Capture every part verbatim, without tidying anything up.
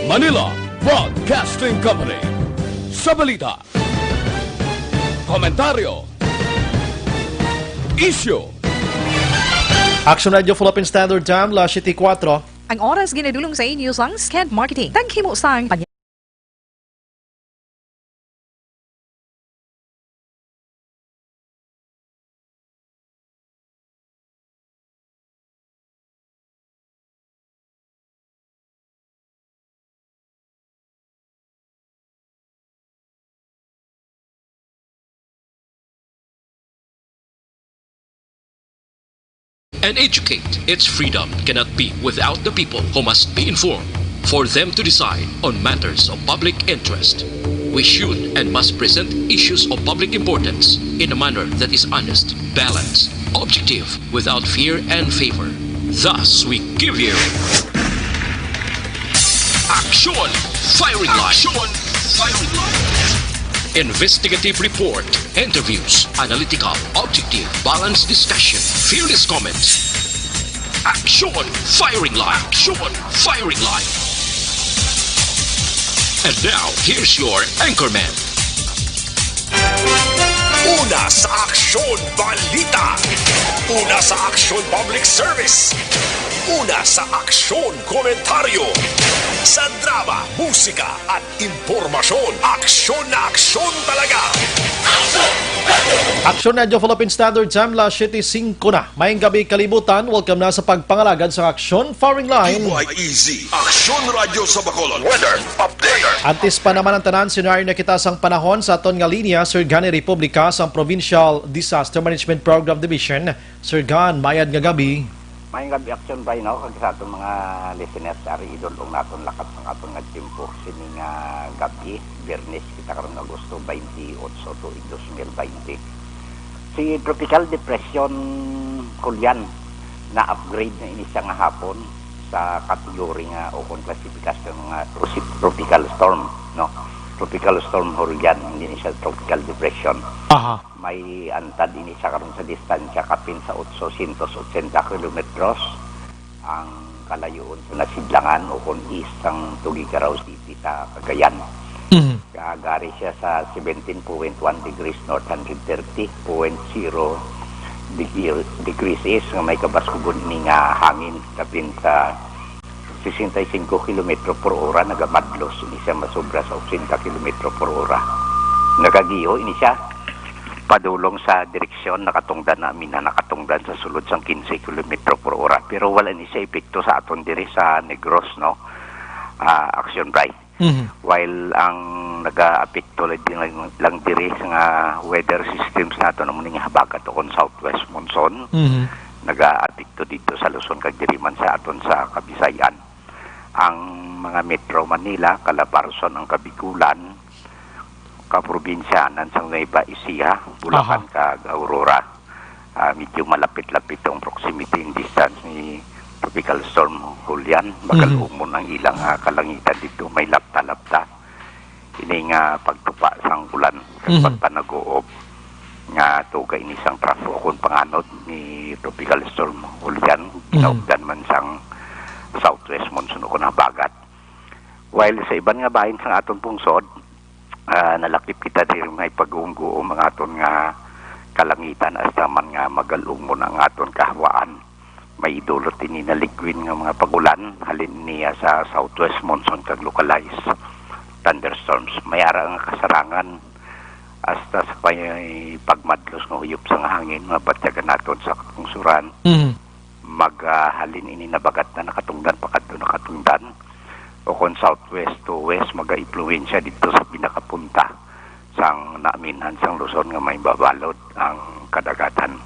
Manila Broadcasting Company. Sa balita, komentaryo, isyu. Action Radio Philippine Standard Time, las siyete kuwatro. Ang oras ginadulong sa inyo sang Sked Marketing. Taghimo sang panya- and educate its freedom cannot be without the people, who must be informed for them to decide on matters of public interest. We should and must present issues of public importance in a manner that is honest, balanced, objective, without fear and favor. Thus, we give you Action Firing Line. Action Firing Line. Investigative report, interviews, analytical, objective, balanced discussion, fearless comments. Action Firing Line. Action Firing Line. And now, here's your anchorman. Una sa aksyon, balita. Una sa aksyon, public service. Una sa aksyon, komentaryo. Sa drama, musika, at impormasyon, aksyon na aksyon talaga. Action Radio Philippine Standard Time, las siyete singko na. Maayong gabi, kalibutan. Welcome na sa pagpangalagad sa Aksyon Firing Line. D Y E Z, Aksyon Radyo sa Bacolod. Weather update. Antes pa naman ang tanan, sinunaryo na kita sang panahon sa aton nga linya, Sir Gani Republica sang Provincial Disaster Management Program Division. Sir Gan, mayad nga gabi. Mayong gabi, Action Bay, no? Kag sa aton mga listeners, ari idol-ong naton lakat sang aton nga tiyempo, sini nga gabi, Biyernes kita karon, Agosto twenty-eight, tuig dos mil twenty. Si Tropical Depression Julian, na-upgrade na ini siya nga hapon sa category nga o kon klasifikasyon nga trosi-, tropical storm, no? Tropical Storm Julian, hindi ni siya tropical depression. Aha. May antad ini siya karon sa distansya kapin sa otsosyentos otsenta kilometros ang kalayuon sa nasidlangan o kon east sang Tuguegarao City sa Cagayan. Mhm. Gari siya sa seventeen point one degrees north, hundred thirty point zero deg-, degrees east, nga may kabaskugon ini nga hangin kapin sa sesenta y cinco kilometro por ora, nagamadlos ini siya, masobra sa ochenta kilometro por ora. Nagagiho ini siya padulong sa direksyon nakatungdan na, mina nakatungdan sa sulod sang quince kilometro por ora. Pero wala ni siya epekto sa aton diri sa Negros, no? Ah, Action Bray. Mhm. While ang nagaapekto lang, lang, lang diri nga weather systems nato amo ning habagat o kon southwest monsoon, Mhm. nagaapekto dito sa Luzon kag diri man sa aton sa Kabisayan. Ang mga Metro Manila, Calabarzon, ang Kabigulan, kaprobinsyanan sang Nueva Ecija, Bulacan, Aha. kag Aurora. Ah, medyo malapit-lapit ang proximity in distance ni Tropical Storm Julian. Magal-umon Mhm. ang ilang, ah, kalangitan dito, may lapta-lapta. Ini nga pagtupa sang ulan, kag Mhm. pagpanaguob nga tuga ini sang trough o kon panganod ni Tropical Storm Julian, Mhm. ginaugdan man sang southwest monsoon o kon habagat. While sa iban nga bahin sang aton pungsod, ah, nalakip kita diri nga ipag-uunggo ang mga aton nga kalangitan, hasta man nga magal-umon ang aton kahawaan. May idulot ini naligwin nga mga pag-ulan, halin niya sa southwest monsoon kag localized thunderstorms. May ara nga kasarangan hasta sa pay-, pagmadlos nga huyop sang hangin, mabatyagan naton sa kapungsuran. Mhm. Magahalin ini nabagat na nakatungdan pakadto nakatungdan, o kon southwest to west, magaimpluwensya didto sa pinakapunta sang naaminhan sang Luzon nga may babalod ang kadagatan.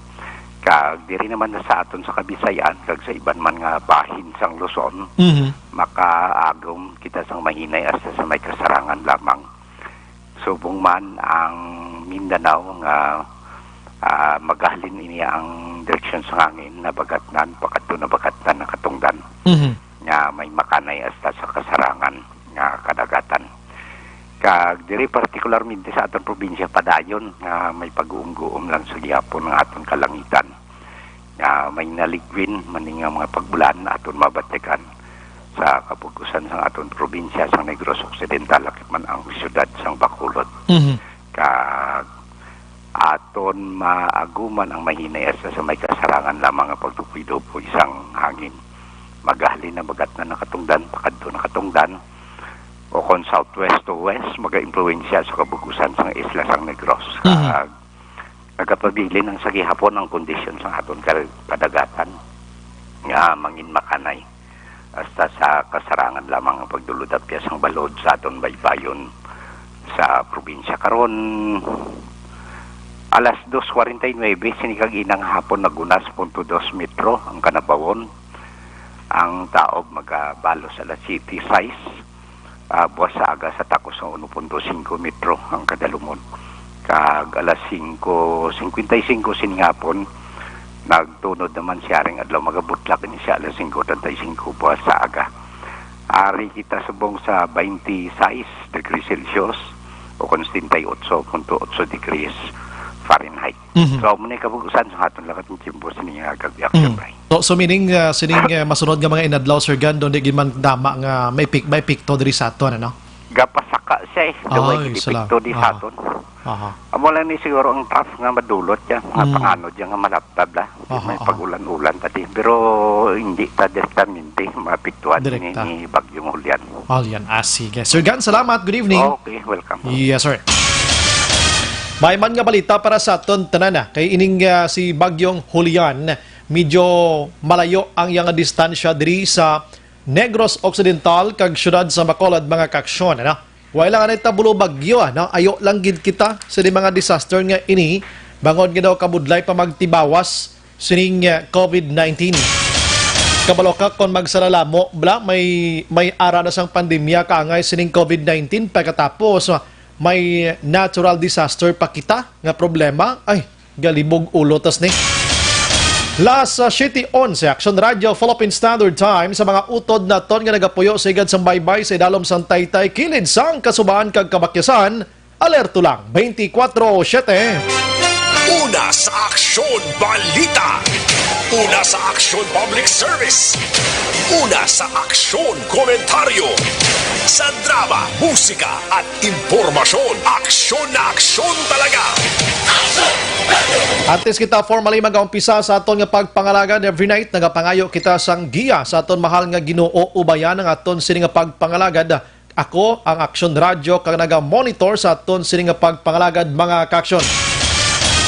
Kag diri naman na sa aton sa Kabisayan kag sa iban man nga bahin sang Luzon, Mhm. makaagom kita sang mahinay hasta sa may kasarangan lamang. Subong man ang Mindanao nga, ah, magahalin ini ang direksyon sa hangin, nabagatnan, pakadto nabagatnan, nakatungdan, Mhm. nga may makanay hasta sa kasarangan nga kadagatan. Kag diri partikularmente sa aton probinsya, padayon nga may pag-uumguom lang sa gihapon nga aton kalangitan, nga may naligwin man nga mga pag-ulan aton mabatyagan sa kabug-usan sang aton probinsya sang Negros Occidental, lakip man ang siyudad sang Bacolod. Mhm. Kag aton maaguman ang mahinay hasta sa may kasarangan lamang nga pagdupoy-dupoy sang hangin. Magahalin na, bagat na nakatungdan, pakadto nakatungdan, o kon southwest to west, magaimpluwensya sa kabug-usan sang isla sang Negros. Mhm. Kag nagapabilin ang sa gihapon ang kondisyon sang aton kal-, kadagatan nga mangin makanay hasta sa kasarangan lamang ang pagdulod-apyas sang balod sa aton baybayon sa probinsya. Karon, alas dos forty y nuebe, sini kag inang hapon, nag-unas punto dos metro ang kanabawon. Ang taob magabalos alas siyete sais, ah, buwas sa aga sa takos nga uno punto singko metro ang kadalumon. Kag alas singko singkwenta y singko sini nga hapon, nagtunod naman siya ring adlaw. Magabutlak ini siya alas singko treinta y cinco buwas sa aga. Ari kita subong sa twenty-six degrees Celsius o kon setenta y ocho punto ocho degrees Fahrenheit. Mhm. So, amo ni kabug-usan sa aton lakat ng tiyempo sa niya kag action, Mm. Bray. So, so meaning, uh, sining, uh, masunod nga mga inadlaw, Sir Gando, di gid man tama nga may pik-, may pikto diri sa aton, ano? Gapasaka siya eh. Gaway Ay, gid sala. Epekto di sa Aha. Aton. Aha. Amo lang ni siguro ang trough nga madulot siya, mga Mm. panganod siya nga malaptab la. Aha, May aha. Pag-ulan-ulan ta di. Pero hindi ta direktamente maapektuhan ni, Direkta. Ni Bagyong Julian. Julian, ah, sige. Sir Gan, salamat. Good evening. Okay, welcome. Yes, sir. May man nga balita para sa aton tanan, ah. Kay ining, ah, si Bagyong Julian, medyo malayo ang iyang distansya diri sa Negros Occidental kag siyudad sa Bacolod, mga kaaksyon, ano? Wa lang anay tabulo bagyo, ano? Ayo lang gid kita sa di mga disaster nga ini, bangod nga daw kabudlay pa magtibawas sining, uh, covid nineteen. Kabalo ka kon magsalalamo bla, may, may ara na sang pandemya kaangay sining covid nineteen, pagkatapos, uh, may natural disaster pa kita nga problema. Ay, galibog ulo tas ni. Las, uh, siyete onse, Action Radio, Philippine Standard Time, sa mga utod naton nga nagapuyo sa higad sang baybay sa idalom sang taytay, kilid sang kasubaan kag kabakyasan, alerto lang, twenty-four seven. Una sa Aksyon Balita. Una sa Aksyon Public Service. Una sa Aksyon Komentaryo. Sa drama, musika, at impormasyon. Aksyon na aksyon talaga. Antes kita formally mag-umpisa sa aton nga pagpangalagad every night, nagapangayo kita sang giya sa aton mahal nga Ginoo. Ubayan ang aton sini nga pagpangalagad. Ako ang Aksyon Radyo kag naga-monitor sa aton sini nga pagpangalagad, mga kaaksyon.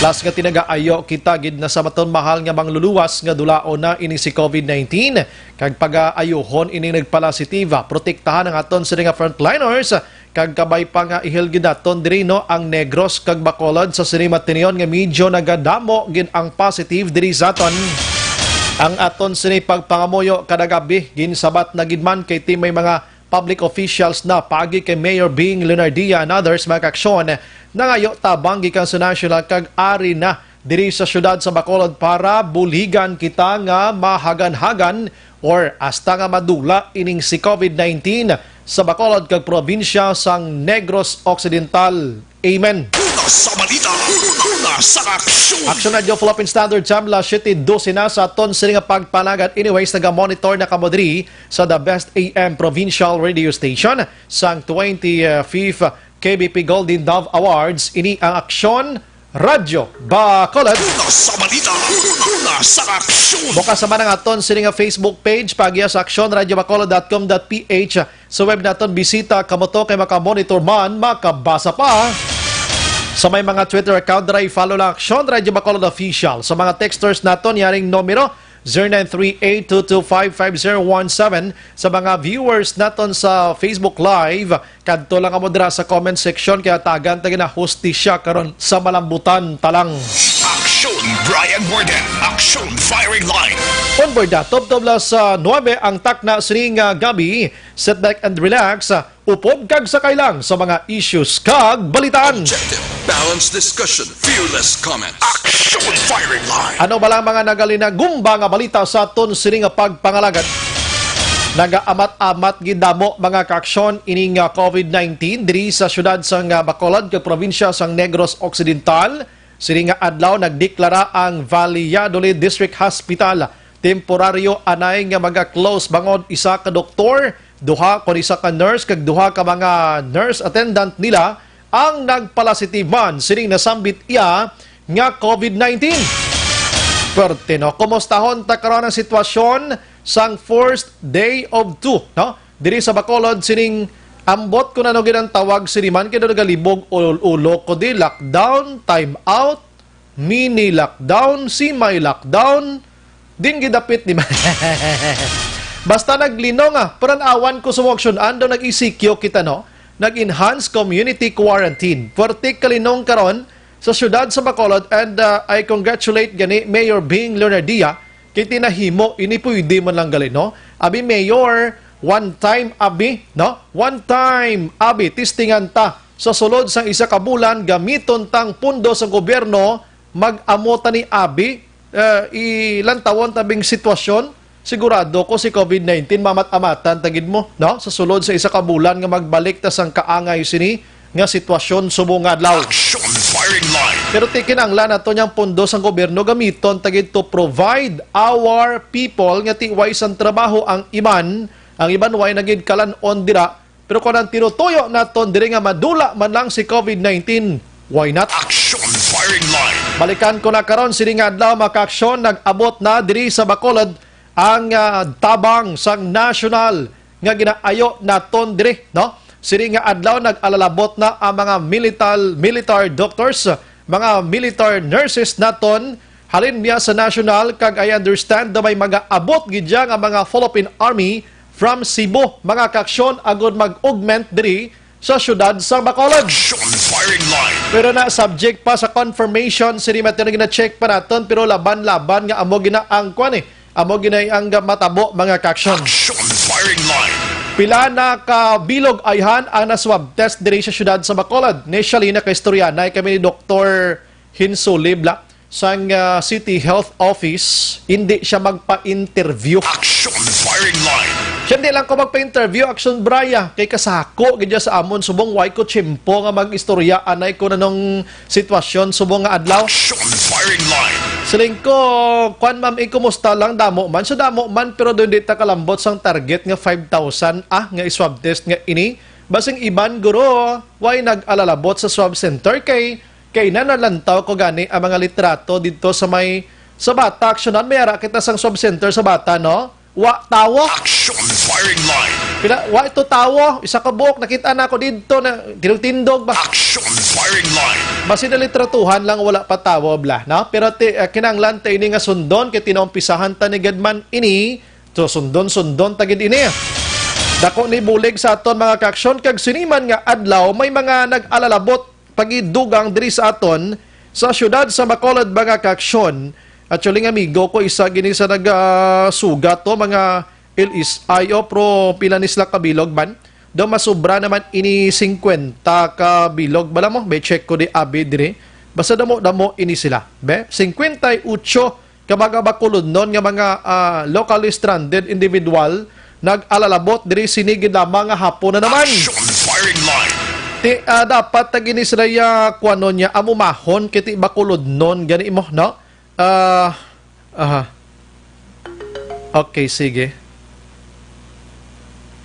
Plus nga tinagaayo kita gid na sa aton mahal nga mangluluwas nga dulaon na ini si covid nineteen, kag pagaayuhon ini nagpalasitiva. Protektahan ang aton sini nga frontliners, kag kabay pa nga ihil gid naton diri, no, ang Negros kag Bacolod sa sini matinion nga medyo nagadamo gid ang positive diri sa aton. Ang aton sini pagpangamuyo kada gabi ginsabat na gid man kay ti may mga public officials na paagi kay Mayor Bing Leonardia and others, mga kaaksyon, nangayo tabang gikan sa national kag ari na diri sa siyudad sa Bacolod para buligan kita nga mahagan-hagan or hasta nga madula ining si covid nineteen sa Bacolod kag probinsya sang Negros Occidental. Amen. Una sa balita, una sa aksyon. Action Radio Philippine Standard Time, las siyete dose na sa aton sini nga pagpangalagad. Anyways, naga-monitor na kamo diri sa The Best A M Provincial Radio Station sang twenty-fifth K B P Golden Dove Awards. Ini ang Aksyon Radyo Bacolod. Una sa balita, una sa aksyon. Bukas naman ang aton sini nga Facebook page, paagiya sa aksyon radyo bacolod dot com dot P H. Sa web naton, bisita kamo to kay makamonitor man, makabasa pa. Sa may mga Twitter account, dira i-follow lang Aksyon Radyo Bacolod Official. Sa mga texters naton, yaring numero, zero nine three eight two two five five zero one seven. Sa mga viewers naton sa Facebook Live, kadto lang kamo dira sa comment section, kay hatagan ta gid na hustisya karon sa malambutan talang. Aksyon Brian Warden, Aksyon Firing Line. Onboard na, tubtob na sa nuebe ang takna sining, ah, gabi. Sit back and relax. Upod kag sakay lang sa mga issues kag balitaan. Objective, balanced discussion, fearless comments. Action Firing Line. Ano ba lang mga nagalinagumba nga balita sa aton sini nga pagpangalagad? Nagaamat-amat gid damo, mga kaaksyon, ining, ah, COVID nineteen diri sa siyudad sang, ah, Bacolod kag probinsya sang Negros Occidental. Sini nga adlaw nagdeklara ang Valladolid District Hospital temporaryo anay nga maga-close bangod isa ka doktor, duha kon isa ka nurse kag duha ka mga nurse attendant nila ang nagpalasitive man sining nasambit iya nga COVID nineteen. Perte, no? Kumustahon ta karon ang sitwasyon sang first day of two, no? Diri sa Bacolod, sining ambot kung ano gid ang tawag sini man, kay nagalibog ulo-ulo ko di, lockdown, time out, mini lockdown, semi lockdown, din gidapit ni man. Basta naglinong, ah, paran-awan ko sa mga aksyon, ando nag-E C Q kita, no? Nag-enhance community quarantine. Pwerte kalinong karon sa siyudad sa Bacolod, and, ah, I congratulate gani Mayor Bing Leonardia kay tinahimo ini, pwede man lang gali, no? Abi, Mayor, one time, abi, no? One time, abi, testingan ta. Sa sulod sang isa ka bulan, gamiton tang pundo sang gobyerno, mag-amo ta ni abi, eh, ilantawon ta bing sitwasyon. Sigurado ko si COVID nineteen mamat-amatan ta gid mo, no? Sa sulod sa isa ka bulan nga magbalik ta sang kaangay sini nga sitwasyon subong nga adlaw. Action firing line. Pero ti kinahanglan nato niyang pundo sang gobyerno gamiton ta gid to provide our people nga ti way sang trabaho ang iban, ang iban way na gid kalan-on dira. Pero kung ang tinutuyo naton diri nga madula man lang si COVID nineteen, why not? Action firing line. Balikan ko na karon, sini nga adlaw, mga kaaksyon, nag-abot na diri sa Bacolod ang, ah, tabang sang nasyonal nga ginaayo naton diri, no? Sini nga adlaw nag-alalabot na ang mga milital, militar doctors, mga militar nurses naton halin niya sa national, kag I understand na may mga abot gid dya nga mga Philippine Army from Cebu, mga kaaksyon, agud mag-augment diri sa siyudad sa Bacolod. Action firing line. Pero na subject pa sa confirmation, sini man gina-check pa naton, pero laban-laban nga amo gina ang kwan eh. Amo gina ang matabo, mga kaaksyon. Action firing line. Pila na ka bilog ayhan ang na-swab test diri sa siyudad sa Bacolod. Initially, nakaistorya na kami ni Doktor Hinsulib la sang, ah, City Health Office, hindi siya magpa-interview. Action firing line. Siya, hindi lang ko magpa-interview, Action Braya, kay kasako gid sa amon subong way ko tiyempo nga mag-istorya anay ko nanong sitwasyon subong nga adlaw. Action firing line. Siling ko, "Kwan, ma'am, eh, kumusta lang? Damo man." So, damo man, pero doon di ta kalambot sang target nga five thousand, ah, nga i-swab test nga ini. Basing iban, guro, way nag-alalabot sa swab center kay, kay na nalantaw ko gani ang mga litrato dito sa may, sa Bata. Aksyonan, may ara kita sang swab center sa Bata, no? Wa tawo. Action firing line. Pila, wa ito tawo. Isa ka buok, nakita na ako dito na tindog-tindog ba? Action firing line. Basi na litratuhan lang, wala pa tawo, bla, no? Pero ti, ah, kinahanglan ta ini nga sundon, kay tinaumpisahan ta ni gadman ini. So, sundon-sundon ta gid ini. Dako ni bulig sa aton, mga kaaksyon, kag siniman nga adlaw may mga nag-alalabot pagidugang diri sa aton sa siyudad sa Bacolod, mga kaaksyon. Actually, nga amigo ko, isa gini sa nagasugat to, mga L S I O, pero pila ni sila kabilog man? Daw masubra naman ini singkwenta ka bilog. Bala mo, may check ko di abi diri. Basta damo-damo ini sila. Be, singkwenta y ocho ka mga Bacolodnon nga mga, ah, locally stranded individual nag-alalabot diri sini gid lamang nga hapon na naman. Action firing line. Ti, ah, dapat ta gini sila ya kuwanon niya, amumahon kay ti Bacolodnon gani mo, no? Ah, aha. Okay, sige.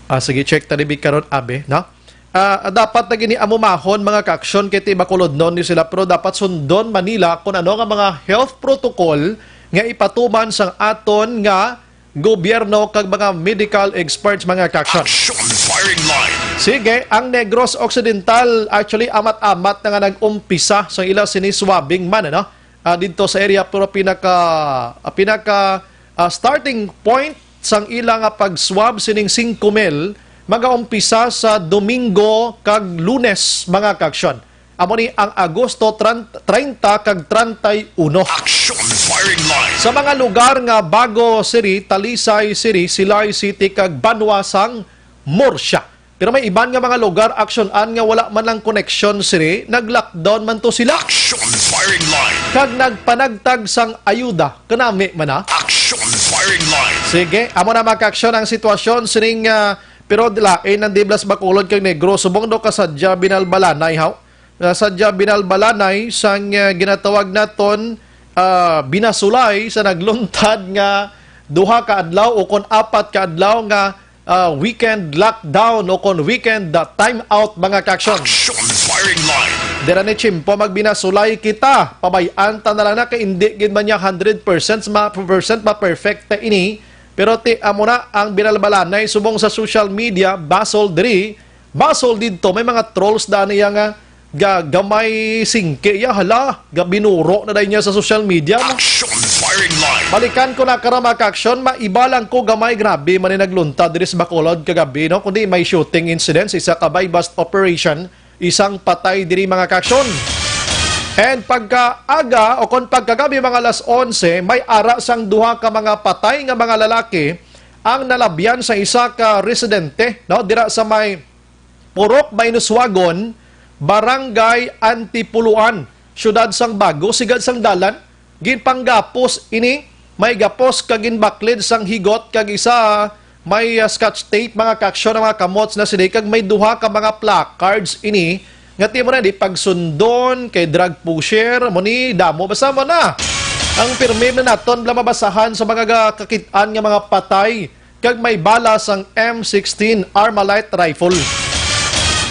Ah, sige, check ta dibi karon, abi, no? Ah, dapat na gini amumahon, mga kaaksyon, kay ti Bacolodnon ni sila, pero dapat sundon man nila kung ano nga mga health protocol nga ipatuman sang aton nga gobyerno kag mga medical experts, mga kaaksyon. Action firing line. Sige, ang Negros Occidental, actually, amat-amat na nga nag-umpisa sa ila sini swabbing man, ano? Ah, didto sa area, pero pinaka, ah, pinaka, ah, starting point sang ila nga pag-swab sining singko mil magaumpisa sa Domingo kag Lunes, mga kaaksyon. Amo ni ang Agosto treinta kag treinta y uno. Action firing line. Sa mga lugar nga Bago City, Talisay City, Silay City, kag Banwa sang Murcia. Pero may iban nga mga lugar, aksyonan, nga wala man lang koneksyon sini, nag-lockdown man to sila. Action firing line. Kag nagpanagtag sang ayuda kanami man, ha? Action firing Firing line. Sige, amo na, mga kaaksyon, ang sitwasyon sining, ah, pero lain ang Diblas, Bacolod kag Negros. Subong daw kasadya binalbalanay, haw? Ah, sadya binalbalanay sang, ah, ginatawag naton, ah, binasulay sa nagluntad nga duha ka adlaw o kon apat ka adlaw nga, ah, weekend lockdown o kon weekend, ah, time out, mga kaaksyon. Action firing line. Dira ni Chimpo magbinasulay kita. Pabay-an ta na lang na kay indi gid man niya hundred percent ma-, percent ma-perfect ta ini. Pero ti, amo na ang binalbalanay subong sa social media, basol diri, basol didto. May mga trolls daan niya nga ga-, gamay singki, ya, hala, gabinuro na dayon niya sa social media, no? Action firing line. Balikan ko na karon, mga kaaksyon, maiba lang ko gamay, grabe man ni nagluntad diri sa Bacolod kagabi, no? Kundi may shooting incident sa isa ka buy-bust operation, isang patay diri, mga kaaksyon. And pagkaaga o kon pagkagabi, mga alas onse, may ara sang duha ka mga patay nga mga lalaki ang nalabyan sa isa ka residente, no, dira sa may Purok Mainuswagon, Barangay Antipuluan, siyudad sang Bago. Sigad sang dalan, ginpanggapos ini, may gapos kag ginbaklid sang higot kag isa may, ah, scotch tape, mga kaaksyon, ang mga kamot na sini, kag may duha ka mga placards ini nga ti mo na di pagsundon kay drug pusher, mo ni damo, basta mo na. Ang pirmi na naton bala mabasahan sa mga ga-, kakit-an nga mga patay kag may bala sang M sixteen Armalite rifle.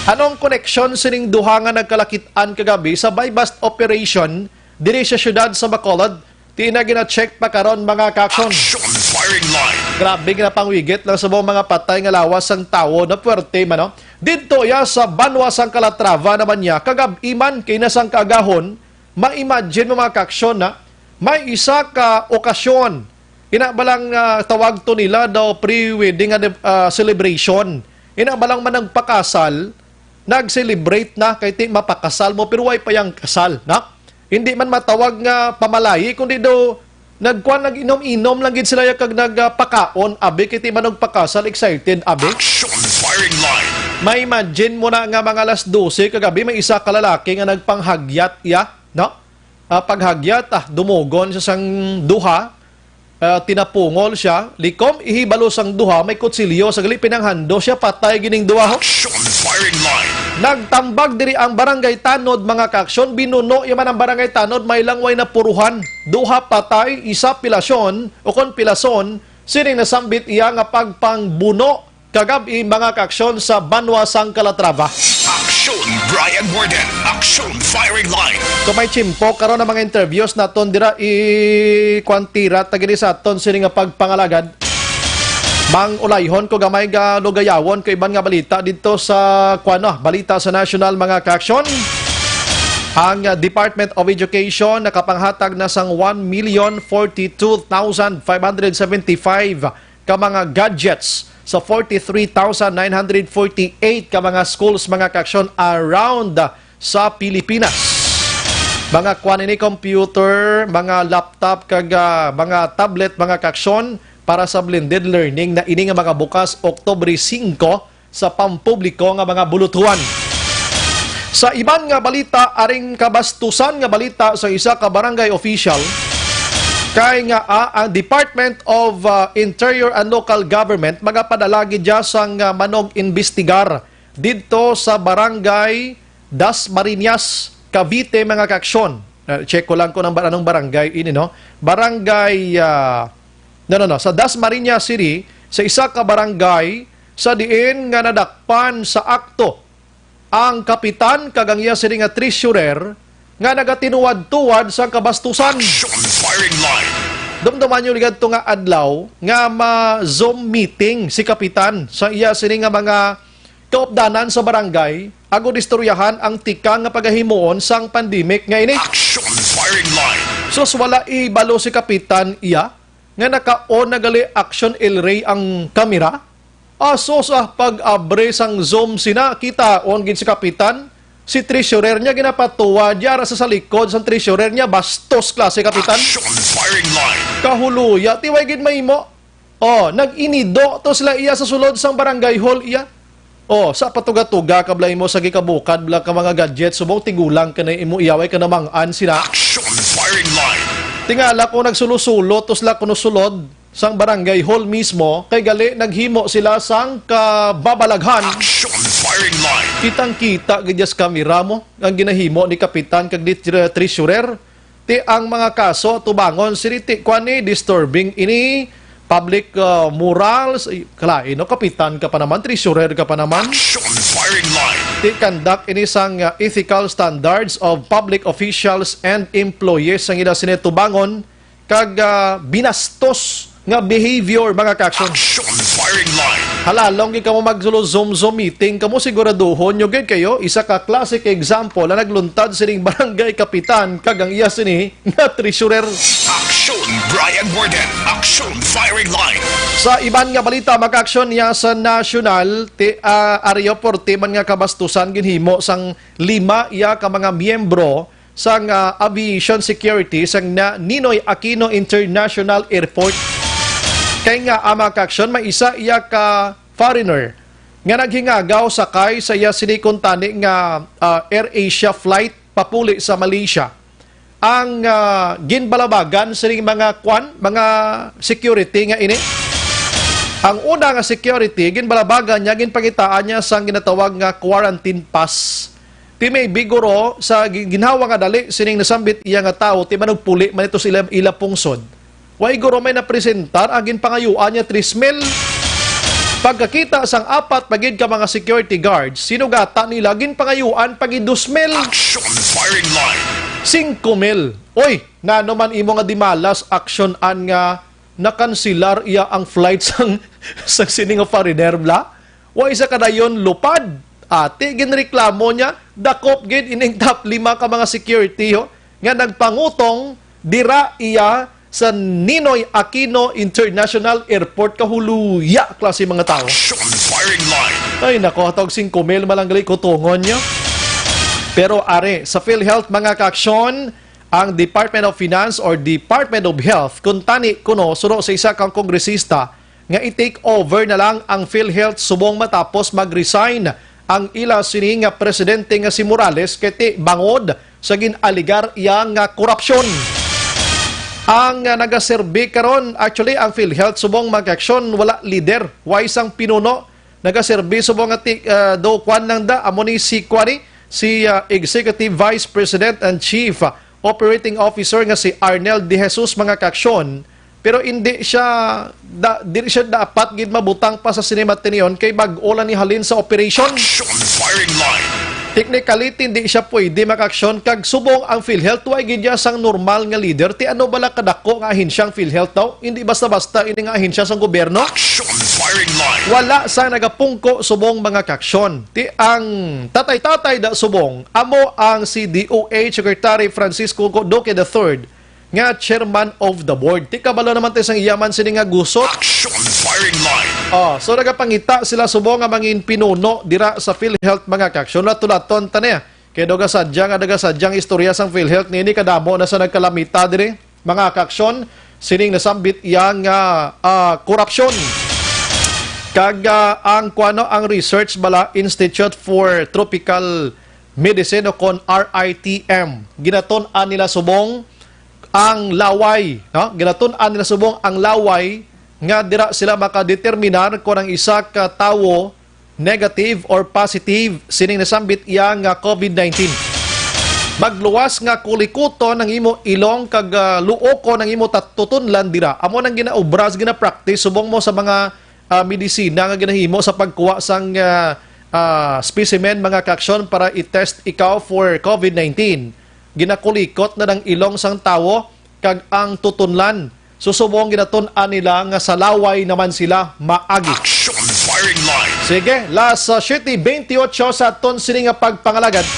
Anong koneksyon sining duha nga nagkalakit-an kagabi sa buy-bust operation diri sa siyudad sa Bacolod? Ti na gina-check pa karon, mga kaaksyon. Action firing line. Grabe nga pangwigit lang sa mga patay nga lawas sang tawo, no? Puwerte man, no? Didto ya sa banwa sang Calatrava naman niya, kagab-i man kay na sang kaagahon, ma-imagine mo, mga kaaksyon, na may isa ka okasyon, ina ba lang, ah, tawag to nila daw pre-wedding, ah, celebration. Ina ba lang man nagpakasal, nag-celebrate na kay ti mapakasal mo pero way pa yang kasal, na? Hindi man matawag nga pamalayi, kundi daw nagkuan, nag-inom-inom lang gid sila ya kag nagpakaon, abi, kay ti man nagpakasal, excited, abi. Action firing line. May imagine mo na nga mga alas dose kagabi, may isa ka lalaki nga nagpanghagyat ya, no? Ah, paghagyat, ah, dumugon sa sang duha, ah, tinapungol siya, likom ihibalo sang duha, may kutsilyo, sa gali pinanghando siya, patay gining duha, ho. Action firing line. Nagtambag diri ang Barangay Tanod, mga kaaksyon, binuno ya man ang Barangay Tanod, may lang way napuruhan. Duha patay, isa pilasyon, o kon pilason, sining nasambit iya nga pagpangbuno kagab-i, mga kaaksyon, sa banwa sang Calatrava. Action, Brian Warden. Action, firing line. Kung may tiyempo, karon ang mga interviews naton dira, i-, kwan, tira ta gini sa aton sini nga pagpangalagad. Mangulayhon ko gamay nga lugayawon ko iban nga balita dito sa, kwan, ah, balita sa national, mga kaaksyon. Ang, ah, Department of Education nakapanghatag na sang one million forty-two thousand five hundred seventy-five ka mga gadgets sa forty-three thousand nine hundred forty-eight ka mga schools, mga kaaksyon, around sa Pilipinas. Mga kwan ini, computer, mga laptop, kag, ah, mga tablet, mga kaaksyon, para sa blended learning na ini nga mga bukas Oktubre singko sa pampubliko nga mga bulutuhan. Sa iban nga balita, aring kabastusan nga balita sa isa ka barangay official, kay nga, ah, ang Department of, ah, Interior and Local Government magapadala gid dya sang, ah, manog-imbestigar didto sa barangay Dasmariñas, Cavite, mga kaaksyon. Ah, check ko lang kung ang bar-, anong barangay ini, no? Barangay, ah, no, no, no, sa Dasmariñas City, sa isa ka barangay sa diin nga nadakpan sa akto ang kapitan kag ang iya sini nga treasurer nga nagatinuwad-tuwad sang kabastusan. Action firing line. Dumduman niyo ligadto nga adlaw nga ma-Zoom meeting si kapitan sa iya sini nga mga kaupdanan sa barangay, agud istoryahan ang tikang nga pagahimuon sang pandemic nga ini. Action firing line. Sus, wala ibalo si kapitan iya nga naka-on na gali action, El Rey, ang kamera. Asus, ah, pag-abre sang Zoom sina, kitaon gid si kapitan. Si treasurer niya ginapatuwa, diara sa, sa likod sang treasurer niya, bastos klase kapitan. Action firing line. Kahuluya, ti way gid mahimo. Oh, nag-inido to sila iya sa sulod sang barangay hall iya. Oh, sa patuga-tuga ka bala imo sa gikabukad bala ka mga gadget, subong tigulang ka na imo iyaway ka namang-an sila. Action firing line. Tingala ko nagsulo-sulo to sila kuno sulod. sang barangay hall mismo, kay gali naghimo sila sang kababalaghan. Action firing line. Kitang-kita gid sa kamera mo ang ginahimo ni Kapitan kag ni tre-, treasurer. Ti ang mga kaso tubangon sini ti kuan ni disturbing ini public, ah, morals. Ay, kalain, no? Kapitan ka pa naman, treasurer ka pa naman. Action firing line. Ti conduct ini sang, ah, ethical standards of public officials and employees ang ila sini tubangon kag, ah, binastos nga behavior, mga ka-action. Action firing line. Halalong gid kamo magsulo Zoom Zoom meeting, kamo siguraduhon nyo gid kayo isa ka classic example na nagluntad sining barangay kapitan kag ang iya sini nga treasurer. Action Brian Warden. Action firing line. Sa iban nga balita, mga ka-action, niya sa national, ti, ah, ari forty man nga kabastusan ginhimo sang lima iya ka mga miyembro sang, ah, aviation security sang na-, Ninoy Aquino International Airport. Kay nga ang mga ka-action, may isa iya ka foreigner nga naghingagaw sakay sa iya sini kuntani nga, ah, AirAsia flight papuli sa Malaysia. Ang, ah, ginbalabagan sining mga kwan, mga security nga ini. Ang una nga security, ginbalabagan niya, ginpangitaan niya sang ginatawag nga quarantine pass. Ti maybe guro sa gi-, ginhawa nga dali sining nasambit iya nga tawo, ti manugpuli man ito sa ila, ila pungsod. Way guro may napresentar ang ginpangayuan niya tres mil. Pagkakita sang apat pa gid ka mga security guards, sinugatan nila ginpangayuan pa gid dos mil. Action firing line. Singko mil. Oy, nano man imo nga dimalas action an nga nakansilar iya ang flight sang, sang sini nga foreigner, bla? Wa isa ka dayon lupad. Ati, ginreklamo niya, dakop gid ining top lima ka mga security, ho, nga nagpangutong dira iya sa Ninoy Aquino International Airport. Kahuluya klase mga tao. Action firing line. Ay, nako, hatag singko mil malanggali kutungon niyo. Pero are, sa PhilHealth, mga ka-action, ang Department of Finance or Department of Health, kuntani kuno, suno sa isa kang kongresista, nga i-take over na lang ang PhilHealth subong matapos mag-resign ang ila sini nga presidente nga si Morales kay ti bangod sa gin-alegar iya nga korupsyon. Ang, ah, nagaserbi karon, actually, ang PhilHealth subong mga ka-action, wala leader, way sang pinuno. Nagaserbi subong nga ti-, ah, do kwan lang da, amo ni si kwan ni, si, ah, Executive Vice President and Chief Operating Officer nga si Arnel De Jesus, mga ka-action. Pero hindi siya da, dili siya dapat gid mabutang pa sa sini matinion kay bag-o lang ni halin sa operation. Action firing line. Technically, hindi siya pwede, mga ka-action, kag subong ang PhilHealth, way gid niya sang normal nga leader. Ti ano bala kadako nga ahensya ang PhilHealth daw? Hindi basta-basta ini nga ahensya sang gobyerno. Action firing line. Wala sang nagapungko subong, mga ka-action. Ti ang tatay-tatay da subong, amo ang si D O H Secretary Francisco Duque the third, nga chairman of the board. Ti kabalo naman ti sang iya man sini nga gusot. Action firing line. Oh, so nagapangita sila subong nga mangin pinuno dira sa PhilHealth, mga ka-action. Latulaton ta niya. Kay daw gasadya nga, daw gasadyang istorya sang PhilHealth nini kadamo na sa nagkalamita diri, mga ka-action, sining nasambit iya nga, ah, korupsyon. Kag, ah, ang kuano, ang research bala, Institute for Tropical Medicine o kon R I T M, ginatun-an nila subong ang laway, no? Ginatun-an nila subong ang laway nga dira sila makadeterminar kon ang isa ka tawo negative or positive sining nasambit iya nga COVID nineteen. Magluwas nga kulikuton ang imo ilong kag, ah, luokon ang imo tat-, tutunlan dira. Amo nang ginaobra, gina-practice subong mo sa mga, ah, medisina nga ginahimo sa pagkuha sang, ah, ah, specimen, mga ka-action, para i-test ikaw for COVID nineteen. Ginakulikot na ang ilong sang tawo kag ang tutunlan. Subong ginatun-an nila nga sa laway naman sila maagi. Action firing line. Sige, las siete veintiocho sa aton sini nga pagpangalagad.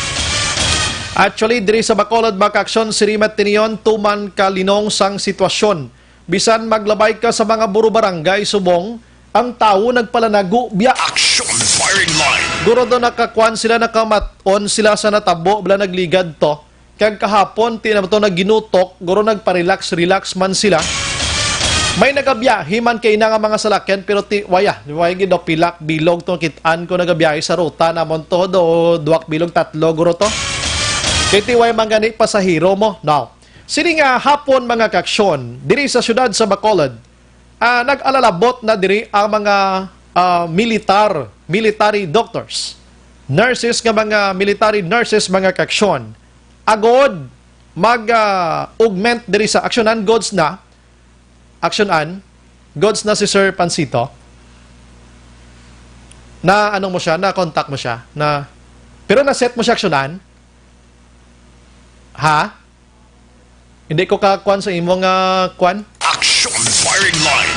Actually, diri sa Bacolod, mga ka-action, sini matinion tuman ka linong sang sitwasyon. Bisan maglabay ka sa mga buro barangay subong, ang tawo nagpalanago biya. Action firing line. Guro daw nakakuan sila, nakamat-on sila sa natabo, bala nagligad to. Kag kahapon, ti naman to nagginutok, guro nagpa-relax-relax man sila. May nagabiyahe man kay na nga mga salakyan, pero ti, waya, waya gid daw pilak, bilog to kit-an ko nagabiyahe sa ruta namon to, do, duwak bilog, tatlo, guro to. Kay ti, way man gani pasahero mo, no. Sini nga hapon, mga ka-action, diri sa siyudad sa Bacolod, Ah, nag-alalabot na diri ang mga, ah, militar, military doctors, nurses nga mga military nurses, mga kaaksyon. Agod mag, ah, augment diri sa aksyonan, goods na, aksyonan, goods na si Sir Pansito. Na ano mo siya, na contact mo siya, na, pero na-set mo siya aksyonan? Ha? Hindi ko ka kuan sa imo nga kuan? Action firing line.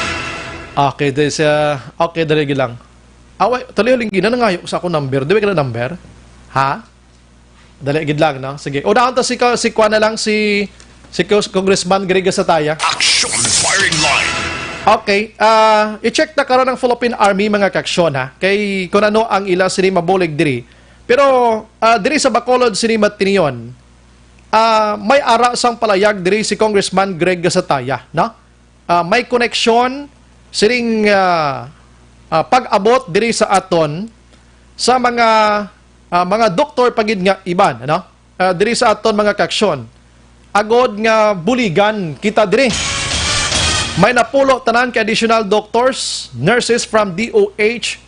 Okay, this, uh, okay, dali gid lang. Away, tuloy lang gina nangayo sa ako number. Di ba ka na number? Ha? Dali gid lang, no? Sige. Unahon ta si ka-, si kuan na lang, si, si Cons-, Congressman Greg Gasataya. Action firing line. Okay, ah, i-check ta karon ang Philippine Army, mga kaaksyon, ha. Kay kung ano ang ila sini mabulig diri. Pero, ah, diri sa Bacolod sini matinion, ah, may ara sang palayag diri si Congressman Greg Gasataya, no? Ah, may koneksyon sining, ah, ah, pag-abot diri sa aton sa mga, ah, mga doktor pa gid nga iban, ano? Ah, diri sa aton mga kaaksyon, agod nga buligan kita diri. May napulo tanan ka additional doctors, nurses from D O H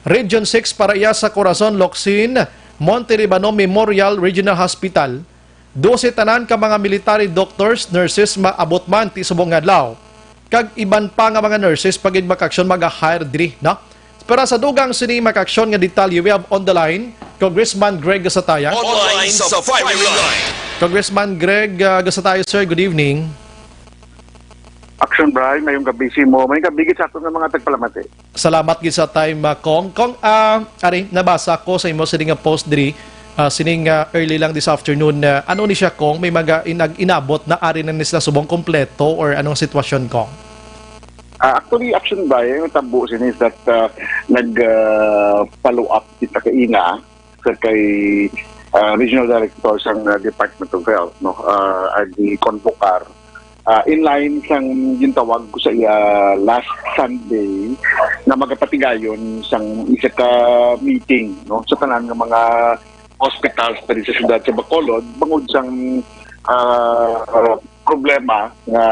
Region six para iya sa Corazon Locsin, Monte Libano Memorial Regional Hospital. Dose tanan ka mga military doctors, nurses maabot man ti subong nga adlaw, kag iban pa nga mga nurses pa gid, mga kaaksyon, maga-hire diri, no? Para sa dugang sini, mga kaaksyon, nga detalye, we have on the line Congressman Greg Gasataya. Online sa firing line. Congressman Greg, uh, Gasataya, sir, good evening. Action Bri, mayong gabi sa imo. Mayong gabi gid sa aton nga mga tagpalamati. Salamat gid sa time, uh, Cong. Cong, uh, ari, nabasa ko sa imo sini nga post diri, uh, sining, uh, early lang this afternoon. Uh, ano ni siya, Cong? May mga inag-, inabot na, ari na ni sila subong kompleto, or anong sitwasyon, Cong? Ah, actually, Action Bri, ang tabo sini is that, ah, nag, ah, follow up kita kaina sa kay, ah, Regional Director sang, ah, Department of Health, no? Ah, agi Convocar. Ah, in line sang gintawag ko sa iya last Sunday na magapatigayon sang isa ka meeting, no, sa tanan nga mga hospitals diri sa siyudad sa Bacolod bangod sang, ah, ah, problema nga,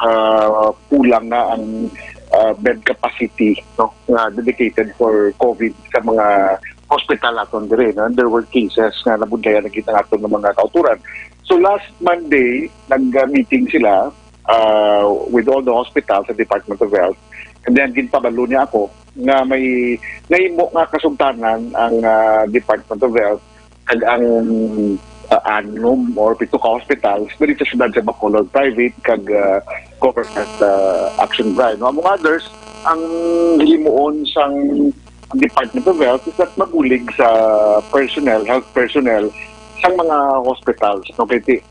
ah, kulang na ang, ah, bed capacity, no, nga dedicated for COVID sa mga hospital naton diri, no? And there were cases nga nabudlayan na gid ang aton nga mga kauturan. So last Monday, nag-meeting sila, ah, with all the hospitals sa Department of Health. And then, ginpabalo niya ako nga may nahimo nga kasugtanan ang, ah, Department of Health kag ang, ah, anom or pito ka hospitals diri sa siyudad sa Bacolod, private kag, ah, government, ah, Action Bri, no? Among others, ang himuon sang Department of Health is that mabulig sa personnel, health personnel sang mga hospitals, no? Kay ti-,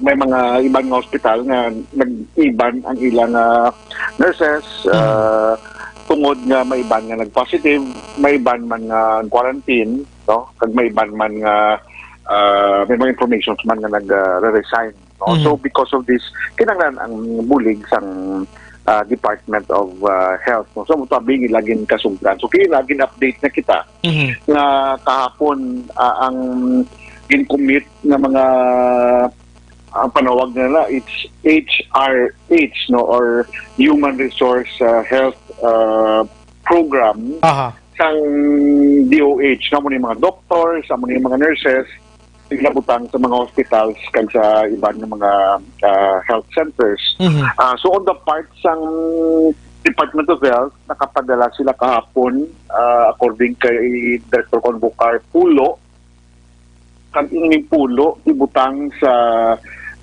may mga iban nga hospital nga nag-iban ang ilang, ah, nurses, Mm. ah, tungod nga may iban nga nag-positive, may iban man nga quarantine, no? Kag may iban man nga, ah, may mga informations man nga nag, ah, re-resign, no? Mm. So, because of this, kinahanglan ang bulig sang, ah, Department of, ah, Health, no? So, tabi laging kasugdan. So, kini laging update na kita Mhm. nga kahapon, ah, ang gin-commit nga mga, ang panawag nila, it's H R H, no, or Human Resource, ah, Health, ah, Program Aha. sang D O H, nga amo ni mga doctors, amo ni mga nurses, ginabutang sa mga hospitals kag sa iban nga mga, ah, health centers. Mhm. Ah, so on the part sang Department of Health, nakapadala sila kahapon, ah, according kay Director Convocar, pulo, kag ining pulo ibutang sa,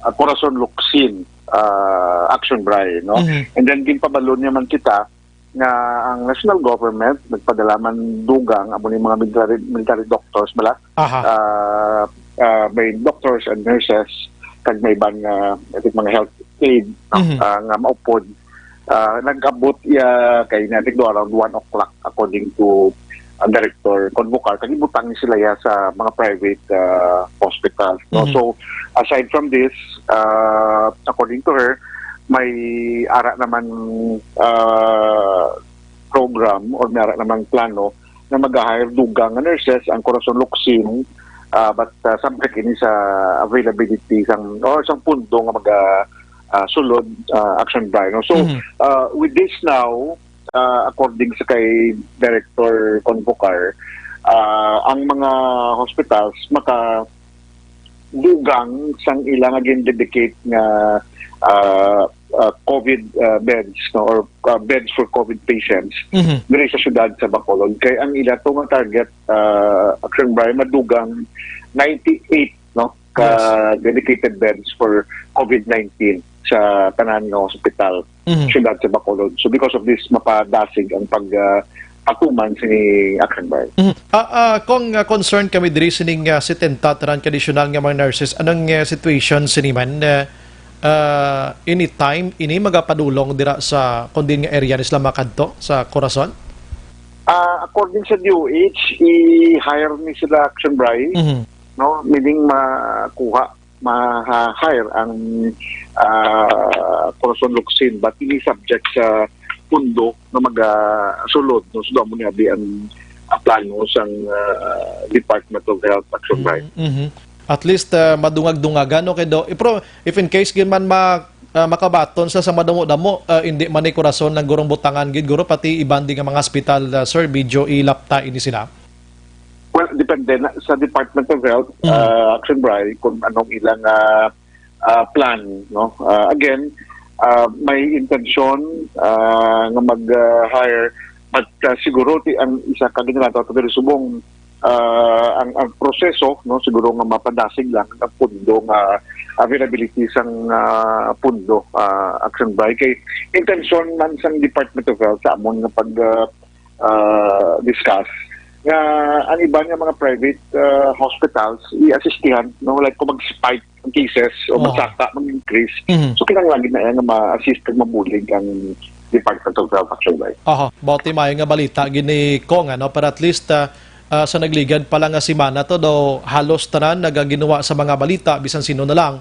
ah, Corazon Locsin, ah, Action Bri, no? Mhm. And then ginpabalo niya man kita nga ang national government nagpadala man dugang amo ni mga military, military doctors bala. Aha. Ah, ah, may doctors and nurses kag may iban nga, I think, mga health aid, no? Mhm. Ah, nga maupod. Ah, nag-abot iya kay, I think, around one o'clock, according to ang Director Convocar, kag ibutang ni sila iya sa mga private, ah, hospitals, no? Mhm. So, aside from this, ah, according to her, may ara naman, ah, program or may ara naman plano na mag-hire dugang nga nurses ang Corazon Locsin, ah, but, ah, subject ini sa availability sang, or sang pundo nga maga-, ah, sulod, ah, Action Bri, no? So, Mhm. ah, with this now, ah, according sa kay Director Convocar, ah, ang mga hospitals maka dugang sang ila nga gin-dedicate nga, ah, ah, COVID, ah, beds, no, or, ah, beds for COVID patients Mhm. diri sa siyudad sa Bacolod. Kay ang ila to nga target, ah, Action Bri, madugang ninety-eight, no, ka Yes. dedicated beds for COVID nineteen sa tanan nga hospital Mhm. siyudad sa Bacolod. So, because of this, mapadasig ang pag, ah, patuman sini Action Bri. Mhm. Ah, ah, kung, ah, concern kami diri sining, ah, setenta tanan ka additional nga mga nurses, anong, ah, situation sini man? Ah, ah, anytime ini magapadulong dira sa kung diin nga area ni sila makadto sa Corazon? Ah, according sa D O H, i-hire ni sila Action Bri, Mhm. no? Meaning makuha, ma-hire ang, ah, Corazon Locsin, but ini subject sa pundo nga magasulod, no? So, amo ni abi ang, ah, plano sang, ah, Department of Health Action Bri. Mm, mhm. At least, ah, madungag-dungagan, no, kay do, eh, pero if in case gid man ma-, ah, makabaton sa, sa madamo-damo, ah, hindi man ni Corazon lang gurong butangan gid, guro, pati iban di nga mga hospital, ah, sir, medyo ilapta ini sila. Well, depende na sa Department of Health, Mm. ah, Action Bri, kung anong ilang, ah, ah, plan, no? Ah, again, ah, may intensyon, ah, nga mag, ah, hire, but, ah, siguro ti ang isa ka ginatawag diri subong, ah, ang, ang proseso, no, siguro nga mapadasig lang ang pundo nga availability sang, ah, pundo, ah, Action Bri. Kay intensyon man sang Department of Health sa amon nga pag, ah, ah, discuss nga ang iban nga mga private, ah, hospitals i-assistihan, no, like kung mag-spike ang cases o Oo. magsaka, mag-increase. Mhm. So, kinahanglan gid na nga ma-assist kag mabulig ang Department of Health Action Bri. Aha, bawti maayo nga balita gini, Cong, ano, para at least, ah, ah, sa nagligad pa lang nga semana to, daw halos tanan nagaginwa sa mga balita, bisan sino na lang,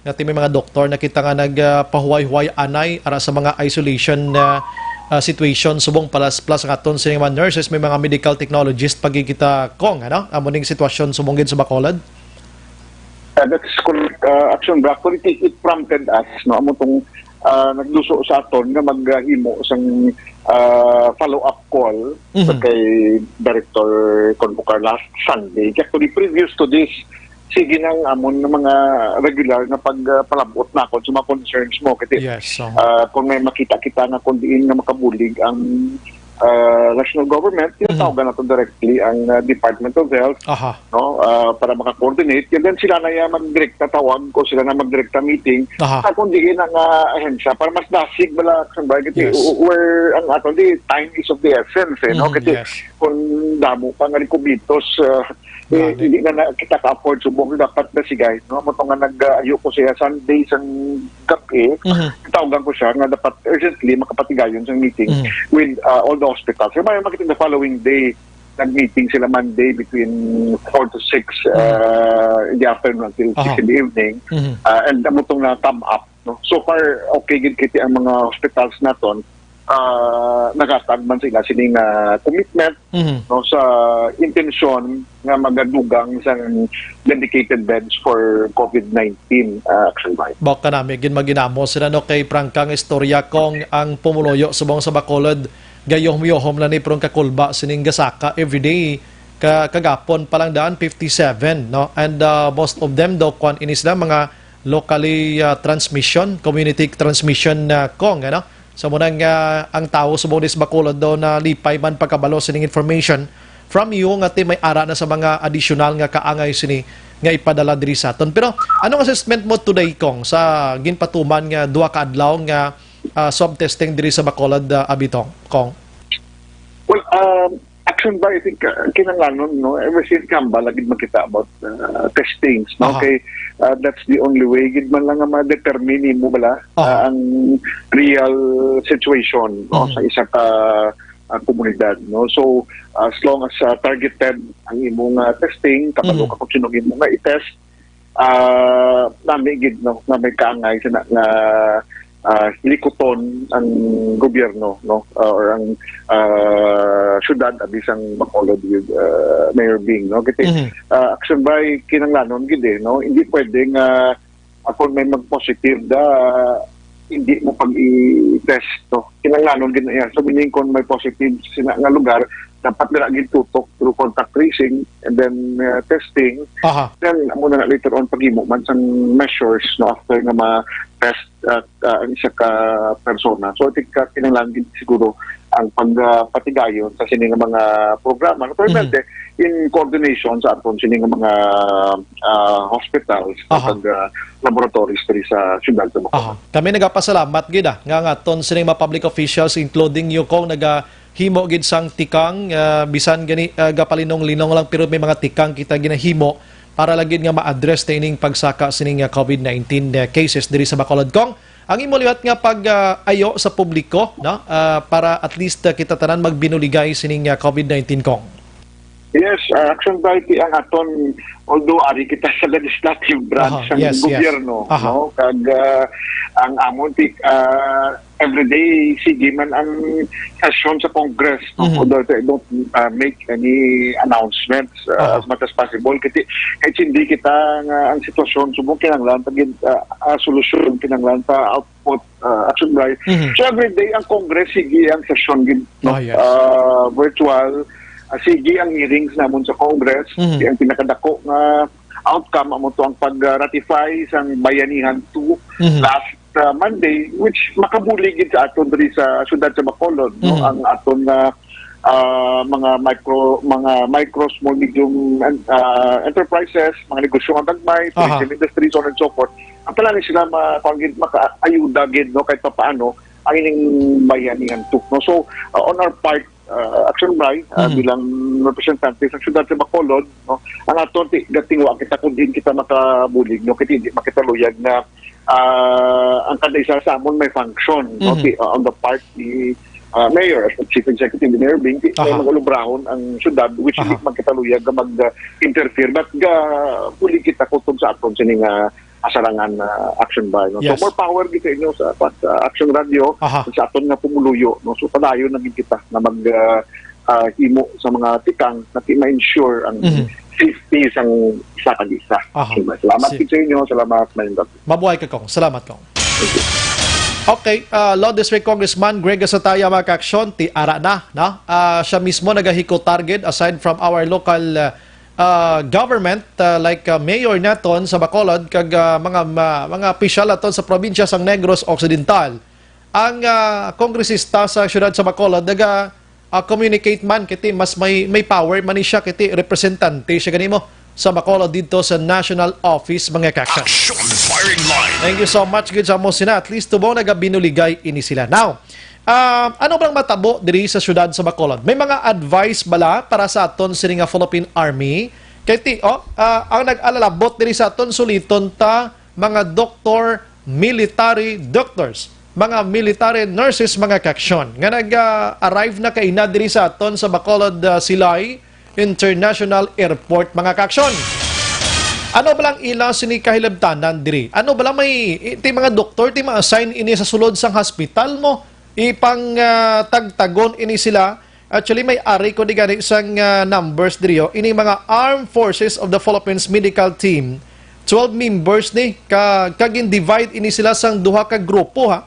nga ti may mga doktor na kita nga nag, ah, pahuway-huway anay ara sa mga isolation, ah, ah, situation, subong plus, plus ang aton sa mga nurses, may mga medical technologist pagkikita, Cong, ano? Amo ning sitwasyon subong gid sa Bacolod? Uh, that's correct, uh, Action Bri. Actually, it, it prompted us, no? Amo tong, uh, nagluso sa aton nga maghimo sang, uh, follow-up call Mhm. sa kay Director Convocar last Sunday. Actually, previous to this, sige nang amon nga mga regular nga pag, uh, palabot na ako sa mga concerns mo. Kasi, Yes, so. uh, kung may makita kita nga kung diin nga makabulig ang, uh, national government, Mhm. tinatawagan nato directly ang, uh, Department of Health, Aha. no, ah, para maka-coordinate. And then sila na yung magdirekta tawag o sila na magdirekta meeting. Aha. Sa kung diin ang, ah, ahensya, para mas dasig bala, Action Bri, kasi Yes. u-, where ang ato, di, time is of the essence, eh, no? Mhm, Kasi yes. kung damo pa nga rekubitos, ah, eh, Grabe. hindi na, na kita ka-afford subong, dapat na sigay, no? Mo to nga nag-ayo ko siya Sunday sang gabi, Mhm. tawagan ko siya nga dapat urgently makapatigayon sa meeting Mhm. with, ah, all the hospitals. Kaya may makita the following day, nag-meeting sila Monday between four to six, Mhm. uh, in the afternoon until six Aha. in the evening. Mhm. Uh, and amo tong na-come up, no? So far, okay gid kiti ang mga hospitals naton. Uh, nagatag man sila sining, uh, commitment, Mhm. no, sa intensyon nga magadugang sa dedicated beds for COVID nineteen, uh, Action Bri. Bawat kanami gid maginamo sila, no, kay prangkang istorya, Cong, ang pumuluyo subong sa Bacolod, gayuhom-yuhom lang ni, pero ang kakulba sining gasaka everyday, ka, kagapon pa lang daan fifty-seven, no? And, uh, most of them daw, kwan ini sila, mga locally, uh, transmission, community transmission na, Cong, ano? Sa muna nga ang tawo subong dis Bacolod daw nalipay man pagkabalo sining information from you nga ti may ara na sa mga additional nga kaangay sini nga ipadala diri sa aton. Pero anong assessment mo today, Cong, sa ginpatuman nga duha ka adlaw nga ah, swab testing diri sa Bacolod, ah, Abitong, Cong? Well, um, Action Bri, I think, uh, kinahanglanon, no? Ever since kamba, lagi makita about, uh, testings, no? Aha. Kay, uh, that's the only way gid man lang nga ma-determine mo bala, Aha. uh, ang real situation, no? Mhm. Sa isa ka, uh, komunidad, no? So, as long as, uh, targeted ang imong, uh, testing, kabalo Mhm. ka kung sino ang imong nga i-test, ah, nami gid, no, nga may kaangay sa na, nga, ah, likuton ang gobyerno, no, ah, or ang, ah, syudad, abi sang Bacolod with, ah, Mayor Bing, no? Kasi, Mhm. ah, Action Bri, kinahanglanon gid, eh, no? Hindi pwede nga, ah, kung may mag-positive da, hindi mo pag-i-test, no? Kinahanglanon gid na iya. So, meaning, kung may positive sina nga lugar, dapat dira gid tutok through contact tracing and then, uh, testing. Aha. Then, amo na, later on, paghimo man sang measures, no, after nga ma-test, uh, uh, ang isa ka persona. So, I think, uh, kinahanglan gid siguro ang pag, uh, patigayon sa sini nga mga programa, no? Pero, mhm, in coordination sa aton sini nga mga, uh, hospitals, aha, kag, uh, laboratories diri sa siyudad sa Bacolod. Aha. Kami nagapasalamat gid, ah, nga, nga aton sining mga public officials, including you, Cong, nagahimo gid sang tikang, ah, bisan gani, ah, gapalinong-linong lang, pero may mga tikang kita ginahimo para lang gid nga ma-address ta ining pagsaka sining, ah, COVID nineteen, ah, cases diri sa Bacolod. Cong, ang imo liwat nga pag, ah, ayo sa publiko, no? Ah, para at least, ah, kita tanan magbinuligay sining, ah, COVID nineteen, Cong. Yes, uh, Action Bry, ti ang aton, although ari kita sa legislative branch, aha, sang, yes, yes, gobyerno, aha, no? Kag, uh, ang amon ti, uh, everyday, sige man ang sesyon sa Congress, no? Mhm. Although they don't, uh, make any announcements, uh, aha, as much as possible. Kasi, kahit hindi kita nga ang sitwasyon, subong kinahanglan, pag, uh, uh, solusyon, kinahanglan pa out, uh, Action Bry. Mhm. So, every day ang Congress, sige ang sesyon gid, no? Oh, yes. Uh, virtual, uh, sige ang hearings namon sa Congress. Mhm. Ang pinakadako nga outcome amo to ang pag-ratify sang Bayanihan two, mhm, last, uh, Monday, which makabulig gid sa aton diri sa siyudad sa Bacolod, no? Mhm. Ang aton nga, uh, mga micro, mga micro, small, medium, uh, enterprises, mga negosyo nga gagmay, aha, tourism industry, so on and so forth. Ang tanan sila ma-, kuwan gid, makaayuda gid, no, kahit papaano ang ining Bayanihan two, no? So, uh, on our part, uh, Action Bry, uh, mhm, bilang representante sa siyudad sa Bacolod, no, ang aton ti-, gatingwa kita kung diin kita makabulig, no, kay hindi man kita luyag nga, uh, ang kada isa sa amon may function, no, mhm, ti-, uh, on the part ni, uh, mayor, as chief executive ni Mayor Bing, ti-, aha, mag-ulubrahon ang siyudad, which, aha, hindi man kita luyag nga mag-, uh, interfere, but ga-, bulig kita kutob sa aton sini nga asarangan, uh, Action Bry, no? So, yes, more power gid sa inyo sa, sa Action Radio, aha, sa aton nga pumuluyo, no? So, padayon na gid kita nga mag, uh, uh, himo sa mga tikang na ti-, ma-ensure ang, mhm, safety sang isa kag isa. Aha. Action Bry. Salamat, si-, gid sa inyo. Salamat, mayong gabi. Mabuhay ka, Cong. Salamat, Cong. Thank you. Okay, uh, Law District Congressman Greg Gasataya, mga ka-aksyon, ti ara na, no? Uh, siya mismo nagahiko target aside from our local, uh, uh, government, uh, like, uh, mayor naton sa Bacolod, kag, uh, mga, ma-, mga opisyal naton sa probinsya sang Negros Occidental. Ang, uh, kongresista sa siyudad sa Bacolod naga, uh, communicate man, kiti mas may, may power man ni siya, kiti representante siya gani mo sa Bacolod dito sa National Office, mga ka-aksyon. Action Firing Line. Thank you so much, good sa mo sina. At least tubong nagabinuligay ini sila. Now, ah, ano bang matabo diri sa siyudad sa Bacolod? May mga advice bala para sa aton sini nga Philippine Army? Kay ti, oh, ah, ang nag-alalabot diri sa aton suliton ta, mga doktor, military doctors, mga military nurses, mga ka-aksyon, nga nag-arrive na kaina diri sa aton sa Bacolod, ah, Silay International Airport, mga ka-aksyon. Ano ba lang ila sini kahilabtanan diri? Ano ba lang may, ti mga doktor, ti ma-assign ini sa sulod sang hospital mo? Ipang, ah, tagtagon ini sila. Actually, may ari ko di gani sang, ah, numbers diri, oh. Ini mga Armed Forces of the Philippines Medical Team, twelve members ni, ka, kag gin-divide ini sila sang duha ka grupo, ha.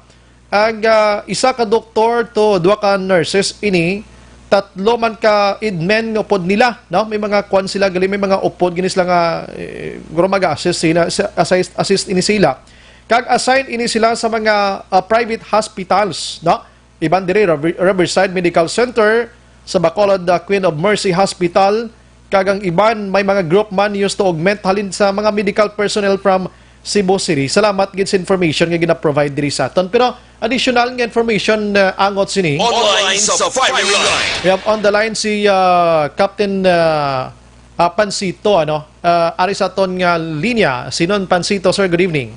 Ang, ah, isa ka doktor to duha ka nurses ini, tatlo man ka idmen nga upod nila, no? May mga kwan sila, gali, may mga upod gini sila nga, eh, guro mag-assist sila, sa-, assist, assist ini sila. Kag assign ini sila sa mga, ah, private hospitals, no? Iban diri, River-, Riverside Medical Center, sa Bacolod, ah, Queen of Mercy Hospital, kag ang iban may mga group man used to augment halin sa mga medical personnel from Cebu City. Salamat gid sa information nga gina-provide diri sa aton. Pero additional nga information, ah, angot sini. Online sa firing line. We have on the line si, ah, Captain, ah, ah, Pansito, ano? Ah, ari sa aton nga linya. Sinon Pansito, sir, good evening.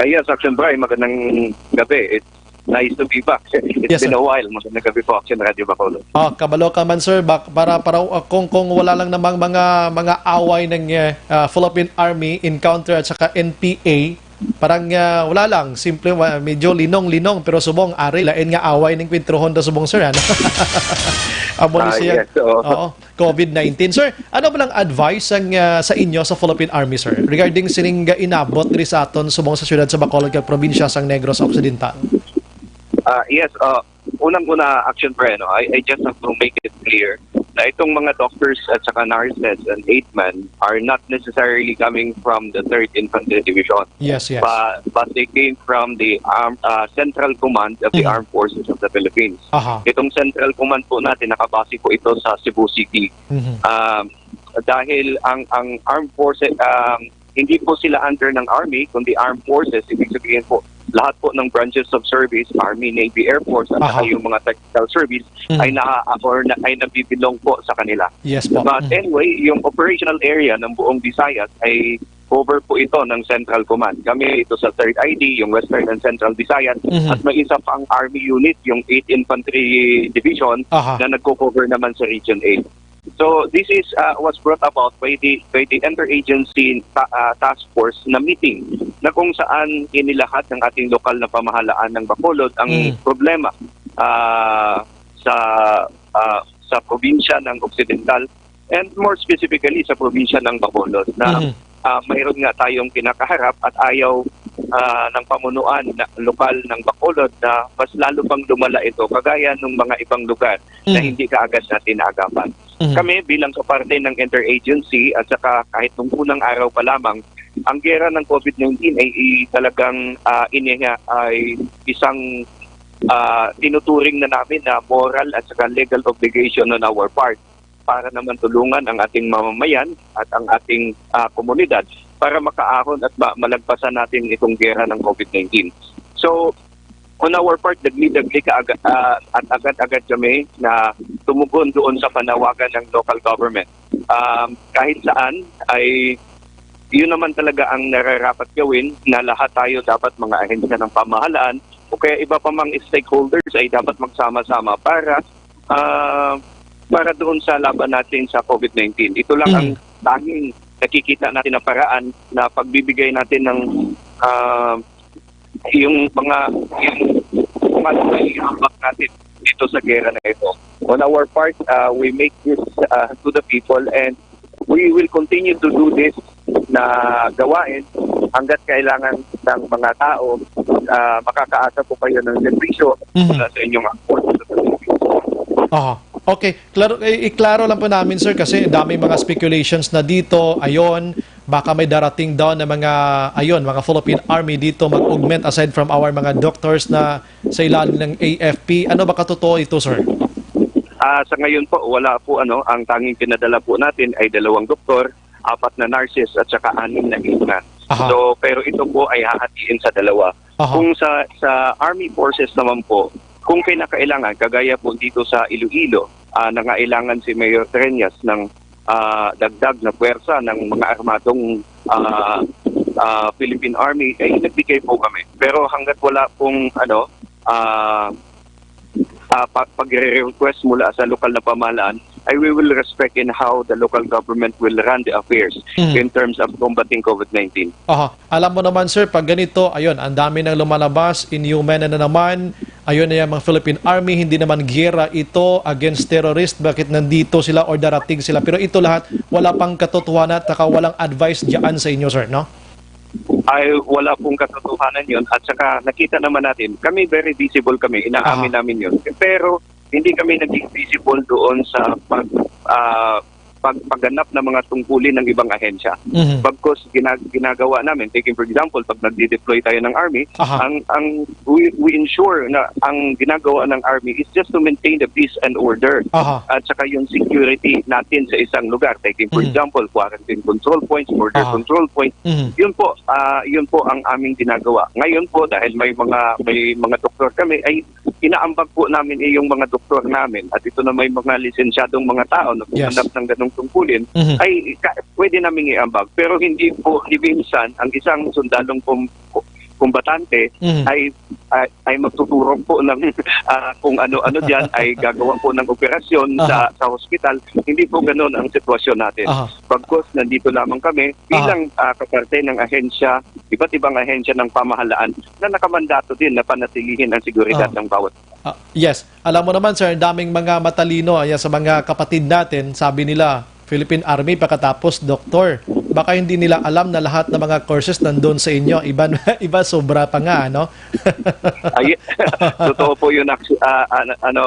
Ah, yes, Action Bry, magandang gabi. It's nice to be back. It's, yes, been sir, a while. Magandang gabi po, Action Radio Bacolod. Oh, kabalo ka man, sir. Bak-, para, para, uh, kung, kung wala lang namang mga, mga away ng, eh, uh, Philippine Army encounter at saka N P A, parang, uh, wala lang. Simple, wa-, medyo linong-linong, pero subong, ari, lain nga away ng kwintrohon do subong, sir, ano? Amo ni Ah, siya. Yes, oo. Oo, covid nineteen. Sir, ano ba lang advice ang, ah, sa inyo sa Philippine Army, sir, regarding sining, ah, inabot diri sa aton subong sa siyudad sa Bacolod kag probinsya sang Negros Occidental? Ah, yes, uh, unang-una, Action Pre, no, I, I just have to make it clear na itong mga doctors at saka nurses and aidman are not necessarily coming from the Third Infantry Division. Yes, yes. But, but they came from the arm, uh, Central Command of the Mhm. Armed Forces of the Philippines. Aha. Itong Central Command po natin, nakabase po ito sa Cebu City. Mhm. Um, dahil ang, ang armed forces, um, hindi po sila under ng army, kundi armed forces, ibig sabihin po, lahat po ng branches of service, army, navy, air force, at Aha. saka yung mga technical service, Mhm. ay na, or na, ay nabibilong po sa kanila. Yes po. But Mhm. anyway, yung operational area ng buong Visayas ay cover po ito ng Central Command. Kami ito sa Third I D, yung Western and Central Visayas, Mhm. at may isa pang army unit, yung Eighth Infantry Division, Aha. na nagko-cover naman sa Region eight. So this is, uh, was brought about by the, by the interagency ta-, uh, task force na meeting na kung saan inilahat ng ating lokal na pamahalaan ng Bacolod ang Mm. problema, uh, sa, uh, sa probinsya ng Occidental and more specifically sa probinsya ng Bacolod na, Mhm. uh, mayroon nga tayong kinakaharap at ayaw, uh, ng pamunuan na lokal ng Bacolod na mas lalo pang lumala ito kagaya ng mga ibang lugar na Mm. hindi kaagad natin naagapan. Mhm. Kami bilang kaparte ng interagency at saka kahit nung unang araw pa lamang, ang gera ng covid nineteen ay i-, talagang, ah, iniha-, ay isang, ah, tinuturing na namin na moral at saka legal obligation on our part para naman tulungan ang ating mamamayan at ang ating, ah, komunidad para makaahon at ma-, malagpasan natin itong gera ng covid nineteen. So, on our part, dagli-dagli ka aga-, ah, at agad-agad kami na tumugon doon sa panawagan ng local government. Um, kahit saan ay yun naman talaga ang nararapat gawin, na lahat tayo dapat, mga ahensya ng pamahalaan o kaya iba pa mang stakeholders ay dapat magsama-sama para, ah, para doon sa laban natin sa covid nineteen. Ito lang ang Mm. tanging nakikita natin na paraan na pagbibigay natin ng, ah, yung mga, yung mga iambak natin dito sa gera na ito. On our part, uh, we make this, uh, to the people and we will continue to do this na gawain hanggat kailangan ng mga tao, uh, makakaasa po kayo ng serbisyo Mhm. mula sa inyong Armed Forces of the Philippines. Aha. Okay. Klaro, i-, iklaro lang po namin, sir, kasi dami mga speculations na dito. Ayon, baka may darating daw na mga, ayon, mga Philippine Army dito mag-augment aside from our mga doctors na sa ilalim ng A F P. Ano ba katotoo ito, sir? Ah, sa ngayon po, wala po, ano, ang tanging pinadala po natin ay dalawang doktor, apat na nurses, at saka anim na aidman. Aha. So, pero ito po ay hahatiin sa dalawa. Aha. Kung sa, sa army forces naman po, kung kinakailangan, kagaya po dito sa Iloilo, ah, nangailangan si Mayor Treñas ng, ah, dagdag na puwersa ng mga armadong, ah, ah, Philippine Army, eh, nagbigay po kami. Pero hanggat wala pong, ano, ah, ah, pa-, pagre-request mula sa lokal na pamahalaan, ay we will respect in how the local government will run the affairs Mhm. in terms of combating covid nineteen. Aha. Alam mo naman, sir, pag ganito, ayun, ang dami nang lumalabas, inyuman na, na naman, ayun na yung mga Philippine Army, hindi naman giyera ito against terrorist, bakit nandito sila or darating sila? Pero ito lahat, wala pang katotohanan at saka walang advice dyan sa inyo, sir, no? Ay, wala pong katotohanan yun. At saka nakita naman natin, kami very visible kami, inaamin Aha. namin yun. Pero hindi kami naging visible doon sa pag, ah, pag-, pagganap ng mga tungkulin ng ibang ahensya. Mhm. Bagkus gina-, ginagawa namin, taking for example, pag nagdi-deploy tayo ng army, Aha. ang, ang, we, we ensure na ang ginagawa ng army is just to maintain the peace and order Aha. at saka yung security natin sa isang lugar. Taking for Mhm. example, quarantine control points, border Aha. control points. Mhm. Yun po, ah, yun po ang aming ginagawa. Ngayon po, dahil may mga, may mga doktor kami, ay inaambag po namin, eh, yung mga doktor namin, at ito na may mga lisensyadong mga tao na Yes. gumanap ng ganong tungkulin, Mhm. ay ka-, pwede naming iambag. Pero hindi po, hindi minsan ang isang sundalong pum-, kumbatante Mhm. ay, ay, ay magtuturok po ng, ah, kung ano-ano diyan, ay gagawa po ng operasyon sa, Aha. sa hospital. Hindi po ganon ang sitwasyon natin. Aha. Bagkus, nandito lamang kami Aha. bilang, ah, kaparte ng ahensya, iba't ibang ahensya ng pamahalaan na nakamandato din na panatilihin ang seguridad Aha. ng bawat Ah, yes. Alam mo naman, sir, ang daming mga matalino, ayan, sa mga kapatid natin, sabi nila, Philippine Army, pagkatapos doktor. Baka hindi nila alam na lahat ng mga courses nandun sa inyo. Iba, iba sobra pa nga, ano? Ay, totoo po yun, actu- ah, ano, ano,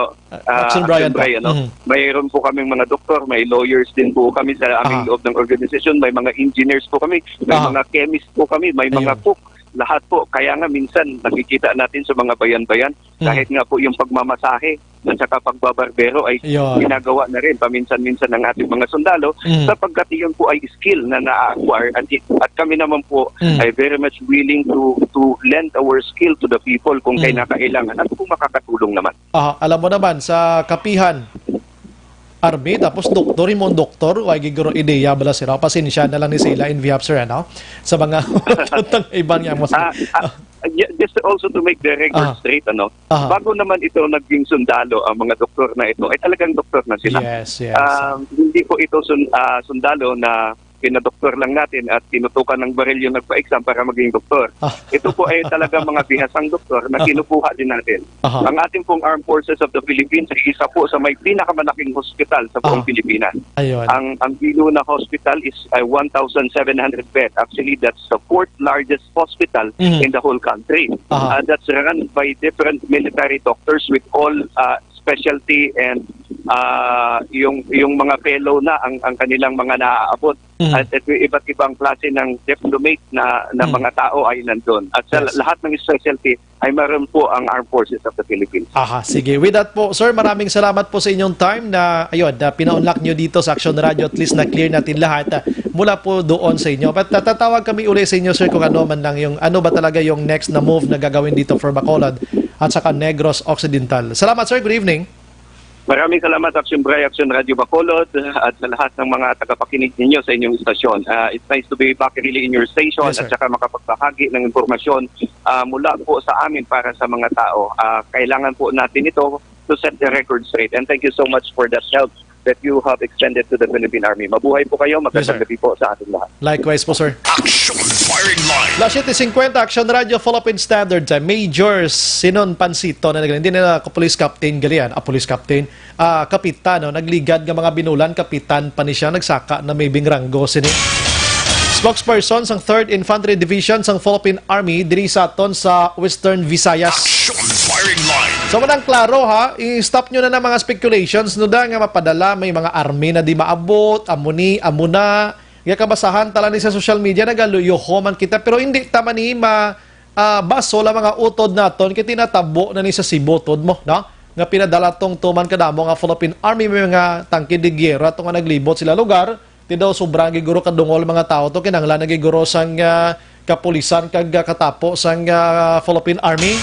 ah, Action Brian po. Brian, no? Mhm. Mayroon po kaming mga doktor, may lawyers din po kami sa aming Aha. loob ng organisasyon, may mga engineers po kami, may Aha. mga chemist po kami, may mga Ayun. cook, lahat po. Kaya nga minsan nakikita natin sa mga bayan-bayan, Mhm. kahit nga po yung pagmamasahe at saka pagbabarbero ay Yun. ginagawa na rin paminsan-minsan ng ating mga sundalo Mhm. sapagkat iyon po ay skill na na-acquire at, at kami naman po Mhm. ay very much willing to to lend our skill to the people kung Mhm. kailangan at kung makakatulong naman. Ah, alam mo naman, sa kapihan, army, tapos doktor, himong doktor, way giguro ideya bala sila. Pasensya na lang ni sila in behalf, sir, ano? Sa mga iban nga mo. Ah, ah, ju- just also to make the record Ah. straight, ano, Ah. bago naman ito naging sundalo ang mga doktor na ito, ay talagang doktor na sila. Yes, yes. Ah, hindi po ito sun- ah, sundalo na pinadoktor lang natin at tinutukan ng baril yung nagpa-exam para maging doktor. Ah. Ito po ay talaga mga bihasang doktor na kinukuha din natin. Aha. Ang ating pong Armed Forces of the Philippines ay isa po sa may pinakamalaking hospital sa buong Ah. Pilipinas. Ayun. Ang ang Viluna Hospital is a one thousand seven hundred bed. Actually, that's the fourth largest hospital Mhm. in the whole country. Aha. Uh, that's run by different military doctors with all uh, specialty and uh, yung yung mga fellow na ang ang kanilang mga naaabot. Mhm. At ito, iba't ibang klase ng diplomate na na Mhm. mga tao ay nandun. At sa Yes. lahat ng specialty ay meron po ang Armed Forces of the Philippines. Aha, sige. With that po, sir, maraming salamat po sa inyong time na, ayun, na pina-unlock nyo dito sa Action Radio. At least na-clear natin lahat, ah, mula po doon sa inyo. But natatawag kami uli sa inyo, sir, kung ano man lang yung, ano ba talaga yung next na move na gagawin dito for Bacolod at saka Negros Occidental. Salamat, sir. Good evening. Maraming salamat, Action Bray, Action Radio Bacolod, at sa lahat ng mga tagapakinig ninyo sa inyong istasyon. Ah, it's nice to be back really in your station Yes, sir. At saka makapagbahagi ng impormasyon ah, mula po sa amin para sa mga tao. Ah, kailangan po natin ito to set the record straight. And thank you so much for that help that you have extended to the Philippine Army. Mabuhay po kayo. Yes, sir. Magandang gabi po sa ating lahat. Likewise po, sir. Action Firing Line. Las siete cincuenta, Action Radio, Philippine Standard Time. Major Sinon Pansito na nagla-, hindi na ako police captain, gali yan. Ah, police captain. Ah, kapitan, no? Nagligad nga mga binulan, kapitan pa ni siya, nagsaka na may bingranggo sini. Spokesperson sang Third Infantry Division sang Philippine Army diri sa aton sa Western Visayas. Action Firing Line. So, manang klaro, ha, i-stop nyo na ng mga speculations, no, da, nga mapadala, may mga army na di maabot, amo ni, amo na. Nga kabasahan tala ni sa social media, nagaluyoho man kita, pero hindi ta man ni ma, ah, basol ang mga utod naton, kay tinatabo na ni sa Cebu, tod mo, no? Nga pinadala tong tuman kadamo nga Philippine Army, may mga tangke de guerra, to nga naglibot sila lugar, ti daw sobrang giguro kadungol mga tao to, kinahanglan na giguro sang, ah, kapulisan kag, ah, katapo sang, ah, Philippine Army.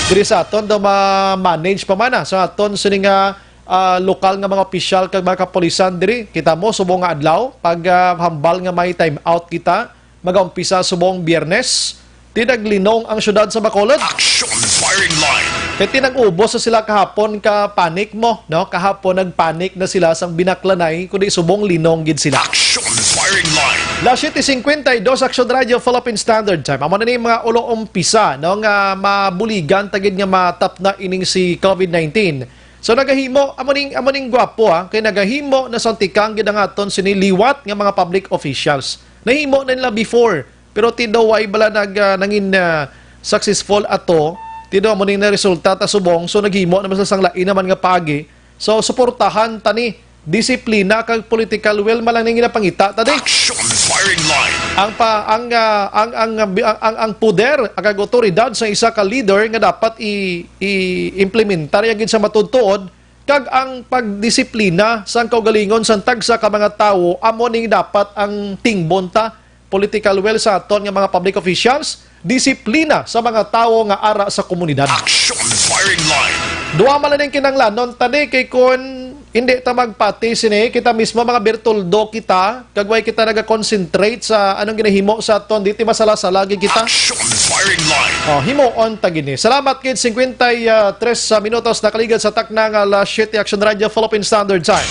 Diri sa aton, daw ma-manage pa man, ah, sa aton sini nga, ah, lokal nga mga opisyal kag mga kapulisan diri. Kita mo, subong nga adlaw, pag, ah, hambal nga may time out kita, magaumpisa subong Biyernes, tinaglinong ang syudad sa Bacolod. Action Firing Line. Kay tinag-ubos na sila kahapon ka panic mo, no? Kahapon nagpanic na sila sang binaklanay, kundi subong linong gid sila. Action Firing Line. Las siete cincuenta y dos, Action Radio, Philippine Standard Time. Amo na ni mga ulo umpisa, no, nga mabuligan ta gid nga matapna ining si COVID nineteen. So nagahimo, amo ning, amo ning gwapo, ha, kay nagahimo na sang tikang gid ang aton sini liwat nga mga public officials. Nahimo na nila before, pero ti daw way bala nag, ah, nangin, ah, successful ato, ti daw amo ning naresulta ta subong, so naghimo naman sa sang lain naman nga paagi. So suportahan ta ni disiplina kag political will man lang ning ginapangita ta di. Action Firing Line. Ang pa ang ah, ang ang ang, ang, ang poder kag awtoridad sa isa ka leader nga dapat i, i-implementar ya gid sa matuod-tuod, kag ang pagdisiplina sang kaugalingon sang tagsa ka mga tawo amo ning dapat ang tingbon ta. Political will sa aton nga mga public officials, disiplina sa mga tawo nga ara sa komunidad. Action Firing Line. Duha man lang kinahanglanon ta di, kay kun hindi ta magpati sini, kita mismo mga birtuldo kita, kag way kita nagakonsentrate sa anong ginahimo sa aton, di ti masala-sala gid kita. Action Firing Line. Oh, himuon ta gini. Salamat gid, cincuenta y tres minutos nakaligad sa takna nga alas siete, Action Radio, Philippine Standard Time.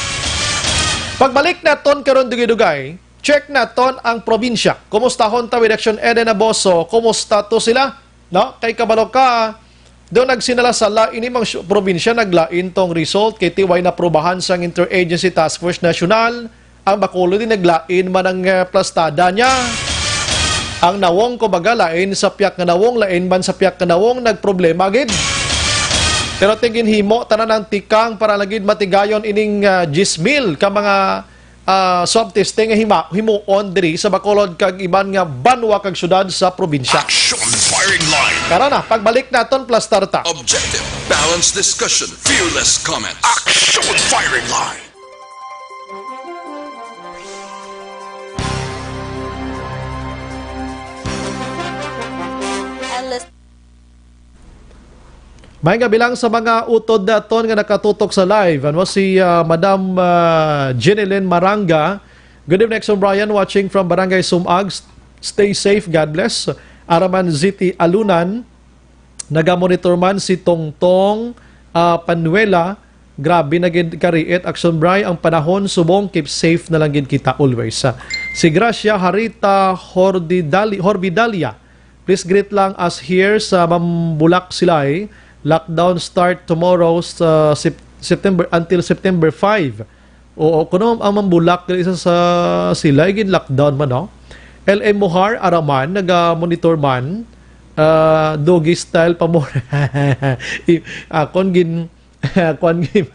Pagbalik naton karon dugay-dugay, check naton ang probinsya. Kumustahon ta with Action Eden Aboso? Kumusta to sila? No? Kay kabalo ka, Do nagsinala-sala ini mga syu-, probinsya naglain tong result kay tiway na prubahan sang Interagency Task Force National. Ang Bacolod din naglain man ang, eh, plastada niya. Ang nawong, kumbaga, lain sa piyak nga nawong, lain man sa piyak nga nawong, nagproblema gid. Pero tingin himo, tanan ang tikang para lagid matigayon ining, ah, diyes mil ka mga, ah, swab testing nga hima-, himuon diri sa Bacolod kag iban nga banwa kag syudad sa probinsya. Action Firing Line. Karon na, pagbalik naton, plastar ta. Objective, balanced discussion, fearless comment. Action Firing Line. And listen. May nga bilang sa mga utod naton nga nakatutok sa live. Ano si, ah, Madam, ah, Jenilyn Maranga? Good evening, Exo Brian, watching from Barangay Sumag. S-, stay safe, God bless. Araman City, Alunan. Nagamonitor man si Tongtong, ah, Panuela. Grabe na gid kariit, Action Bry, ang panahon. Subong, keep safe na lang gid kita always. Ah, si Gracia Harita Hordidali-, Horbidalia, please greet lang us here sa Mambulak, Silay. Lockdown start tomorrow sa Sep-, September, until September five. Oo, kuno ang Mambulak diri sa, sa Silay, gin-lockdown man, no? L M Mohar Araman, naga-monitor man. Ah, doggy style pa mo. I-, akon gin-, kuan gin-,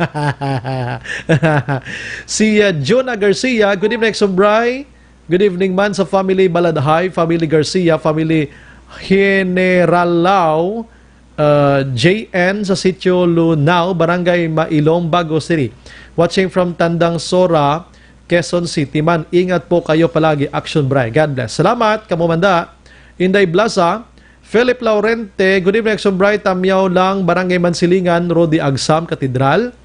si, ah, Jonah Garcia, good evening, Exo Bry. Good evening man sa family Baladhay, family Garcia, family Generalao, ah, J N sa Sitio Lunao, Barangay Mailong, Bago City. Watching from Tandang Sora, Quezon City man. Ingat po kayo palagi, Action Bry. God bless. Salamat, kamo man da. Inday Blasa, Philip Laurente, good evening, Action Bry. Tamyaw lang, Barangay Mansilingan, Rudy Agsam, Katedral.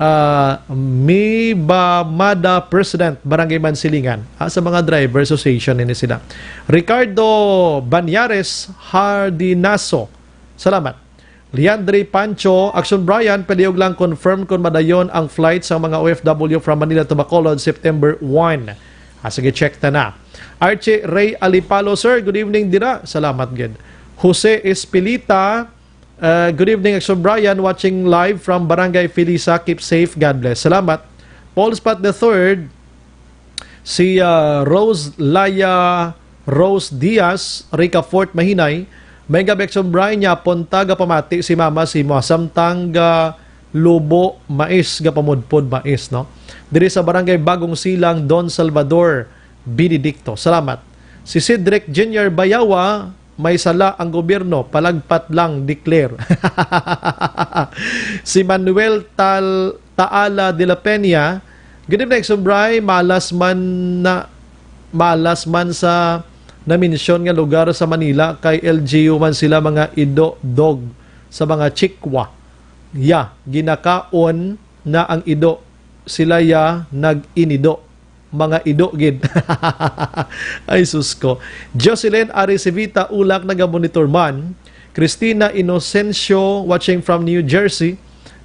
Ah, Mibamada President, Barangay Mansilingan. Ah, sa mga driver association, ini sila. Ricardo Banyares Hardinaso, salamat. Leandre Pancho, Action Brian, pwede og lang confirm kung madayon ang flight sa mga O F W from Manila to Bacolod, September one. Ah, sige, check ta na. Archie Ray Alipalo, sir, good evening dira. Salamat gid. Jose Espilita, uh, good evening, Action Brian, watching live from Barangay Felisa. Keep safe, God bless. Salamat. Paul Spot the third, si, ah, Rose Laya Rose Diaz, Rica Fort, Mahinay. May gabi, Action Brian, niya punta gapamati si mama si mo samtang ga lubo mais, gapamudpod mais, no? Diri sa Barangay Bagong Silang, Don Salvador Benedicto. Salamat. Si Cedric Junior Bayawa, may sala ang gobyerno, palagpat lang, declare. Si Manuel Tal-, Taala de la Peña, good evening, Exo Bry. Malas man na, malas man sa namensyon nga lugar sa Manila, kay L G U man sila, mga ido dog sa mga Chikwa. Ya, ginakaon na ang ido. Sila ya nag-inido. Mga ido gid. Ay, sus ko. Jocelyn Aricevita Ulak, nagamonitor man. Christina Inocencio, watching from New Jersey.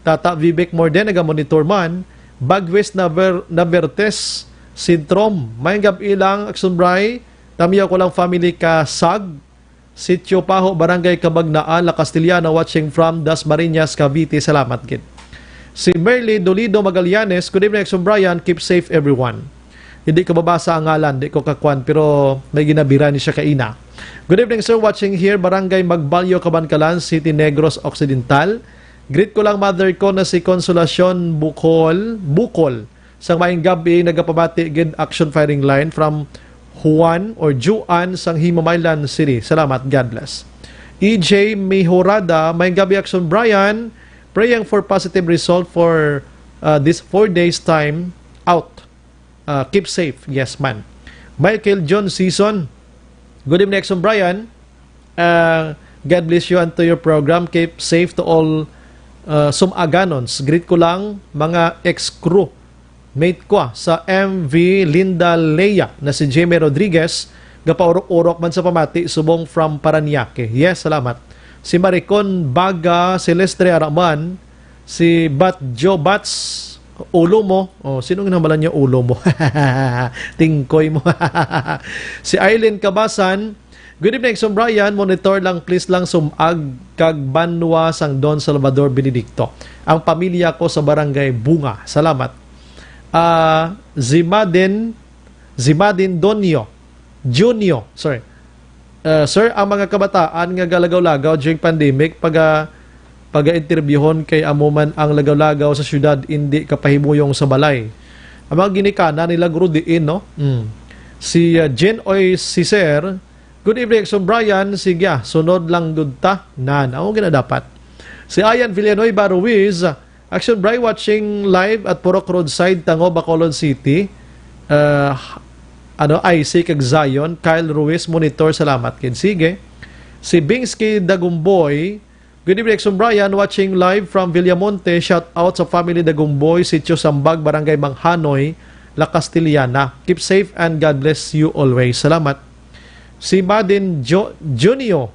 Tata Vivek Morden, nagamonitor man. Bagwis Naver-, Navertes Sintrom. May gab-i lang, Action Bry. Tamiyaw ko lang family ka Sag. Sitio Paho, Barangay Cabagnaan, La Castellana, watching from Dasmariñas, Cavite. Salamat gid. Si Merly Dolido Magallanes, good evening, Exo Brian. Keep safe, everyone. Hindi ko mabasa ang ngalan, di ko kakwan, pero may ginabiran ni siya kaina. Good evening, sir. Watching here, Barangay Magbalyo, Kabankalan City, Negros Occidental. Greet ko lang mother ko na si Consolacion Bukol, Bukol. Sa maayong gabi, nagapamati gid Action Firing Line from Juan or Juan sang Himamaylan City. Salamat, God bless. E J Mejorada, maayong gabi, Action Brian. Praying for positive result for, uh, this four days time out. Uh, keep safe. Yes, man. Michael John Season, good evening, Action Brian. Uh, God bless you and to your program. Keep safe to all, uh, Sumaaganons. Greet ko lang mga ex-crew mate ko, ah, sa M V Linda Lea na si Jimmy Rodriguez, gapaurok-urok man sa pamati, subong from Parañaque. Yes, salamat. Si Maricon Baga Celestre Araman, si Bat Joe Bats, ulo mo. Oh, sino nga namalan niya ulo mo? Tingkoy mo. Si Aileen Kabasan, Good evening, Sir Brian. Monitor lang, please lang sumag kag banwa sang Don Salvador Benedicto. Ang pamilya ko sa Barangay Bunga. Salamat. Ah, Zimadin, Zimadin Donio, Junio, sorry. Ah, sir, ang mga kabataan nga galagaw-lagaw during pandemic, paga, paga-interbyuhon kay amo man ang lagaw-lagaw sa syudad, indi kapahimuyong sa balay. Ang mga ginikanan nila, guro, diin, no? Mm. Si, ah, Jen Oy Siser, "Good evening, Action Brian. Sige, ah, sunod lang gud ta." Nan, amo gina dapat. Si Ayan Villanueva Ruiz, "Action Brian, watching live at Purok Roadside, Tango, Bacolod City." Ah, ano, I C kag Zion, Kyle Ruiz, monitor, salamat gid. Sige. Si Bingsky Dagumboy, "Good evening, Action Brian. Watching live from Villamonte. Shout out sa family Dagumboy, Sitio Sambag, Barangay Manghanoy, La Castellana. Keep safe and God bless you always." Salamat. Si Madin Jo-, Junio,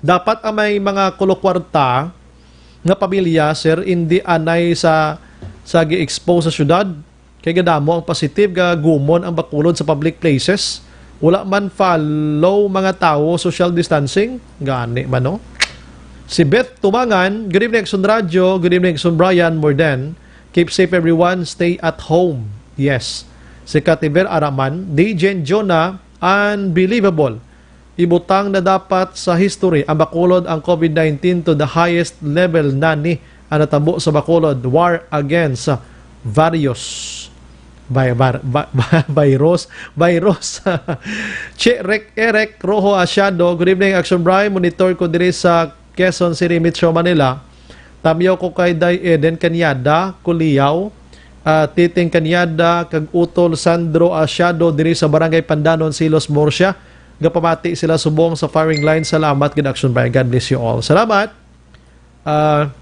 "Dapat ang may mga kulokwarta nga pamilya, sir, indi anay sa, sa gi-expose sa syudad. Kay gadamo ang positive nga gumon ang Bacolod sa public places. Wala man follow mga tawo social distancing." Gani man, no? Si Beth Tumangan, "Good evening, Action Radio. Good evening, Action Brian. More than. Keep safe, everyone. Stay at home." Yes. Si Kativer Araman, "D J Jonah, unbelievable. Ibutang na dapat sa history ang Bacolod ang COVID nineteen to the highest level na ni ang natabo sa Bacolod. War against various vi-, var-, va-, va-, virus, virus." Che Rek Erek Rojo Asiado, "Good evening, Action Brian. Monitor ko diri sa Quezon City, Metro Manila. Tamyaw ko kay Day Eden Cañada, Kuliyaw, ah, Titing Cañada, kag Utol Sandro Asiado diri sa Barangay Pandanon, Silos, Murcia. Gapamati sila subong sa firing line. Salamat gid, Action Brian. God bless you all." Salamat. Ah,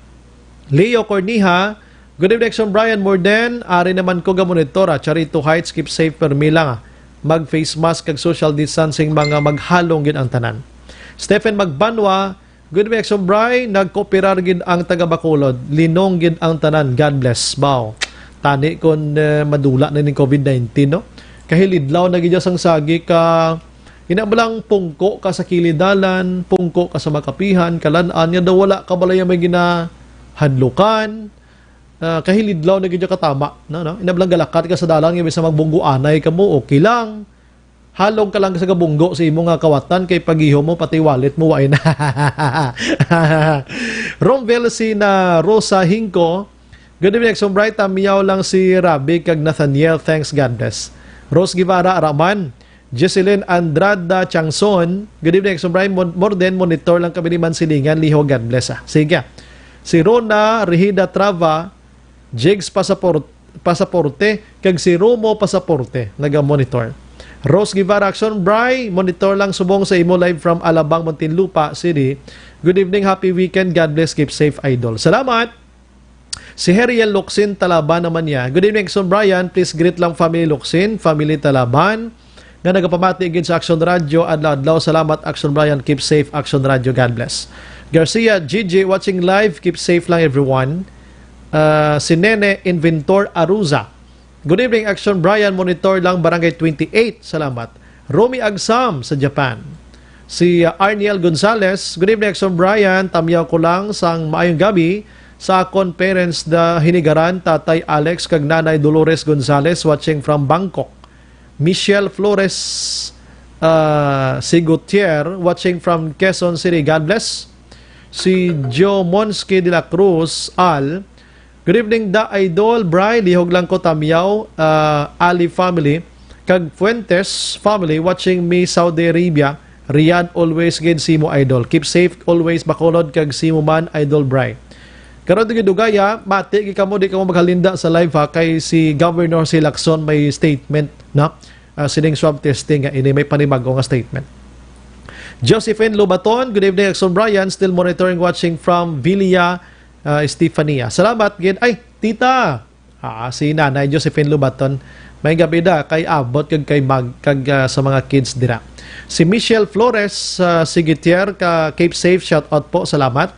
Leo Corniha, "Good evening, Action Brian. More than, ari naman ko gamonitor, ah. Charito Heights, keep safe, permi lang, ah. Mag face mask kag social distancing, mga maghalong gid ang tanan." Stephen Magbanwa, "Good evening, Action Brian. Nagkooperar gid ang taga Bacolod. Linong gid ang tanan. God bless." Baw. Tani kon, eh, madula na ning COVID nineteen, no? Kahilidlaw na gid sang sagi ka, ina ba lang, pungko ka sa kilid dalan, pungko ka sa makapihan, kalan-an, nga daw wala ka balay may ginahadlukan, ah, kahilidlaw na gid ka tama, no, no? Ina ba lang galakat ka sa dalan nga bisan magbunggo anay ka mo, okay lang. Halong ka lang sa gabunggo sa imo nga kawatan kay pag-ihom mo pati wallet mo wa na. Romvel Sina Rosa Hingco, "Good evening, Action Brian. Tamyaw lang si Rabi kag Nathaniel. Thanks, God bless." Rose Guevara Araman, Jesselyn Andrada Changson, "Good evening, Action Brian. Mon-, more than monitor lang kami ni Mansilingan, Liho, God bless, ah." Sige. Si Rona Rehida Trava, Jigs Pasaport-, Pasaporte, kag si Romo Pasaporte, naga-monitor. Rose Guevara Action, "Bri, monitor lang subong sa imo live from Alabang, Muntinlupa City. Good evening, happy weekend, God bless, keep safe, idol." Salamat. Si Heriel Locsin Talaban naman niya, "Good evening, Action Brian. Please greet lang family Locsin, family Talaban, nga nagapamati gid sa Action Radio adlaw-adlaw. Salamat, Action Brian. Keep safe, Action Radio. God bless." Garcia Gigi, watching live. Keep safe lang, everyone. Ah, si Nene Inventor Aruza, "Good evening, Action Brian. Monitor lang, Barangay twenty-eight. Salamat." Romy Agsam sa Japan. Si, ah, Arniel Gonzalez, "Good evening, Action Brian. Tamyaw ko lang sang maayong gabi sa akon parents, the Hinigaran, Tatay Alex kag Nanay Dolores Gonzalez, watching from Bangkok." Michelle Flores, ah, Sigutier, watching from Quezon City. God bless. Si Joe Monski de la Cruz Al, "Good evening, da idol. Bri, lihog lang ko tamyaw, ah, Ali family, kag Fuentes family, watching me Saudi Arabia, Riyadh, always gid simo, idol. Keep safe always, Bacolod, kag simo man, Idol Bri." Karon, di gid dugaya, mati gid kamo, di kamo maghalinda sa live, ha, kay si Governor si Lacson may statement, no? Ah, sining swab testing nga ini may panibag-o nga statement. Josephine Lubaton, "Good evening, Action Brian. Still monitoring, watching from Villa, ah, Estefania." Salamat gid. Ay, tita! Ah, si Nanay Josephine Lubaton. May gabi da, kay Abot kag kay Mag, kag, ah, sa mga kids dira. Si Michelle Flores, ah, Sigitier, ka Cape Safe, shout out po, salamat.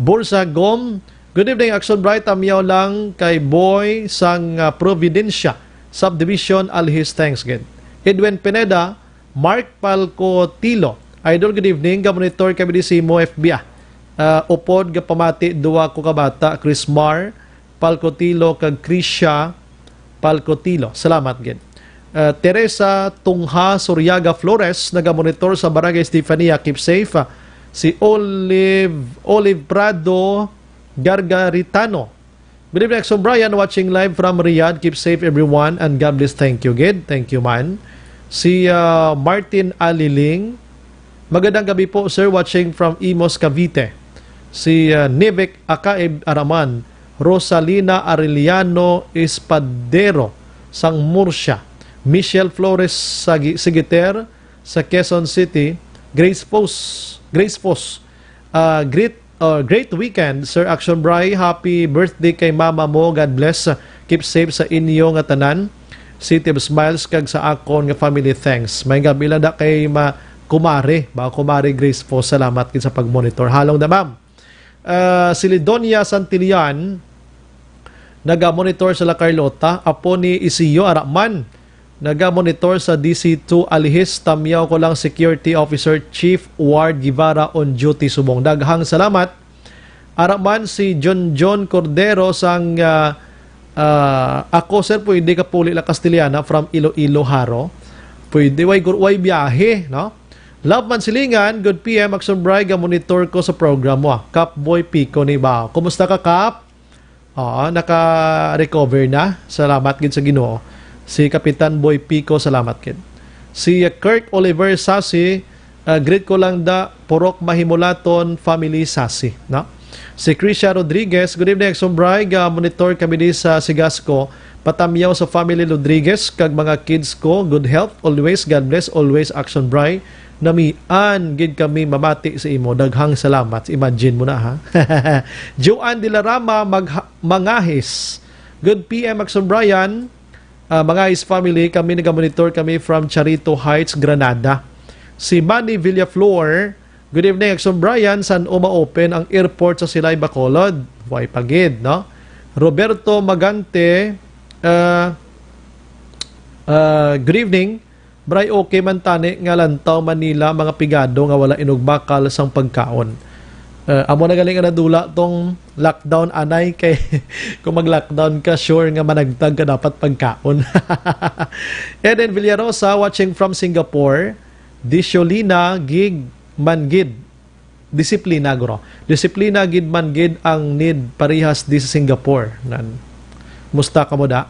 Bursa Gom, "Good evening, Action Bright. Tamyaw lang kay Boy sang, ah, Providencia Subdivision, Alhis, thanks gid." Edwin Pineda, Mark Palcotilo, Idol, good evening. Ga-monitor kami di sa imo F B, ah. Ah, upod nga pamati, duwa ko ka bata, Chris Mar Palcotilo kag Krisha Palcotilo. Salamat gid. Ah, Teresa Tungha Soriaga Flores, naga-monitor sa Barangay Estefania. Keep safe. Ah, si Olive, Olive Prado Gargaritano. Good evening, Action Brian, watching live from Riyadh. Keep safe, everyone, and God bless. Thank you, gid. Thank you, man. Si, ah, Martin Aliling, "Magandang gabi po, sir, watching from Imus, Cavite." Si, ah, Nivek Akaib Araman, Rosalina Arellano Espadero, sang Murcia. Michelle Flores Sagi-, Sigiter, sa Quezon City. Grace Fos, Grace Fos, ah, great, ah, great weekend, Sir Action Bry. Happy birthday kay mama mo. God bless. Keep safe sa inyo nga tanan. City of Smiles kag sa akon nga family. Thanks. May gabi lang da kay ma kumare, ba, kumare Grace Fos. Salamat gid sa pag-monitor. Halong na, ma'am. Ah, si Lidonia Santillan, naga-monitor sa La Carlota. Apo ni Isiyo Araman, naga-monitor sa D C two Alihis. Tamyaw ko lang, Security Officer Chief Ward Guevara on duty subong. Daghang salamat. Araman si John John Cordero sang, ah, ah, ako, sir, pwede ka puli la Castellana from Iloilo, Jaro. Pwede, way gur-, way biyahe, no? Love Mansilingan, good P M, Action Bry, ga-monitor ko sa program mo, ah. Kap Boy Pico ni ba? Kumusta ka, Kap? Oo, naka-recover na. Salamat gid sa Ginoo. Si Kapitan Boy Pico, salamat gid. Si Kirk Oliver Sasi, ah, greet ko lang da, Purok Mahimulaton family Sasi, no? Si Krisha Rodriguez, "Good evening, Action Bry. Ga-monitor kami di sa Sigasco. Patamyaw sa family Rodriguez kag mga kids ko. Good health always. God bless always, Action Bry." Namian gid kami mamati sa imo. Daghang salamat. Imagine mo na, ha? Joanne Dilarama, Magha-, Mangahis. "Good P M, Action Brian. Ah, Mangahis family, kami nagamonitor kami from Charito Heights, Granada." Si Manny Villaflor, "Good evening, Action Brian. San-o ma-open ang airport sa Silay, Bacolod?" Way pa gid, no? Roberto Magante, ah, ah, "Good evening. Bray, okay man tani nga lantaw man nila mga pigado nga wala inugbakal sang pagkaon." Eh, amo na galing nga nadula tong lockdown, anay, kay kung mag-lockdown ka, sure nga managtag ka dapat pagkaon. Eden Villarosa, watching from Singapore. Disiolina gid man gid. Disiplina, guro. Disiplina gid man gid ang need parehas di sa Singapore. Nan. Musta kamo da?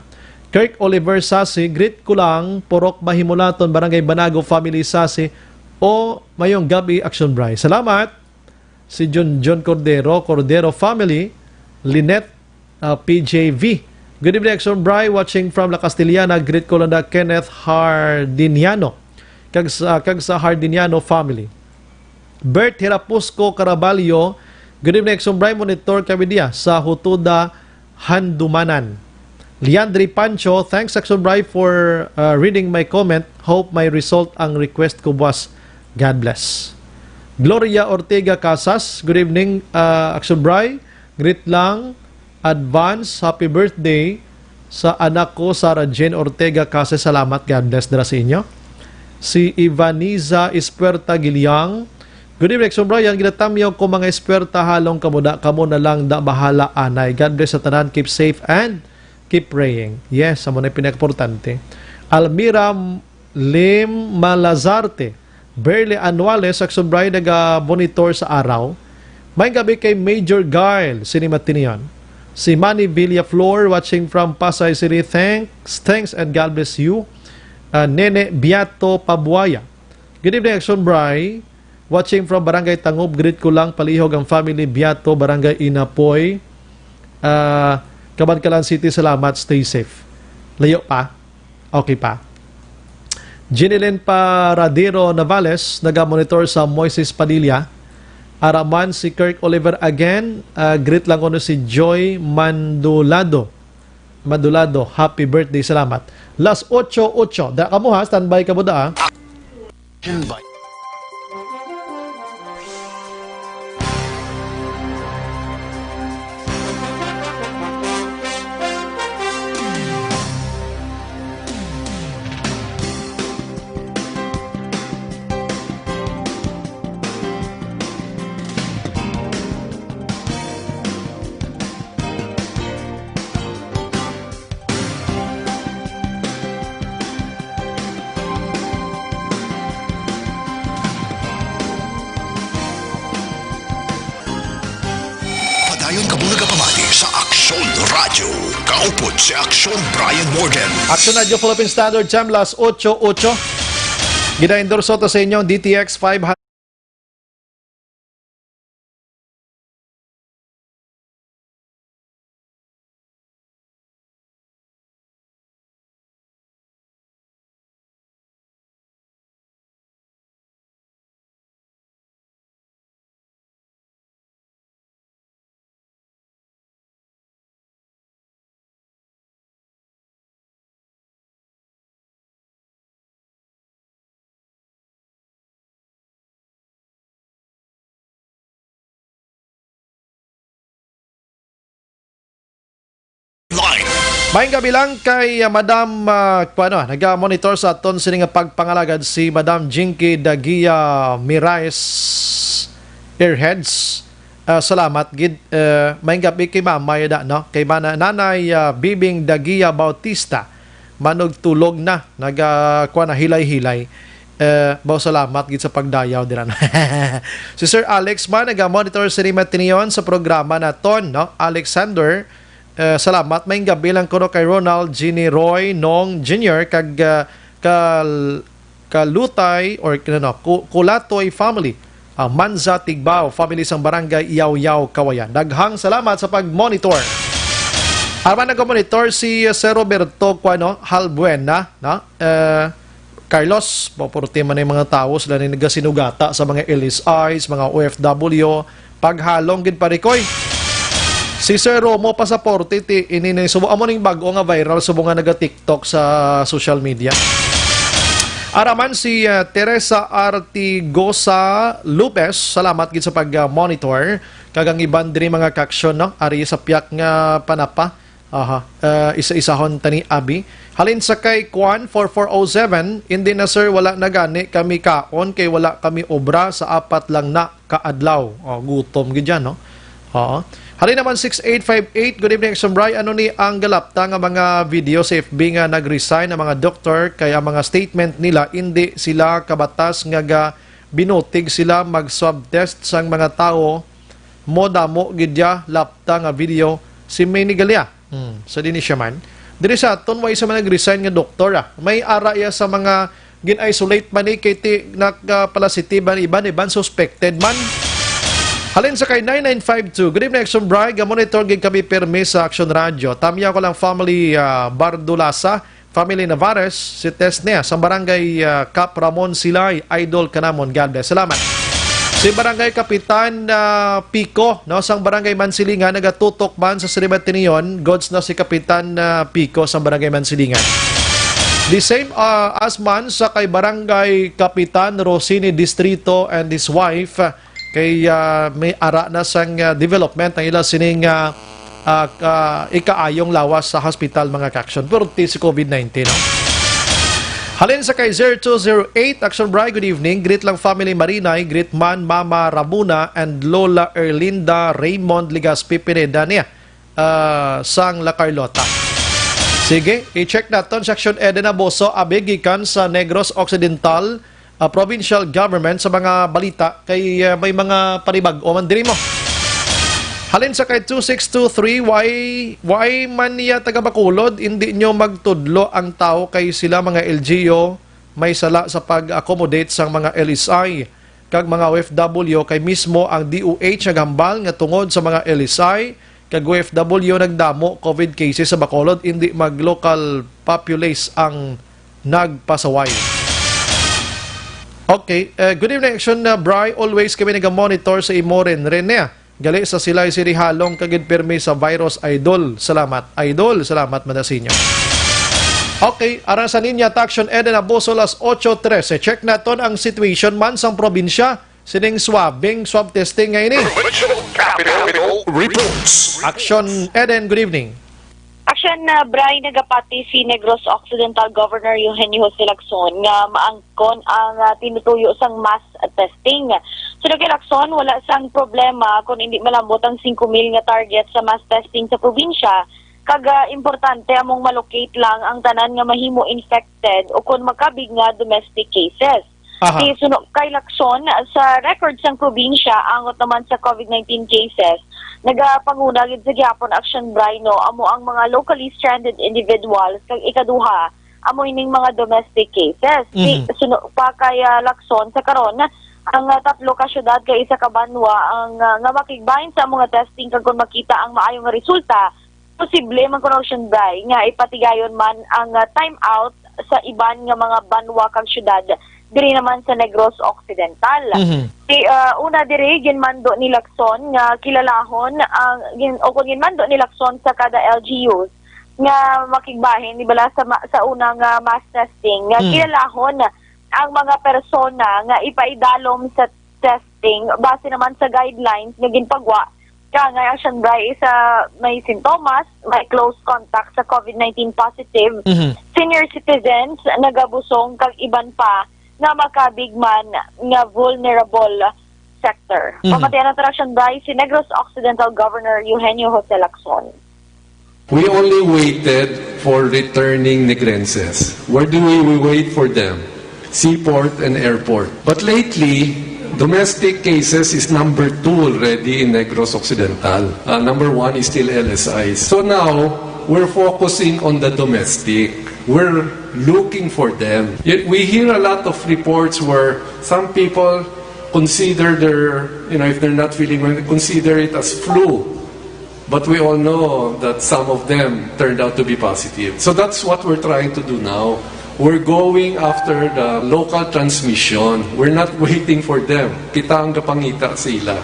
Kirk Oliver Sasi, "Greet ko lang, Purok Mahimulaton, Barangay Banago, family Sasi." O, mayong gabi, Action Bry. Salamat. Si John John Cordero, Cordero family, Lynette, ah, P J V. "Good evening, Action Bry. Watching from La Castellana. Greet ko lang da Kenneth Hardiniano kag sa, kag sa Hardiniano family." Bert Hirapusco Caraballo, "Good evening, Action Bry. Monitor kami diya sa Hutuda, Handumanan." Leandri Pancho, "Thanks, Action Bry, for, uh, reading my comment. Hope may result ang request ko buwas. God bless." Gloria Ortega Casas, "Good evening, uh, Action Bry. Greet lang, advance happy birthday sa anak ko, Sarah Jane Ortega Casas." Salamat, God bless dira sa inyo. Si Ivaniza Espuerta Giliang, "Good evening, Action Brian. Ginatamyaw ko mga espuerta, halong kamo da, kamo na lang da bahala anay. God bless sa tanan. Keep safe and keep praying." Yes, amo na yung pinakaimportante. Almira Lim Malazarte, Berly Anuales, Action Brian, naga-monitor sa araw. May gabi kay Major Guile, sini matinion. Si Manny Villaflor, watching from Pasay City. Thanks, thanks, and God bless you. Ah, Nene Biato Pabuaya. Good evening, Action Bry. Watching from Barangay Tangub, greet ko lang palihog ang family Biato, Barangay Inapoy, ah, Kabankalan City. Salamat, stay safe. Layo pa? Okay pa. Jinilin Paradero Navales, naga-monitor sa Moises Padilla. Araman si Kirk Oliver again. Ah, greet lang kuno si Joy Mandulado. Mandulado, happy birthday, salamat. Las ocho ocho. Da kamo ha, standby kamo da, ah. Invite. Yung kabulaga pamati sa Aksyon Radyo. Kaupod si Aksyon Brian Morgan. Aksyon Radyo Philippine Standard Time, las ocho ocho. Gina-endorso to sa inyong D T X five hundred. Line. Maayong gabi lang kay, ah, Madam, ah, kuwan, ah, naga-monitor sa aton sini nga pagpangalagad si Madam Jinky Dagia Miraes Airheads. Ah, salamat gid. Eh, maayong gabi kay Mama Yada, no? Kay Mana-, Nanay, ah, Bibing Dagia Bautista. Manugtulog na, naga, kuwan na, hilay-hilay. Eh, baw salamat gid sa pagdayaw dira. Si Sir Alex man naga-monitor sa Rima Tinion sa programa naton, no? Alexander, eh, salamat. Maayong gabi lang kuno kay Ronald, Jeannie, Roy, Nong, Junior, kag, ah, kal-, Kalutay or, ano, Ku-, Kulatoy family. Ah, Manza Tigbao family sang Barangay Yaw-Yaw, Kawayan. Daghang salamat sa pag-monitor. Aram man nag-monitor si, uh, Sir Roberto, kuano, Halbuena, no? Eh, Carlos, maporte man ang mga tawo, sila ni nagasinugata sa mga L S Is, mga O F W, paghalong gid, pare koy. Si Sir Romo Pasaporte, ti, ini ni subo, amo ning bag-o nga viral, subo nga naga-TikTok sa social media. Araman si, uh, Teresa Artigosa Lopez, salamat gid sa pag-monitor. Kag ang iban diri mga kaaksyon, no? Ari sa piyak nga panapa. Aha. Uh, isa-isahon tani, abi. Halin sa kay Kwan four four oh seven, hindi na, sir, wala na gani kami kaon kay wala kami obra sa apat lang na ka adlaw. Oh, gutom gid yan, no? Oo. Halin naman six eight five eight, good evening, Aksyon Bri. Ano ni ang galapta nga mga video sa F B nga nag-resign ang mga doktor, kay ang mga statement nila, hindi sila kabatas nga ga-, binutig sila mag-swab test sang mga tawo mo, damo gid ya lapta nga video si Manny Galia. Hmm, sa dini siya man. Diri sa aton, way sa man nag-resign nga doktor, ah. May ara iya sa mga gin-isolate man ni kay ti nagpala-positive man iban, iban suspected man. Halin sa kay nine nine five two, good evening, Aksyon Bri. Ga-monitor gid kami pirmi sa Aksyon Radyo. Tamya ko lang family, ah, Bardulasa, family Navarez, si Tess niya, sa barangay, ah, Cap Ramon Silay, idol ka namon. God bless. Salamat. Si Barangay Kapitan, ah, Pico, no, sang Barangay Mansilingan, nagatutok man sa Silibat Tinion, goods na si Kapitan, ah, Pico sang Barangay Mansilingan. The same, ah, as man sa kay Barangay Kapitan Rosini Distrito and his wife, ah, kay, ah, may ara na sang, ah, development ang ila sining, ah, ah, ka-, ikaayong lawas sa hospital, mga kaaksyon, pero ti si covid nineteen, no? Halin sa kay zero two zero eight, Aksyon Bri, good evening. Greet lang family Marinay, greet man Mama Ramona and Lola Erlinda Raymond Legaspi Pineda niya, ah, sang La Carlota. Sige, i-check naton si Aksyon Eden Aboso, abi gikan sa Negros Occidental, ah, provincial government sa mga balita kay, ah, may mga panibag-o man diri mo. Halin sa kay two six two three, why, why man niya taga Bacolod, hindi nyo magtudlo ang tao kay sila mga L G U may sala sa pag-accommodate sang mga L S I kag mga O F W kay mismo ang D O H naghambal nga tungod sa mga L S I kag O F W nagdamo covid cases sa Bacolod, hindi mag-local populace ang nagpasaway. Okay, eh, good evening, Aksyon, uh, Bri. Always kami naga-monitor sa imo rin, Rene. Gali sa Silay City, halong kagid pirmi sa virus, idol. Salamat, idol. Salamat, Madasinyo. Okay, ara sa Ninya Taction Eden Abuso, las ocho trese. Check naton ang situation man sang probinsya. Sining swabing, swab testing nga ini. Provincial Capital Reports. Action, Eden, good evening. Action, uh, Bri, nagapati si Negros Occidental Governor Eugenio Jose Lacson nga maangkon ang, uh, tinutuyo sang mass testing. Suno kay Lacson, wala sang problema kung hindi malambot ang singko mil nga target sa mass testing sa probinsya, kag, uh, importante among malocate lang ang tanan nga mahimo infected o kon makabig nga domestic cases. Aha. Kay suno kay Lacson, sa record sang probinsya, angot naman sa covid nineteen cases, Nagapanguna gid sa gihapon, Action Bri, no, amo ang mga locally stranded individuals, kag ikaduha, amo ining mga domestic cases. Di, Mhm. suno pa kay, ah, Lacson, sa karon, ang, ah, tatlo ka syudad kay isa ka banwa ang, ah, nga makigbahin sa amo nga testing, kag kung makita ang maayo nga resulta, posible man kuno, Action Bri, nga ipatigayon man ang, ah, time out sa iban nga mga banwa kag syudad diri naman sa Negros Occidental. Mhm. Ti, ah, una diri, ginmando ni Lacson nga kilalahon ang gin-, o kung ginmando ni Lacson sa kada L G Us nga makigbahin, di bala, sa ma-, sa unang, ah, mass testing, nga Mhm. kilalahon ang mga persona nga ipaidalom sa testing base naman sa guidelines nga ginpagwa, kangay, Action Bri, isa may sintomas, may close contact sa COVID nineteen positive, Mhm. senior citizens, nagabusong, kag iban pa nga makabig man nga vulnerable sector. Mhm. Pamatian naton, Action Bri, si Negros Occidental Governor Eugenio Jose Lacson. We only waited for returning Negrenses. Where do we, we wait for them? Seaport and airport. But lately, domestic cases is number two already in Negros Occidental. Uh, number one is still L S I. So now, we're focusing on the domestic. We're looking for them. Y-, we hear a lot of reports where some people consider their, you know, if they're not feeling well, consider it as flu. But we all know that some of them turned out to be positive. So that's what we're trying to do now. We're going after the local transmission. We're not waiting for them. Kita ang gapangita sa ila.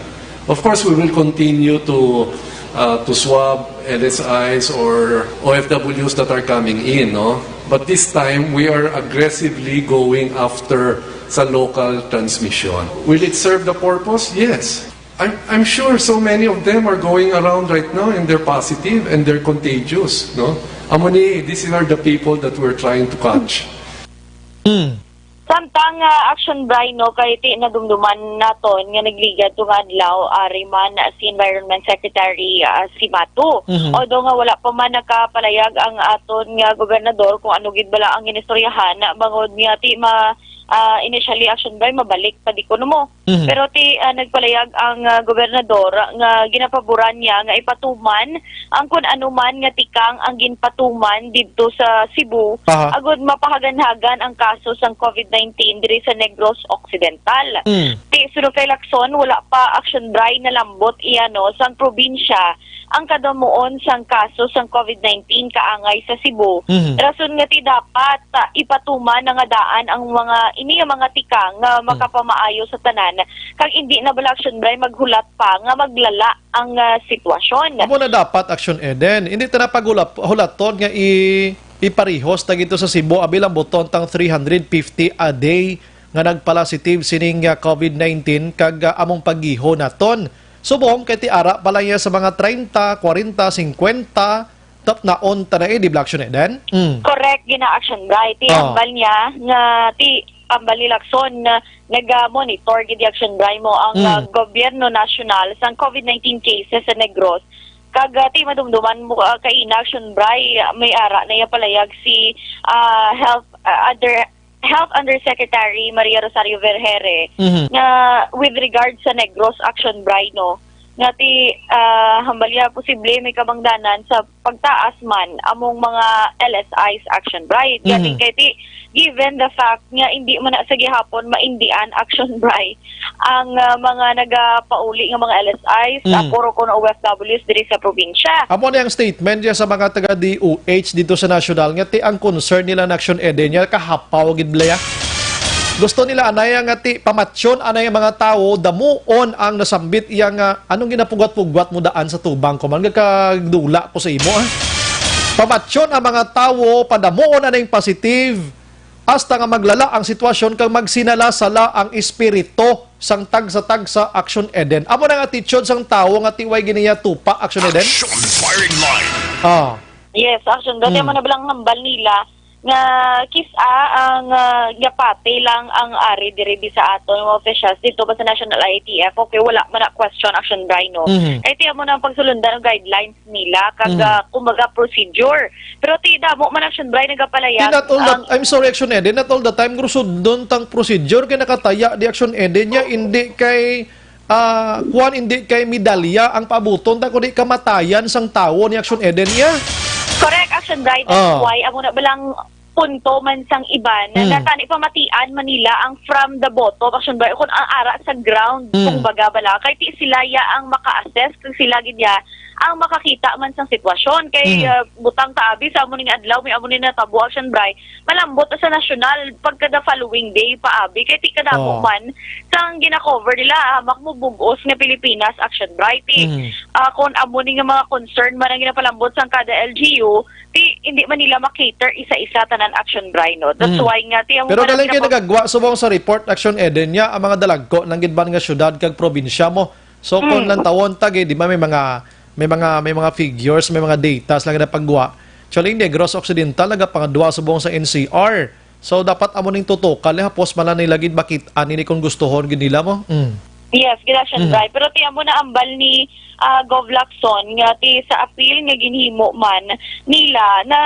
Of course, we will continue to, uh, to swab L S Is or O F Ws that are coming in, no? But this time, we are aggressively going after sa local transmission. Will it serve the purpose? Yes. I'm, I'm sure so many of them are going around right now and they're positive and they're contagious, no? Amo ni, these are the people that we're trying to catch. Mm. Samtang, ah, Action Bri, no, kay ti nadumduman naton nga nagligad to nga adlaw, ari man si Environment Secretary, ah, si Matu. Mhm. Although nga wala pa man nakapalayag ang aton nga gobernador kung ano gid bala ang ginistoryahan, bangod nga ti ma-, ah, initially, Action Bri, mabalik pa di kuno mo. Mhm. Pero ti, ah, nagpalayag ang, ah, gobernador nga ginapaboran niya nga ipatuman ang kun ano man nga tikang ang ginpatuman didto sa Cebu, Aha. agud mapahaganhagan ang kaso sang COVID nineteen diri sa Negros Occidental. Mm. Ti, suno kay Lacson, wala pa, Action Bri, nalambot iya, no, sang probinsya ang kadamuon sang kaso sang COVID nineteen kaangay sa Cebu. Mhm. Rason nga ti dapat, ah, ipatuman na nga daan ang mga, ini nga mga tikang nga Mm. makapamaayo sa tanan, kag indi na bala, Action Bri, maghulat pa nga maglala ang, ah, sitwasyon. Amo na dapat, Action Eden. Hindi ta na paghulap-, hulaton nga i-, iparihos ta gito sa Cebu, abi, lambuton tang three hundred fifty a day nga nagpala-positive sining, ah, COVID nineteen, kag, ah, among paggiho naton. Subong kay ti ara pa lang iya sa mga treinta, kwarenta, singkwenta, tap naon ta na, eh, di ba, Action Eden? Mm. Correct, gina-, Action Bri. Ti Oh. hambal niya nga ti hambal ni Lacson nga naga-monitor gid, Action Bri, mo ang, Mm. ah, gobyerno nasyonal sang COVID nineteen cases sa Negros. Kag, ah, ti madumduman mo, ah, kaina, Action Bri, ah, may ara na iya palayag si, ah, Health, ah, Under-, Health Undersecretary Maria Rosario Vergeire Mhm. nga with regard sa Negros, Action Bri, no, nga ti, ah, hambal niya posible may kabangdanan sa pagtaas man among mga L S Is, Action Bri. Gani Mhm. kay ti, given the fact nga hindi man na sa gihapon maindian, Action Bri, ang, ah, mga nagapauli nga mga L S Is, Mm. ah, puro kuno O F Ws diri sa probinsya. Amo ni ang statement niya sa mga taga D O H dito sa nasyonal nga ti ang concern nila na, Action Eden, niya kahapaw gid bala ya. Gusto nila anay nga ti pamatyon anay ang mga tawo, damuon ang nasambit iya nga, anong ginapugat-pugat mo daan sa tubang ko man, nga kagdula ko sa imo, ah. Pamatyon ang mga tawo, padamuon anay positive, hasta nga maglala ang sitwasyon kag magsinala-sala ang espiritu sang tagsa-tagsa, Action Eden. Amo na nga attitude sang tawo nga ti way giniya tupa, Action Eden. Action firing line. Ah. Yes, Action. Dati Mm. mo na balang hambal nila nga kis-a ang, ah, yapati lang ang ari diri di sa aton mga officials dito pa sa National I A T F. Okay, wala man na question, Action Bri, no? Mhm. Kay ti amo na ang pagsulundan ang guidelines nila kag, Mm. ah, kumbaga, procedure. Pero ti damo man, Action Bri, nagapalayag Di not all the, ang I'm sorry, Action Eden, not all the time gurusudon tang procedure kay nakataya di, Action Eden, niya, hindi kay ah, kuwan, hindi kay medalya ang paabuton ta, kundi kamatayan sang tawo ni Action Eden niya. Correct, Action Bright. That's Ah. why amo na balang punto man sang iban na Mm. natani pamatian man nila ang from the bottom, Action Bright, kung ang ara sa ground, Mm. kung baga bala. Kay ti sila ya ang maka-assess, kung sila gid ya ang makakita man sang sitwasyon. Kay, Mm. ah, butang ta abi sa amo ning adlaw, may amo ni natabo, Action Bright, malambot sa nasyonal pagka the following day pa abi. Kay ti kadamo Oh. man sang gina-cover nila, hamak mo bug-os nga Pilipinas, Action Bright. Ti, Mm. ah, kung amo ni nga mga concern man ang ginapalambot sang kada L G U, ti hindi man nila ma-cater isa-isa tanan, Action Bright, no? That's Mm. why nga, ti amo Pero man ang galing kay ginapag- nagagwa subong sa report, Action Eden, niya ang mga dalagko nang gid man nga syudad kag probinsya mo. So, kung Mm. lantawon ta, gid, di ba, may mga, may mga, may mga figures, may mga data sila nga napagwa. Actually, Negros Occidental nagapangadwa subong sa N C R. So, dapat amo ning tutukan, eh, hapos man lang nila gid makit-an ini kung gustuhon gid nila mo. Mm. Yes, gid, Action Mhm. Bright. Pero ti amo na ambal ni, ah, Gov Lacson nga ti sa appeal nga ginhimo man nila na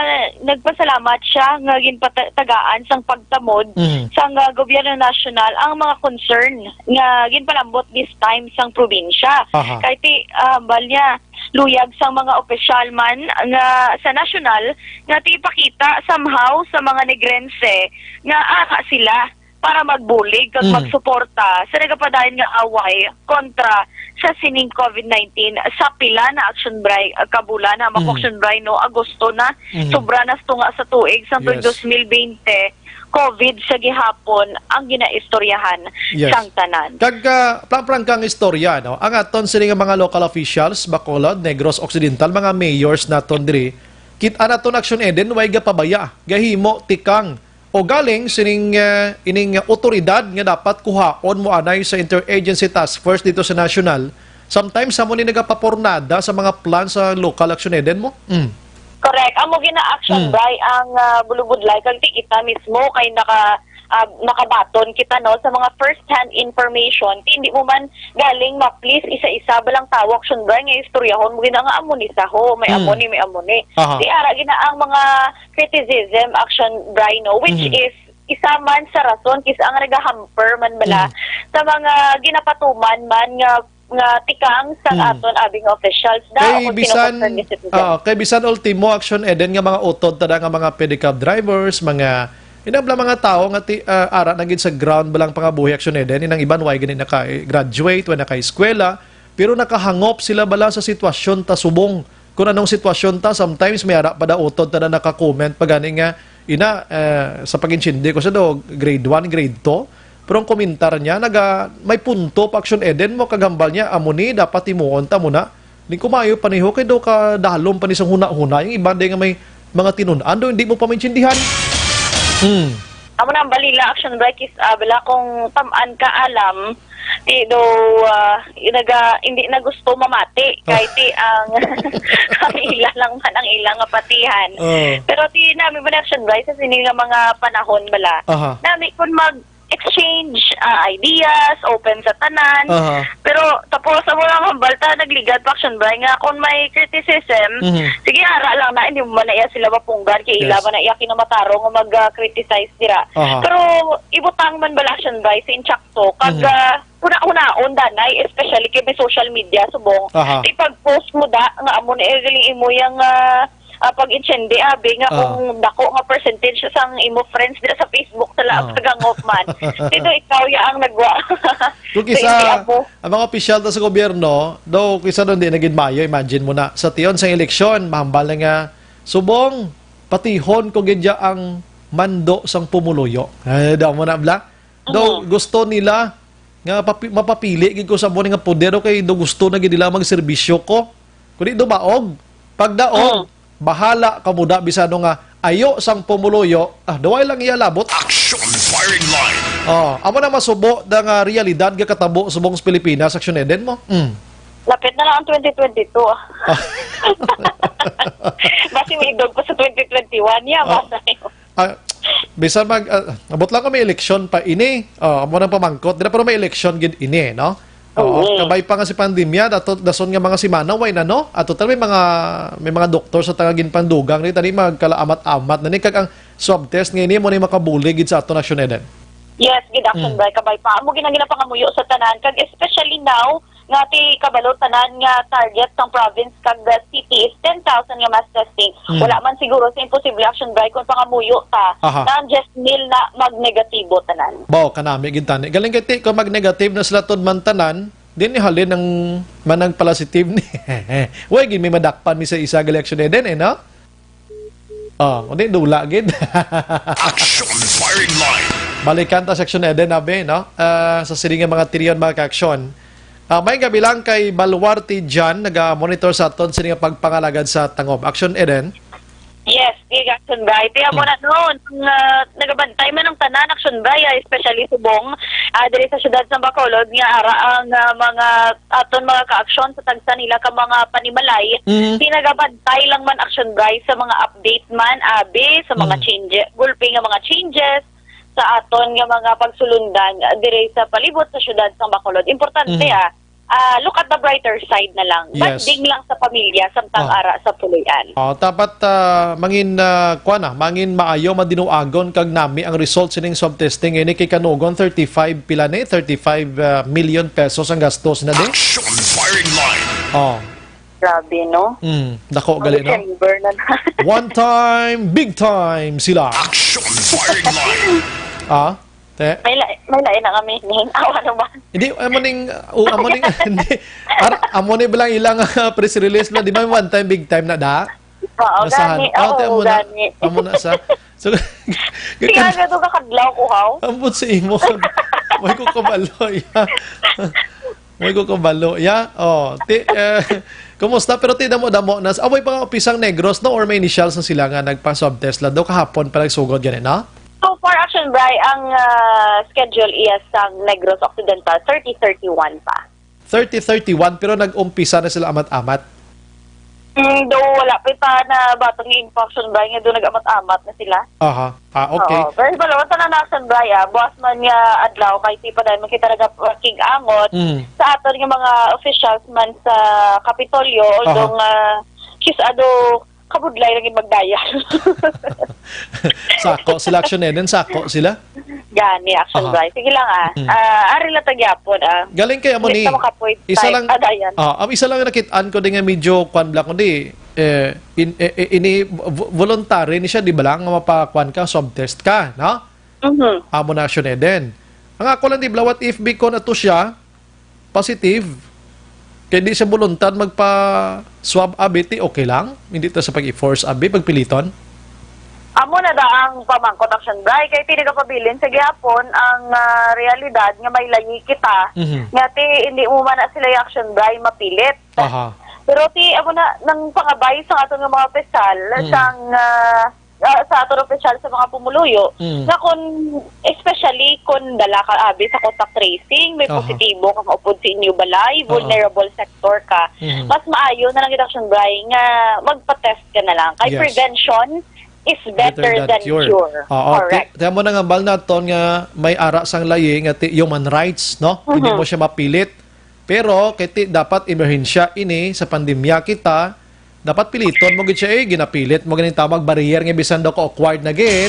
nagpasalamat siya nga ginpatagaan sang pagtamod Mhm. sang, ah, gobyerno nasyonal ang mga concern nga ginpalambot this time sang probinsya. Aha. Kay ti, ah, ambal niya, luyag sang mga opisyal man nga sa nasyonal nga ti ipakita somehow sa mga Negrense nga ara sila para magbulig kag Mm. magsuporta sa nagapadayon nga away kontra sa sining COVID nineteen sa pila na, Action Bright, ah, ka bulan, ha, Mm. Action Bright, no, Agosto na, Mm. sobra na sa tunga sa tuig sang Yes. twenty twenty, COVID sa gihapon ang ginaistoryahan Yes. sang tanan. Kag, ah, plang-plang kang istorya, no? Ang aton sini nga mga local officials, Bacolod, Negros Occidental, mga mayors naton diri, kit-an naton, Action Eden, way gapabaya, gahimo tikang o galing sining, eh, ining otoridad nga dapat kuhaon mo anay sa Interagency Task Force dito sa national. Sometimes, amo ni nagapapornada sa mga plan sa local, Action Eden mo. Mm. Correct. Amo gina-action Mm. by ang, ah, bulubudlay kag ti kita mismo kay naka, ah, nakabaton kita, no, sa mga first-hand information. Ti hindi mo man galing ma-please isa-isa balang tawo, Action Bright, nga istoryahon mo gina nga amo ni saho, may Mm. amo ni, may amo ni. Aha. Ti ara gina ang mga criticism, Action Bright, no, which Mhm. is isa man sa rason kis ang nagahamper man bala Mhm. sa mga ginapatuman man nga, nga tikang sa Mhm. aton abing officials na Kay o kung sino bisan, concerned nga citizen. ah, kay bisan ultimo, Action Eden, nga mga utod tada nga mga pedicab drivers, mga inabla mga tawo nga ti, ah, ara na gid sa ground balang pangabuhi, Action Eden, inang iban way gani naka-graduate, way naka-eskwela, pero nakahangop sila bala sa sitwasyon ta subong. Kung anong sitwasyon ta, sometimes may ara pa da utod ta na naka-comment pa gani nga, ina, eh, sa pag-intindi ko sa do, grade one, grade two, pero ang komentar niya, naga, may punto pa, Action Eden, mo kagambal niya, amo ni, dapat himuon ta muna. Di ko maayo paniho kay do ka dalom pa ni sa huna-huna. Yung iba di nga may mga tinun-an do, hindi mo pa maintindihan. Hmm. Amo na ang balila, Action Bright, kis, ah, bala kung tamaan ka alam, ti do, ah, naga, hindi na gusto mamati. Oh. Kay ti ang, ang ila lang man ang ila nga patihan. Oh. Pero ti nami ba na, Action Bright, sa sini nga mga panahon bala. Aha. Nami kung mag exchange, ah, ideas, open sa tanan. Aha. Pero tapos amo lang hambal ta, nagligad pa, Action Bright, nga kung may criticism, Mhm. sige, ara lang na, hindi mo man na iya sila mapunggan, kay ila Yes. man na iya kinamatarong nga mag, ah, criticize dira. Aha. Pero ibutang man bala, Action Bright, sa insakto, kag, Mhm. ah, huna-hunaon danay, especially kay may social media subong. Aha. Ipag-post mo da nga amo na galing imo yang, ah, ah, pag-intindi, abi, nga Ah. kung dako nga percentage sang imo friends dira sa Facebook sa laag Ah. sa gangop man. Sino ikaw ya ang nagwa? Kung So, kisa, hindi ako. Ang mga opisyal ta sa gobyerno, daw kisa doon di na gid maayo, imagine mo na, sa tion sang eleksyon, mahambal na nga, subong, patihon ko gid ya ang mando sang pumuluyo. Ay, daw mo na, bla? Daw Oo. gusto nila nga papi-, mapapili gid ko sa amo ni nga poder, okay? Daw gusto na gid nila magserbisyo ko. Kundi dumaog, pagdaog, Oo. bahala ka muda bisano nga ayo sang pumuluyo, ah, duway lang iya labot. Action Firing Line. Oh, amo na masubo na nga realidad nga katabo subong sa Pilipinas, Action Eden mo? Mm. Lapit na lang ang twenty twenty-two, ah. Ah. Basi may idog pa sa twenty twenty-one, ya, Oh. basta yun. Ah, bisan mag, ah, abot lang ko may eleksyon pa ini. Oh, amo nang pamangkot. Dira, pero may eleksyon gid ini, no? Oo, Oo. kabay pa nga si pandemya, dato, dason nga mga simana, way na, no? Ato tal may mga, may mga doktor sa taga ginpandugang ni, tani magkalaamat-amat na ni, kag ang swab test nga ini mo ni makabulig gid sa aton, Action Eden. Yes, gid, Action Mm. Bray, kabay pa. Amo gid ang ginapangamuyo sa tanan, kag especially now nga ti kabalo tanan nga target sang province kag the city is ten thousand nga mass testing. Mm. Wala man siguro sa imposible, Action Bray, kung pangamuyo ta Aha. na ang diyes mil na magnegatibo tanan. Baw, kanami gid tani. Galing kay ti, kung magnegative na sila tod man tanan, din ni halin ang manang positive ni. Way gid may madakpan mi sa isa gali, Action Eden, eh, no? Oh, kundi dula gid. Action Firing Line. Balikan ta sa Action Eden, abi, no? Ah, sa sini nga mga tiriyon, mga ka-action. Ah, may gabi lang kay Baluarte Jan, naga-monitor sa aton sini nga pagpangalagad sa tangob. Action Eden. Yes, big, Action Bray. Kaya mo Hmm. na noon, ang, ah, nagabantay man ang tanan, Action Bray, ah, especially subong, ah, diri sa siyudad sa Bacolod, nga ara ang, ah, mga aton mga ka-aksyon sa tagsa nila ka mga panimalay, Mhm. pinagabantay lang man, Action Bray, sa mga update man, abi, sa mga Mhm. change, gulpi nga mga changes sa aton nga mga pagsulundan, ah, dire sa palibot sa siyudad sa Bacolod. Importante, Mhm. ah, ah, look at the brighter side na lang. Yes. Bonding lang sa pamilya, samtang Ah. ara sa puloy-an. Oh, dapat, ah, mangin, ah, kuwan na, mangin maayo, madinuagon kag nami ang result sining swab testing. Ini kay kanugon, thirty-five, pila ni? Thirty-five, ah, million pesos ang gastos na di? Action Firing Line. Oh. Grabe, no? Mm, dako gali, no? December na na. One time, big time sila. Action Firing Line. Ah? Te? May la-, may lain na kami ning. Aw, ano ba? Hindi, amo ning, uh, amo ning, hindi. Ar-, amo ni bilang ilang, uh, press release na, di ba, one time, big time na da? Oo, Basahan. gani. Oh, te, Oo, amo na. gani. Amo na sa. So, Kaya nga doon kakadlaw ko, haw? Ambot sa imo. May ko kabalo, ya. May ko kabalo, ya. Oh, ti, eh, kumusta? Pero ti, damo-damo na. Away pa nga opisang Negros, no? Or may initials na sila nga nagpa-swab test la do kahapon pa nagsugod gani, no? So far, Action Bray, ang, ah, schedule is ang Negros Occidental, thirty thirty-one pa. Thirty thirty-one, pero nag-umpisa na sila amat-amat. Mm, do wala pa ta na batong info, Action Bray, nga do nag-amat-amat na sila. Aha. Ah, okay. Oo. Pero balo, tanan na, Action Bray, ah. Buwas man nga adlaw, kay ti pa dahil man kita nagapakig-angot Mm. sa aton nga mga officials man sa Kapitolyo, although Aha. nga, sis, ado, kabudlay lagi magdaya. Sako sila, Action Eden, sako sila. Gani, Action Aha. Bray. Sige lang, ah. Mm. Ah, ari lang ta gyapon, ah. Galing kay amo Hindi ni, ta makapoy isa time. lang, Ah, dayan. ah, ang isa lang nakit-an ko din nga medyo kwan lang, kundi, eh, in-, eh, eh, ini vo-, voluntary ni siya, di ba lang, nga mapakwan ka, swab test ka, no? Mhm. Amo na, Action Eden. Ang ako lang, di ba, what if, Bicol, ato siya, positive. Kay di siya buluntad magpa-swab, abi, ti okay lang? Hindi ta sa pag-i-force, abi, pagpiliton? Amo na da ang pamangkot, Action Bray. Kay ti nagapabilin sa gihapon ang, ah, realidad nga may layi kita. Mhm. Nga ti hindi mo man na sila, Action Bray, mapilit. Aha. Pero ti, amo na, nang pangabay sa aton nga mga opisyal, Mm. sang, ah, ah, sa aton opisyal sa mga pumuluyo, Mm. nga kung, especially kung dala ka, abi, sa contact tracing, may Aha. positibo ka nga upod sa inyo balay, Oo. vulnerable sector ka, Mhm. mas maayo na lang gid, Action Bray, nga magpa-test ka na lang. Kay Yes. prevention is better Better than than cure. cure. Oo, Correct. ti-, ti-, amo na nga, bal naton nga may ara sang layi nga ti-, human rights, no? Hindi Mhm. mo siya mapilit. Pero kay ti-, dapat emerhensya ini sa pandemya kita, dapat piliton mo gid siya, eh, ginapilit mo ganing tawag barrier nga bisan daw ka-awkward na gid.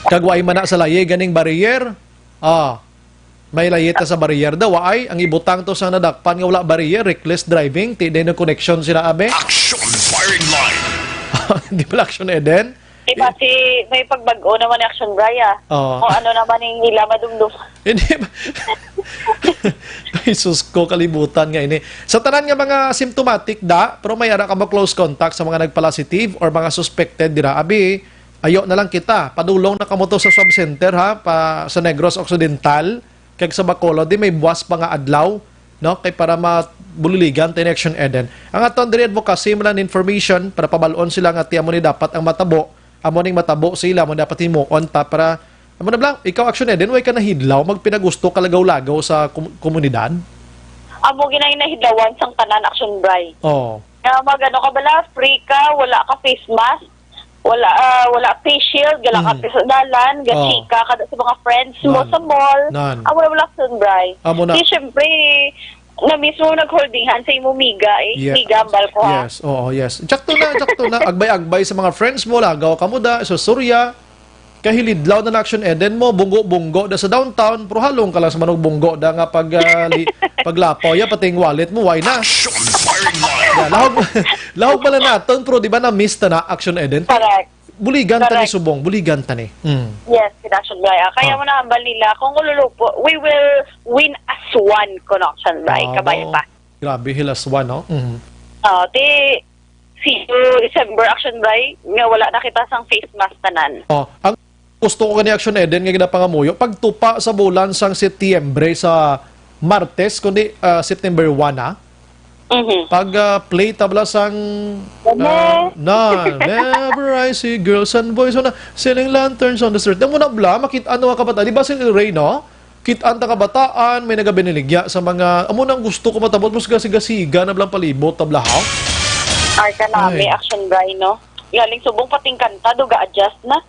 Kag wa man na sa layi ganing barrier. Ah, may layi ta sa barrier daw, ay, ang ibutang to sa nadakpan nga wala barrier, reckless driving, ti, day no connection sila, abe. Action Firing Line. Di pala Action Eden? Di ba, si, may pagbag-o naman ni Action Bray, ah. Oo. Kung ano naman yung ila madumdum. Hindi ba? Ay, sus ko, kalibutan nga ini. Sa tanan nga mga symptomatic, da, pero may ara ka mo close contact sa mga nagpala-positive or mga suspected dira, abi, ayo na lang kita. Padulong na kamo to sa swab center, ha, pa, sa Negros Occidental, kag sa Bacolod, di may buwas pa nga adlaw, no? Kay para mabuliligan ta ni Action Eden. Ang aton diri advocacy, mo lang information para pabalon sila nga ti amo ni dapat ang matabo, amo ning matabo sa ila, amo dapat himuon ta para, amo na lang, ikaw, Action Eden, way ka nahidlaw, magpinagusto ka lagaw-lagaw sa kom-, komunidad? Amo ginay nahidlawan sang tanan, Action Bray. Oh. Nga mag-ano ka bala, free ka, wala ka face mask, wala, ah, wala face shield, gala ka Mm. sa dalan, Oh. gachika ka sa mga friends mo Nan. sa mall. Nan. Ah, wala, wala, Action Bray. Amo na. Di, syempre, na mismo nag-holding hand sa imo miga, eh. Yeah. Miga, ambal ko, ha? Yes, oo, yes. Sakto na, sakto na. Agbay-agbay sa mga friends mo, lagaw ka mo da, sa Surya. Kahilidlaw na na Action Eden mo, bunggo-bunggo da sa downtown, pero halong ka lang sa manog bunggo da nga pag, ah, li-, paglapaw ya, pati yung wallet mo, why na? Action firing line. Yeah, lahog, lahog pala naton, pero di ba na-miss ta na Action Eden? Correct. Buligan ta ni Correct. Subong, buligan ta ni. Mm. Yes, Kid Action Bray. Ah, kaya Ah. mo na hambal nila, kung ululupo, we will win as one, kuno, Action Bray. Ah, Kabay oo. Pa. Grabe, hilas one, no? Mhm. Ah, ti, see you December, Action Bray, nga wala na kita sang face mask tanan. Oh, ang gusto ko kani Action Eden nga ginapangamuyo, pagtupa sa bulan sang Setyembre sa Martes, kundi, ah, September one, ah. Mhm. Pag, ah, play tabla sang, Ano? ah, na, whenever I see girls and boys, na, selling lanterns on the street. Ang muna bla, makit-an nga kabataan. Di ba si El Rey, no? Kit-an ta kabataan, may nagabiniligya sa mga, amo nang gusto ko matabot, mas gasiga-siga na blang palibot, tabla, ha? Ay, kanami, Ay. Action Bray, no? Galing subong pating kanta, do ga-adjust na.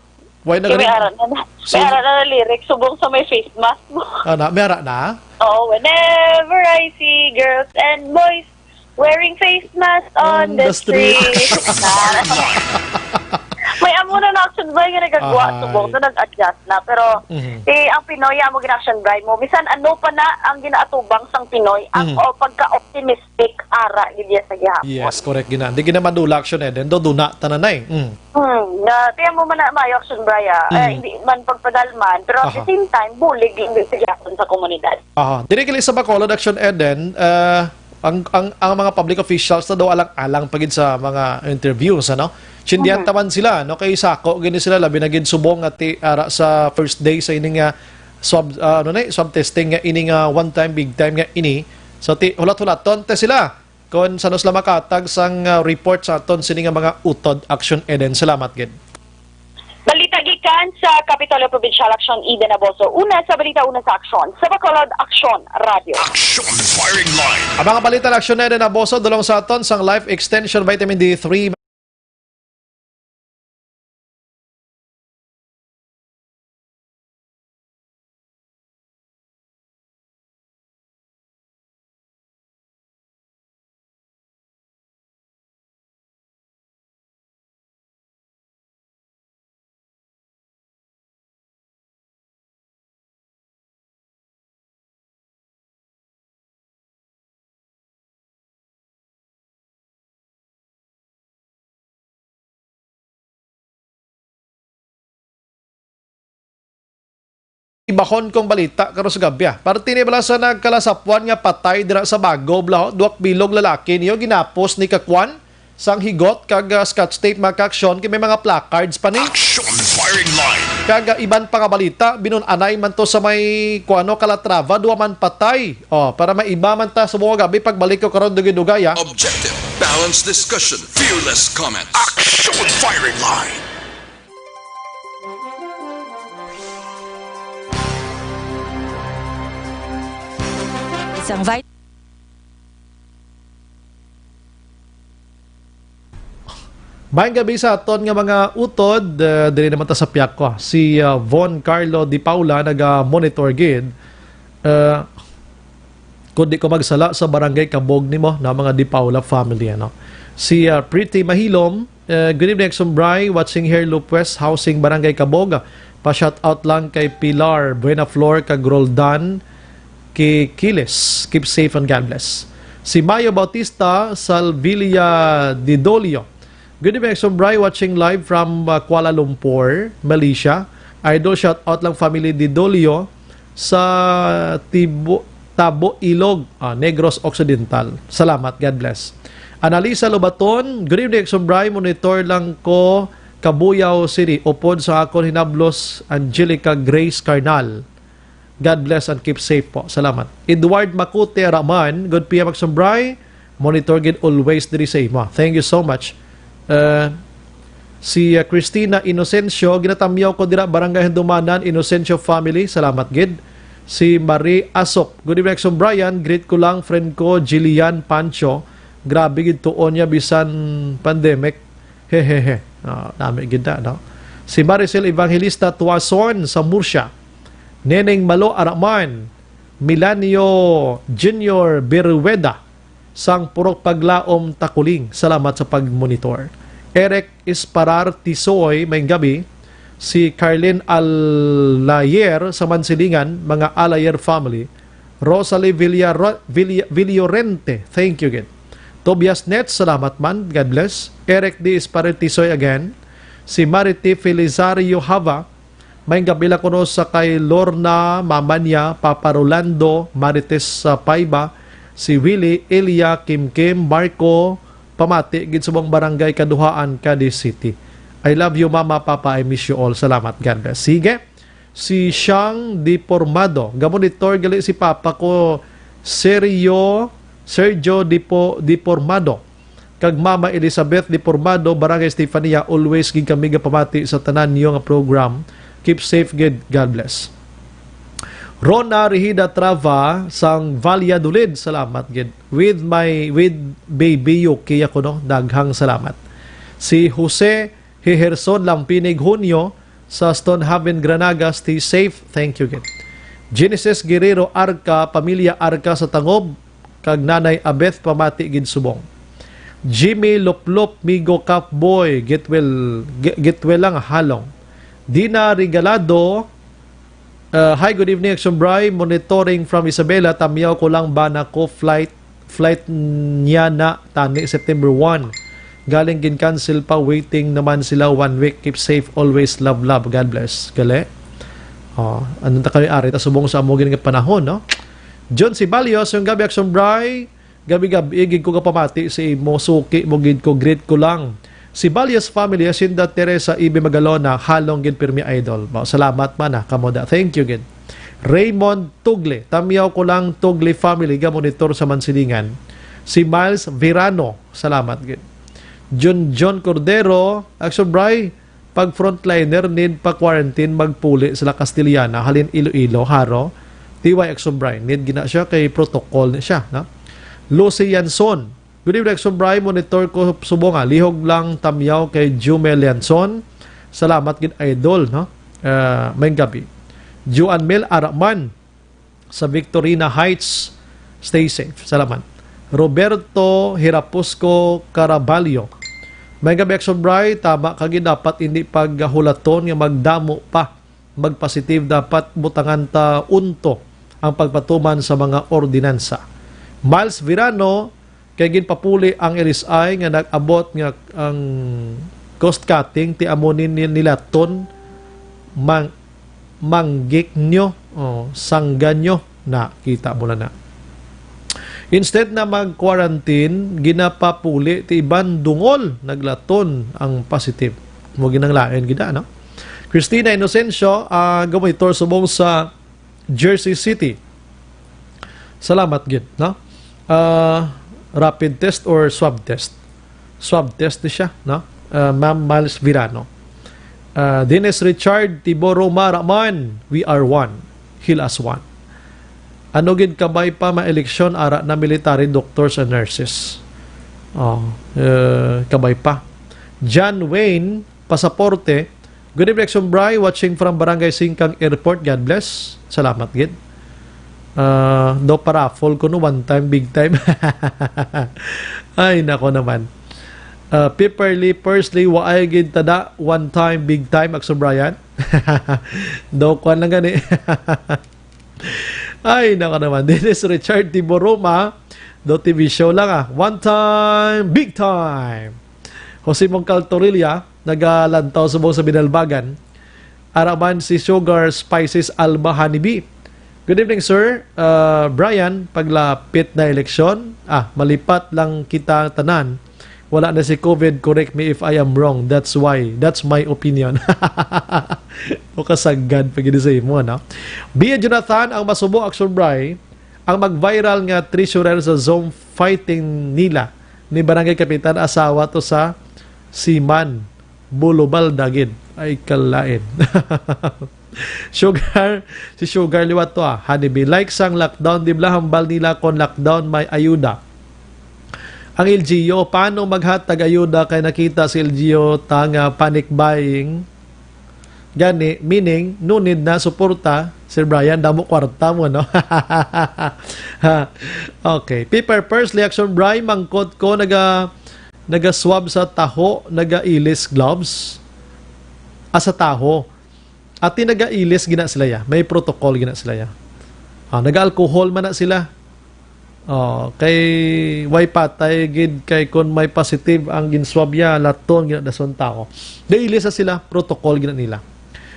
Why na Kaya may ganun? Ara na, na. So, may ara na na lyrics, subong sa may face mask mo. Ana, may ara na? Oo, whenever I see girls and boys wearing face mask on On the the street. street. May amo na na Action Bray nga nagagwa, Ahay. Subong na nag-adjust na. Pero, Mhm. eh, ang Pinoy, amo gina-Action Bray mo. Bisan ano pa na ang ginaatubang sang Pinoy, ang Mhm. o pagka-optimistic, ara, gid iya sa gihapon. Yes, correct, gina. Di gina madula Action Eden. Do, duna, tanan ay. Mm. Hmm, na, tiyan mo man na maayo Action Bray, ah. Eh, Mm. hindi man pagpadalman, pero at the Aha. same time, bulig lang din sa gihapon sa komunidad. Aha. Diri kini sa Bacolod, Action Eden, ah, ang, ang, ang mga public officials na daw alang-alang pa gid sa mga interviews, ano? Sindihan Mhm. taman sila, no? Kay sako gini sila, labi na gid subong nga ti-, ara sa first day sa ining, ah, swab, ah, ano na, swab testing nga ining, ah, one time, big time nga ini. So, ti-, hulat-hulaton te sila. Kon sa sila makatag sang, ah, report sa aton sini nga mga utod, Action Eden. Salamat gid. Balita gikan sa Kapitolyo Provincial, Action Eden Aboso. Una sa balita, una sa aksyon. Sa Bacolod, Action Radio. Action firing line. Ang mga balita ng Action Eden Aboso, dulong sa aton sang Life Extension Vitamin D three. Ibahon kong balita karon sa gabi, ah. Parte ni bala sa nagkalasapwan nga patay dira sa Bago, bala, duwak bilog lalaki niyo ginapos ni kakwan sang higot kag, ah, Scotch tape, mga kaaksyon, kay may mga placards pa ni. Action firing line. Kag, ah, iban pa nga balita, binun-anay man to sa may, kuano, Calatrava, duwa man patay. Oh, para maiba man ta sa mga gabi, pagbalik ko karon dugay-dugay, ah. Objective, balanced discussion, fearless comments. Action firing line. Isang vi- Maayong gabi sa aton nga mga utod, eh, diri naman ta sa Piakwa. Si, ah, Von Carlo Di Paula naga-monitor gid. Eh, kung di ko magsala sa Barangay Kabog nimo, na mga Di Paula family, ano. Si, ah, Pretty Mahilom, eh, good evening, Exum Bry, watching here, Lupwes Housing, Barangay Kabog. Pa-shout out lang kay Pilar Buenaflor kag Roldan Kikiles. Keep safe and God bless. Si Mayo Bautista Salvilla Didolio. Good evening, Exum Bry, watching live from, uh, Kuala Lumpur, Malaysia. Idol, shout out lang family Didolio sa Tibo-, Tabo Ilog, ah, Negros Occidental. Salamat, God bless. Analisa Lobaton, good evening, Exum Bry, monitor lang ko Cabuyao City, upod sa akon hinablos, Angelica Grace Carnal. God bless and keep safe po. Salamat. Edward Macute Raman, good P M Exum Bry. Monitor gid always diri sa imo. Thank you so much. Uh, si, uh, Christina Inocencio, ginatamyaw ko dira, Barangay Handumanan, Inocencio family. Salamat gid. Si Marie Asop, good evening, Exum Brian. Greet ko lang, friend ko, Jillian Pancho. Grabe gid tuon niya, bisan pandemic. Hehehe. Ah, nami gid na, no? Si Maricel Evangelista Tuason sa Murcia. Neneng Malo Araman, Milanio Junior Berueda sang Purok Paglaom, Taculing. Salamat sa pagmonitor. Eric Isparar Tisoy, maayong gabi. Si Carlin Alayer sa Mansilingan, mga Alayer family. Rosalie Villa-, Villa-, Villorente, thank you gid. Tobias Net, salamat man, God bless. Eric D. Esparitisoy again. Si Marity Felizario Hava, may gabila kuno sa kay Lorna, mama niya, Papa Rolando, Marites sa Paiba, si Willie, Elia, Kim Kim, Marco, pamati gid sa buong barangay Kaduhaan, Cadiz City. I love you, Mama, Papa. I miss you all. Salamat. God bless. Sige. Si Siang Depormado. Gamonitor gali si Papa ko, Sergio, Sergio Depo-, Depormado. Kag Mama Elizabeth Depormado, Barangay Estefania, always gid kami gapamati sa tanan niyo nga program. Keep safe gid. God bless. Rona Rehida Trava sang Valladolid, salamat gid. With my, with baby Yuki ako, no? Daghang salamat. Si Jose Heherson Lampinig Junio sa Stonehaven, Granaga, stay safe. Thank you gid. Genesis Guerrero Arca, pamilya Arca sa Tangob, kag Nanay Abeth pamati gid subong. Jimmy Loplop, Migo Cup Boy, get well, get, get well lang halong. Dina Regalado, uh, hi, good evening, Action Bry. Monitoring from Isabela, tamyaw ko lang ba na ko flight, flight niya na tani September one. Galing gin-cancel pa, waiting naman sila one week. Keep safe always, love, love. God bless. Gali. Oh, ano ta kayo ari ta subong sa amo gid nga panahon, no? John Sibalios, yung gabi, Action Bry. Gabi-gabi, gid ko kapamati sa imo, suki mo gid ko, greet ko lang. Si Valias family, Hacienda Teresa, Ibe Magalona, halong gid pirmi idol. Ba, salamat man, ah, kamo da. Thank you gid. Raymond Tugle, tamyaw ko lang Tugle family, ga monitor sa Mansilingan. Si Miles Verano, salamat gid. John John Cordero, Action Bry, pag frontliner, need pa quarantine, magpuli sila Castellana, halin Iloilo, Jaro, T Y Action Bry. Need gina siya kay protocol ni siya, no? Lucy Yanson, good evening, Action Bry. Monitor ko subong, ah. Lihog lang tamyaw kay Jumel Yanson. Salamat gid, idol, no? Ah, may gabi. Juan Mel Araman sa Victorina Heights. Stay safe. Salamat. Roberto Hirapusco Caraballo. May gabi, Action Bry. Tama ka gid, dapat hindi paghulaton nga magdamo pa, magpositive. Dapat butangan ta unto ang pagpatuman sa mga ordinansa. Miles Verano, kay ginpapuli ang L S I nga nag-abot nga ang cost cutting, ti amo ni, ni, nilaton, mang-, manggik nyo, oh, sanggan nyo, na, kita mo na na. Instead na mag-quarantine, ginapapuli ti iban dungol, naglaton ang positive. Mo ginang lain gid, ano? Christina Inocencio, ah, gumonitor subong sa Jersey City. Salamat gid, no? Ah, rapid test or swab test? Swab test ni siya, no? Ah, Ma'am Miles Virano. Ah, Dennis Richard Tiboro Maraman, we are one. Heal us one. Ano gid kabay pa ma-eleksyon ara na military, doctors and nurses? Oh, eh, kabay pa. John Wayne Pasaporte. Good evening, Action Bry. Watching from Barangay Singkang Airport. God bless. Salamat gid. Ah, do paraffle ko no, one time, big time. Ay, nako naman. Ah, Pepperly, Pursley, waay gid tada, one time, big time, Action Brian. Do, kwan lang gani. Ay, nako naman. This is Richard Tiboroma. Do T V show lang, ah. One time, big time. Jose Mongcal Torilla, nagalantaw subong sa Binalbagan. Araman si Sugar Spices Alba Honeybee. Good evening, sir. Uh, Brian, paglapit na eleksyon, ah, malipat lang kita tanan. Wala na si COVID, correct me if I am wrong. That's why, that's my opinion. O kasagad pa gid sa imo, no? Bia Jonathan, ang masubo, Action Bry, ang mag-viral nga treasurer sa Zoom fighting nila ni Barangay Kapitan, asawa to sa seaman. Bulubal dagid. Ay, kalain. Sugar, si Sugar liwat to, ah. Honeybee, like sang lockdown, di bala hambal nila kon lockdown may ayuda. Ang L G U, paano maghatag ayuda kay nakita si L G U ta nga panic buying? Gani, meaning, no need na suporta, Sir Brian, damo kwarta mo, no? Ha. Okay. Paper first reaction, Bry, mangkot ko, naga, naga-swab sa taho, naga-ilis gloves. asa tawo. Ati nagailis gina sila ya. May protocol gina sila ya. Ah, naga-alcohol man na sila. Oh, kay way patay gid kay kon may positive ang ginswab ya, laton gina dason tawo. Nailis na sila, protocol gina nila.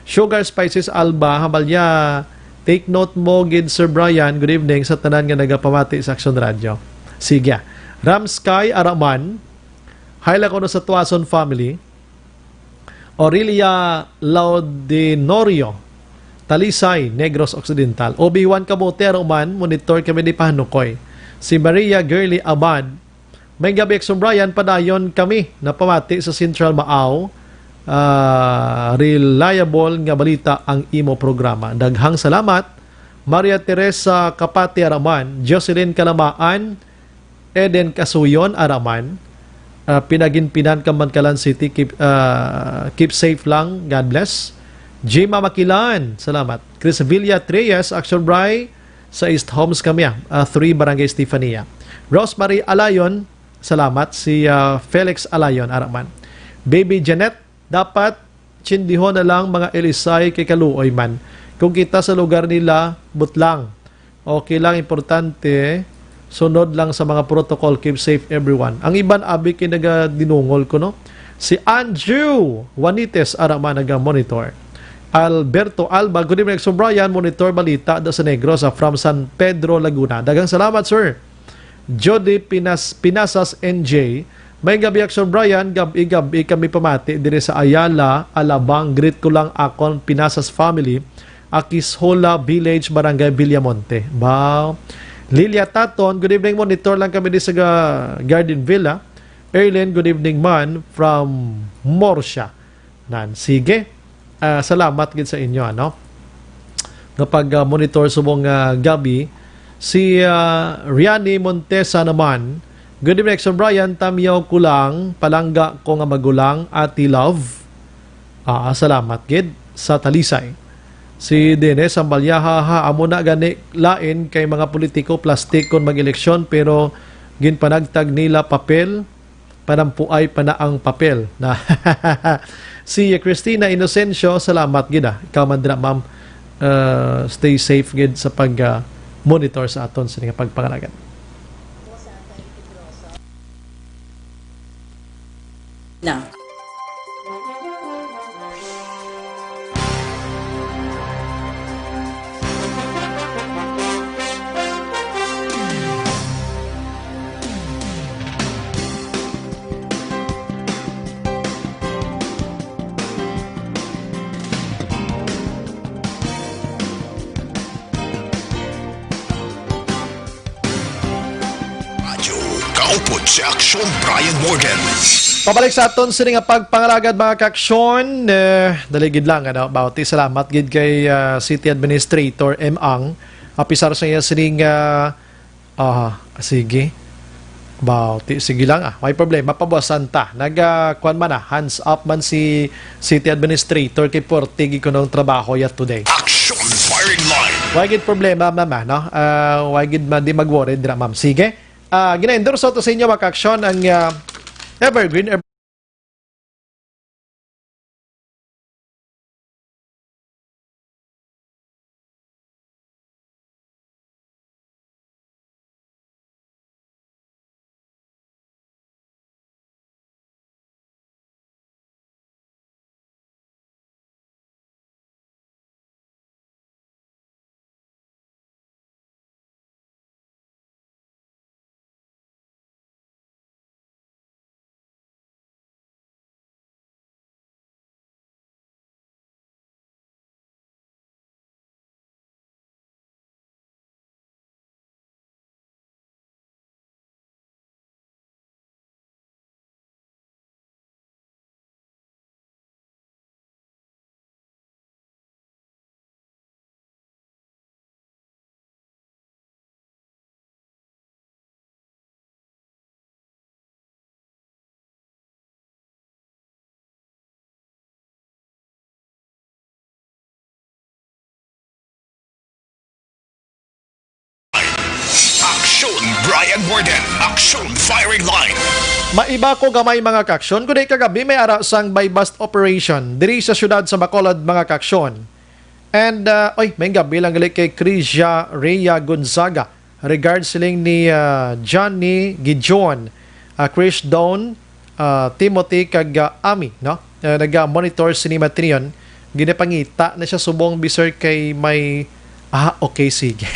Sugar Spices Alba, Habalya, take note mo gid, Sir Brian. Good evening sa tanan nga nagapamati sa Aksyon Radio. Sige. Ram Sky Araman, hi lang kuno sa Tuason family. Aurelia Laudinorio, Talisay, Negros Occidental. Obi-Wan Kamote, Aruman, monitor kami di Pahanukoy. Si Maria Girly Abad, may gabi, Aksyon Brian, padayon kami napamati sa Central Maaw. Ah, reliable nga balita ang imo programa. Daghang salamat. Maria Teresa Kapati, Araman, Jocelyn Kalamaan, Eden Kasuyon, Araman, ah, Pinaginpinan, Kamankalan City, keep, ah, keep safe lang. God bless. Jima Makilan, salamat. Chris Villa Treyes, Action Bry, sa East Homes kami, ah, ah, three Barangay Estefania. Rosemary Alayon, salamat. Si, ah, Felix Alayon, Araman. Baby Janet, dapat tsindihon na lang mga L S I kay kaluoy man. Kung kita sa lugar nila, butlang. Okay lang, importante, sunod lang sa mga protocol, keep safe everyone. Ang iban, abi kay nagadinungol ko, no? Si Andrew Juanites, Araman, naga-monitor. Alberto Alba, good evening, Sir Brian, monitor balita da sa Negros, ah, from San Pedro, Laguna. Daghang salamat, sir. Jody Pinas-, Pinasas N J, may gabi, Action Brian, gab-i-gab-i kami pamati diri sa Ayala, Alabang. Greet ko lang akon Pinasas family, Akishola Village, Barangay Villamonte. Ba, Lilia Taton, good evening, monitor lang kami di sa ga-, Garden Villa. Erlyn, good evening man from Morsia. Nan, sige. Ah, salamat gid sa inyo, ano? Nga pag, ah, monitor subong, ah, gabi. Si, ah, Riani Montesa naman, "Good evening, Sir Brian. Tamyaw ko lang, palangga ko nga magulang, Ate Love." Ah, salamat gid sa Talisay. Si Dennis Sambalyaha, ha, amo na gani lain kay mga politiko, plastik kon mag-eleksyon, pero ginpanagtag nila papel, panampuay pa na ang papel. Na si Christina Inocencio, salamat gid, ah. Ikaw man dira, ma'am, uh, stay safe gid sa pag, uh, monitor sa aton sa nga pagpangalagad. Na. Radyo Kaupod sa Aksyon, Brian Morgan. Pabalik sa aton sini nga pagpangalagad, mga kaaksyon. Eh, dali gid lang, ano, bauti, salamat gid kay, ah, City Administrator M. Ang. Apisar sa iya sining, ah, ah, sige. Bauti, sige lang, ah. May problema, pabuasan ta. Nag, ah, kwan man, ah, hands up man si City Administrator kay porte gid kunong trabaho ya today. Action firing line. Why gid problema, ma'am, ah, no? Ah, why gid ma-, di mag-worry dira, ma'am. Sige. Ah, gina-endorse to sa inyo, mga kaaksyon, ang, ah, Evergreen Ayan, Warden, Action Firing Line. Maiba ko gamay, mga kaaksyon, kundi kagabi may ara sang buy-bust operation diri sa siyudad sa Bacolod, mga kaaksyon. And, uh, oy, may gabi lang gali kay Crisia Rhea Gonzaga. Regards siling ni, uh, Johnny Gideon, uh, Chris Don, uh, Timothy, kag, uh, Ami, no? Uh, naga-monitor sini Matrion. Ginapangita na siya subong bisan kay may, ah, okay, sige.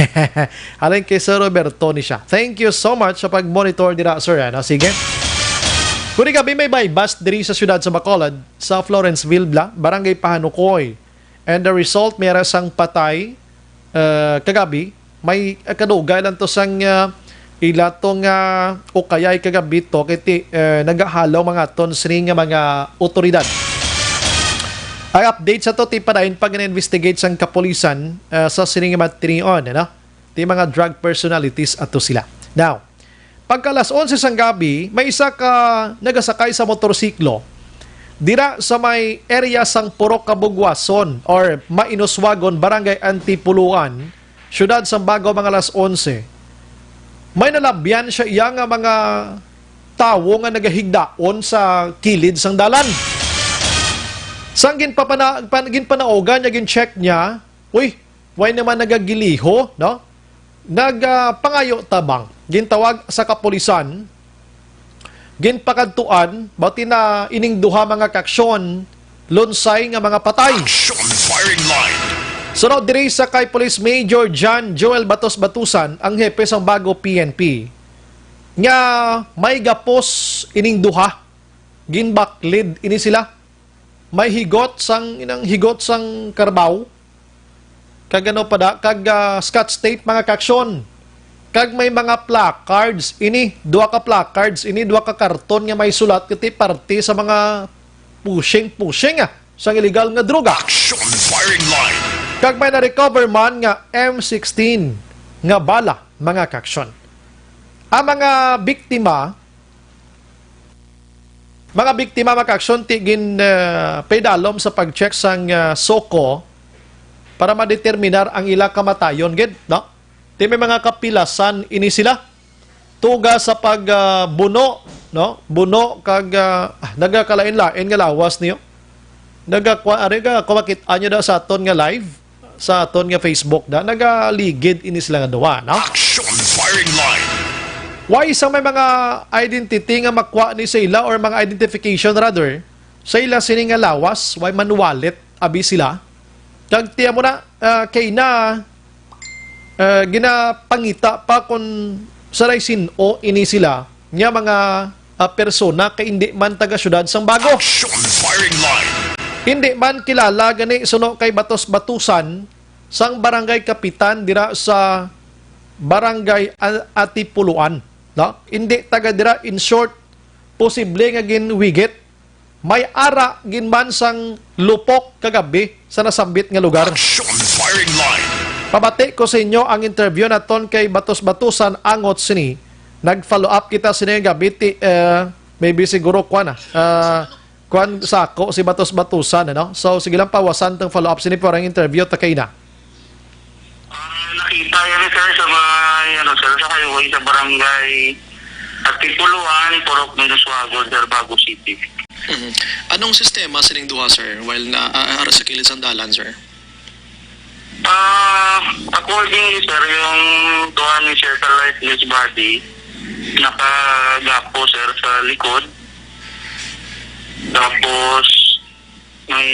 Halin kay Sir Roberto ni siya. Thank you so much sa pag-monitor dira, sir, ano? Sige. Kundi kagabi may buy-bust diri sa siyudad sa Bacolod, sa Florenceville, bla, Barangay Pahanukoy. And the result, may ara sang patay, uh, kagabi. May, uh, kadugay lang to sang, uh, ila to nga ukayay kagabi to, kay ti, uh, nagahalaw mga ton sini nga mga otoridad. Ang update sa to, ti padayon pa gina-investigate sang kapulisan, uh, sa sini nga mga tinion, ano? Ti mga drug personalities ato sila. Now, pagka alas onse sang gabi, may isa ka nagasakay sa motorsiklo dira sa may area sang Purok Kabugwason or Mainuswagon, Barangay Antipuluan, Siyudad sang Bago, mga alas onse. May nalabyan siya iya nga mga tawo nga nagahigdaon sa kilid sang dalan. Sang ginpapana-, pan-, ginpanaogan niya, gin-check niya, uy, way naman nagagiliho, no? Nag, ah, pangayo tabang. Gintawag sa kapulisan, ginpakadtuan, bati na ining duha mga kaaksyon, lunsay nga mga patay. Action Firing Line. Sunod diri sa kay Police Major John Joel Batos Batusan, ang hepe sang Bago P N P, nga may gapos ining duha, ginbaklid ini sila. May higot sang, inang higot sang karbaw. Kag ano pa da, kag, ah, scotch tape, mga kaaksyon. Kag may mga placards ini, duha ka placards ini, duha ka karton nga may sulat kiti parte sa mga pushing-pushing, ah, sang illegal nga droga. Action Firing Line. Kag may na-recover man nga M sixteen nga bala, mga kaaksyon. Ang mga biktima, mga biktima, mga kaaksyon, ti gin, ah, paidalom sa pag-check sang, ah, SOCO para madeterminar ang ila kamatayon gid, no? Ti may mga kapilasan ini sila. Tuga sa pag, ah, buno, no? Buno kag, ah, nagakalain-lain nga lawas niyo. Nagakwa-, ari ka, kumakit-an nyo daw sa aton nga live, sa aton nga Facebook na, nagaligid ini sila nga duwa, no? Action Firing Line. Why sa may mga identity nga makwa ni sa ila or mga identification rather, sa ila sini nga lawas, why man wallet, abi sila? Kag tiyan mo na, ah, kay na, ah, ginapangita pa kung saray sin-o ini sila nga mga, ah, persona kay indi man taga siyudad sang Bago. Action Firing Line. Indi man kilala gani suno kay batos-batusan sang barangay kapitan dira sa barangay A-, Atipuluan, no? Indi taga dira, in short, posible nga ginwigit. May ara gid man sang lupok kagabi sa nasambit nga lugar. Action Firing Line. Pabati ko sa inyo ang interview naton kay Batos-Batusan angot sini. Nag-follow up kita sini nga gabi ti, eh, maybe siguro kwan, ah, ah, kwan sa ako si Batos-Batusan, ano? So, sige lang, pawasan tong follow up sini para ang interview ta kay na. Ah, nakita yun, sir, sa may, ano, sir, sa highway, sa barangay Atipuluan, Purok Minuswago, sir, Bago City. Mhm. Anong sistema sining duha, sir, while na, ah, ara sa kilid sang dalan, sir? Ah, according, sir, yung duha ni sir sa lifeless body, nakagapo, sir, sa likod. Tapos, may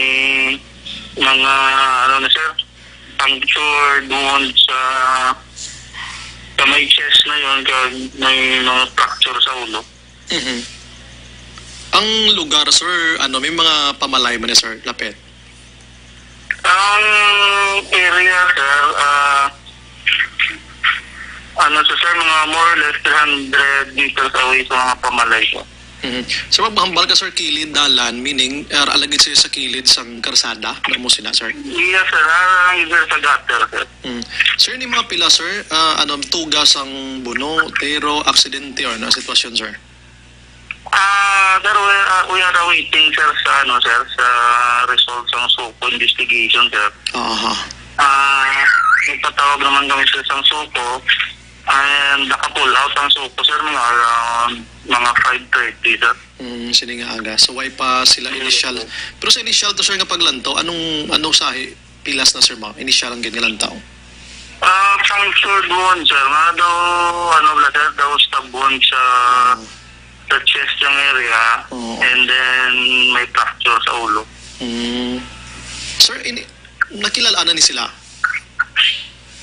mga, ano na, sir, punctured wound sa, sa may chest na yun, kag may mga fracture sa ulo. Mhm. Ang lugar, sir, ano, may mga pamalay man, sir, lapit? Ang area, sir, ah, ano, sir, sir, mga more or less three hundred meters away sa mga pamalay, sir. Mhm. Sir, maghambal ka, sir, kilid dalan, meaning, ah, alagid siya sa kilid sang karsada, na mo sila, sir? Iya, sir. Ah, ang sir sa gutter, sir. Mm. Sir, ni mga pila, sir, ah, ano, tuga sang buno, tiro, aksidente, or na sitwasyon, sir? Ah, sir, we, ah, we are awaiting, sir, sa, ano, sir, sa result sang SOCO investigation, sir. Aha. Ah, nagpatawag naman kami, sir, sang SOCO. And naka-pull out ang suko, sir, mga around, mga five thirty, sir. Mm, sini nga aga. So, way pa sila Yes, initial. sir. Pero sa initial to, sir, nga paglantaw, anong, anong sahi? Pilas na, sir, ma'am? Initial ang gid nga lantaw. Ah, punctured wound, sir. Nga daw, ano, bala, sir, daw stab wound sa, sa chest yung area. Oo. And then, may fracture sa ulo. Mm. Sir, ini, nakilala na ni sila?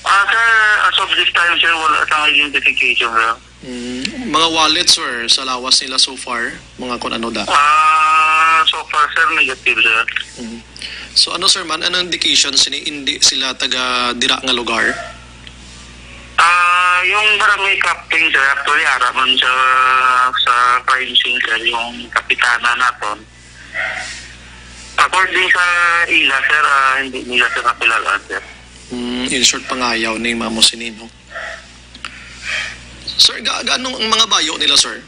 Ah, sir, as of this time, sir, wala sang identification, sir. Mm, mga wallet, sir, sa lawas nila so far, mga kun ano da? Ah, so far, sir, negative, sir. Mm. So, ano, sir, man, anong indication sini hindi sila taga dira nga lugar? Ah, yung barangay captain, sir, actually, ara man sa, sa crime scene, sir, yung kapitana naton. According sa ila, sir, ah, hindi nila, sir, nakilala, sir. Mm, in short, pangayaw ni Mamo Sinino. Sir, ga-, ganong ang mga bayo nila, sir?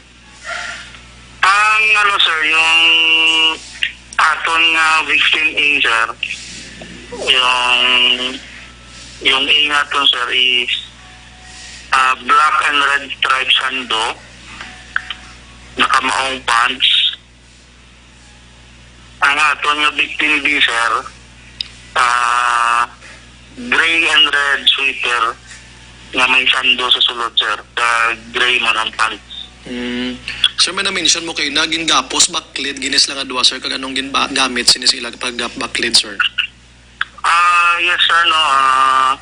Ang ano, sir, yung aton nga victim A, sir, yung, yung A nga aton, sir, is, ah, black and red striped sando, nakamaong pants. Ang aton nga victim B, sir, ah, gray and red sweater nga may sando sa sulod, sir. Kag gray man ang pants. Mm. Sir, may na-mention mo kay naging gapos, baklid, ginis lang nga duha, sir, kag anong ginba-, gamit sini sa ilang pagbaklid, sir? Ah, yes, ano, ah,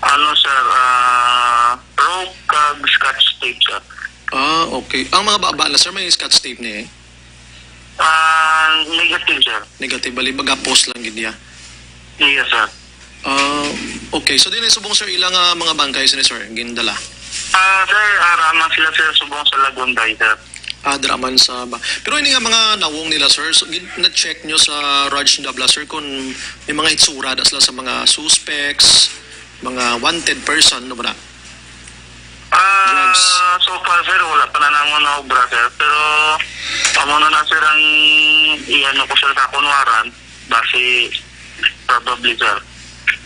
ano, sir, ah, rope kag scotch tape, sir. Ah, okay. Ang mga baba na, sir, may scotch tape ni? Ah, negative, sir. Negative, bali, bagapos lang gid niya. Yes, sir. Ah, okay. So, din subong, sir, ilang, ah, mga bangkay sini, sir, gindala? Ah, sir, ara man sila, sir, subong sa Lagunday, sir. Ah, dira man sa ba-, pero ini nga mga nawong nila, sir, so, gid-, na-check nyo sa Raj Dabla, sir, kung may mga itsura da sila sa mga suspects, mga wanted person, no ba na? Ah, Drugs. So far, sir, wala pa na namon na obra, sir. Pero amo na na, sir, ang i-ano ko, sir, sa akong warrant. Basi, probably, sir.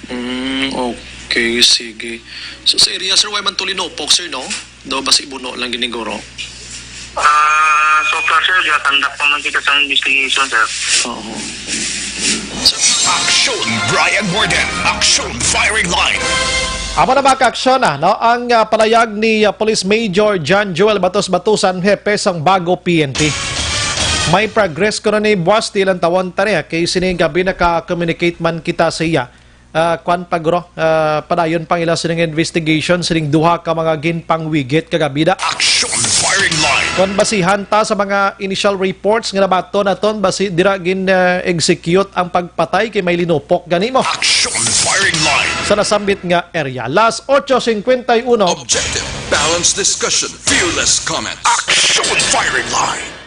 Mm, okay, sige. So, sa area, sir, way man to linupok, sir, no? Daw basi buno lang giniguro. Ah, so far, sir, gakandak pa man kita sa investigation, sir. Oo. Aksyon, Brian Morden. Aksyon, Firing Line. Amo na, mga kaaksyon, ah, no? Ang, ah, palayag ni, ah, Police Major John Joel Batos Batusan, hepe sang Bago P N P. May progress kuno ni, boss, ti lantawon ta ni, ah, kay sining gab-i naka-communicate man kita sa iya. Ah, kwan pa, guro, ah, padayon pang ila sining investigation sining duha ka mga ginpangwigit kagab-i da. Action Firing Line. Kon basihan ta sa mga initial reports nga nabaton naton, basi dira gin, ah, execute ang pagpatay kay may linupok gani mo Action Firing Line. Sa nasambit nga area. Las ocho cincuenta y uno. Objective, balanced discussion, fearless comments. Action Firing Line.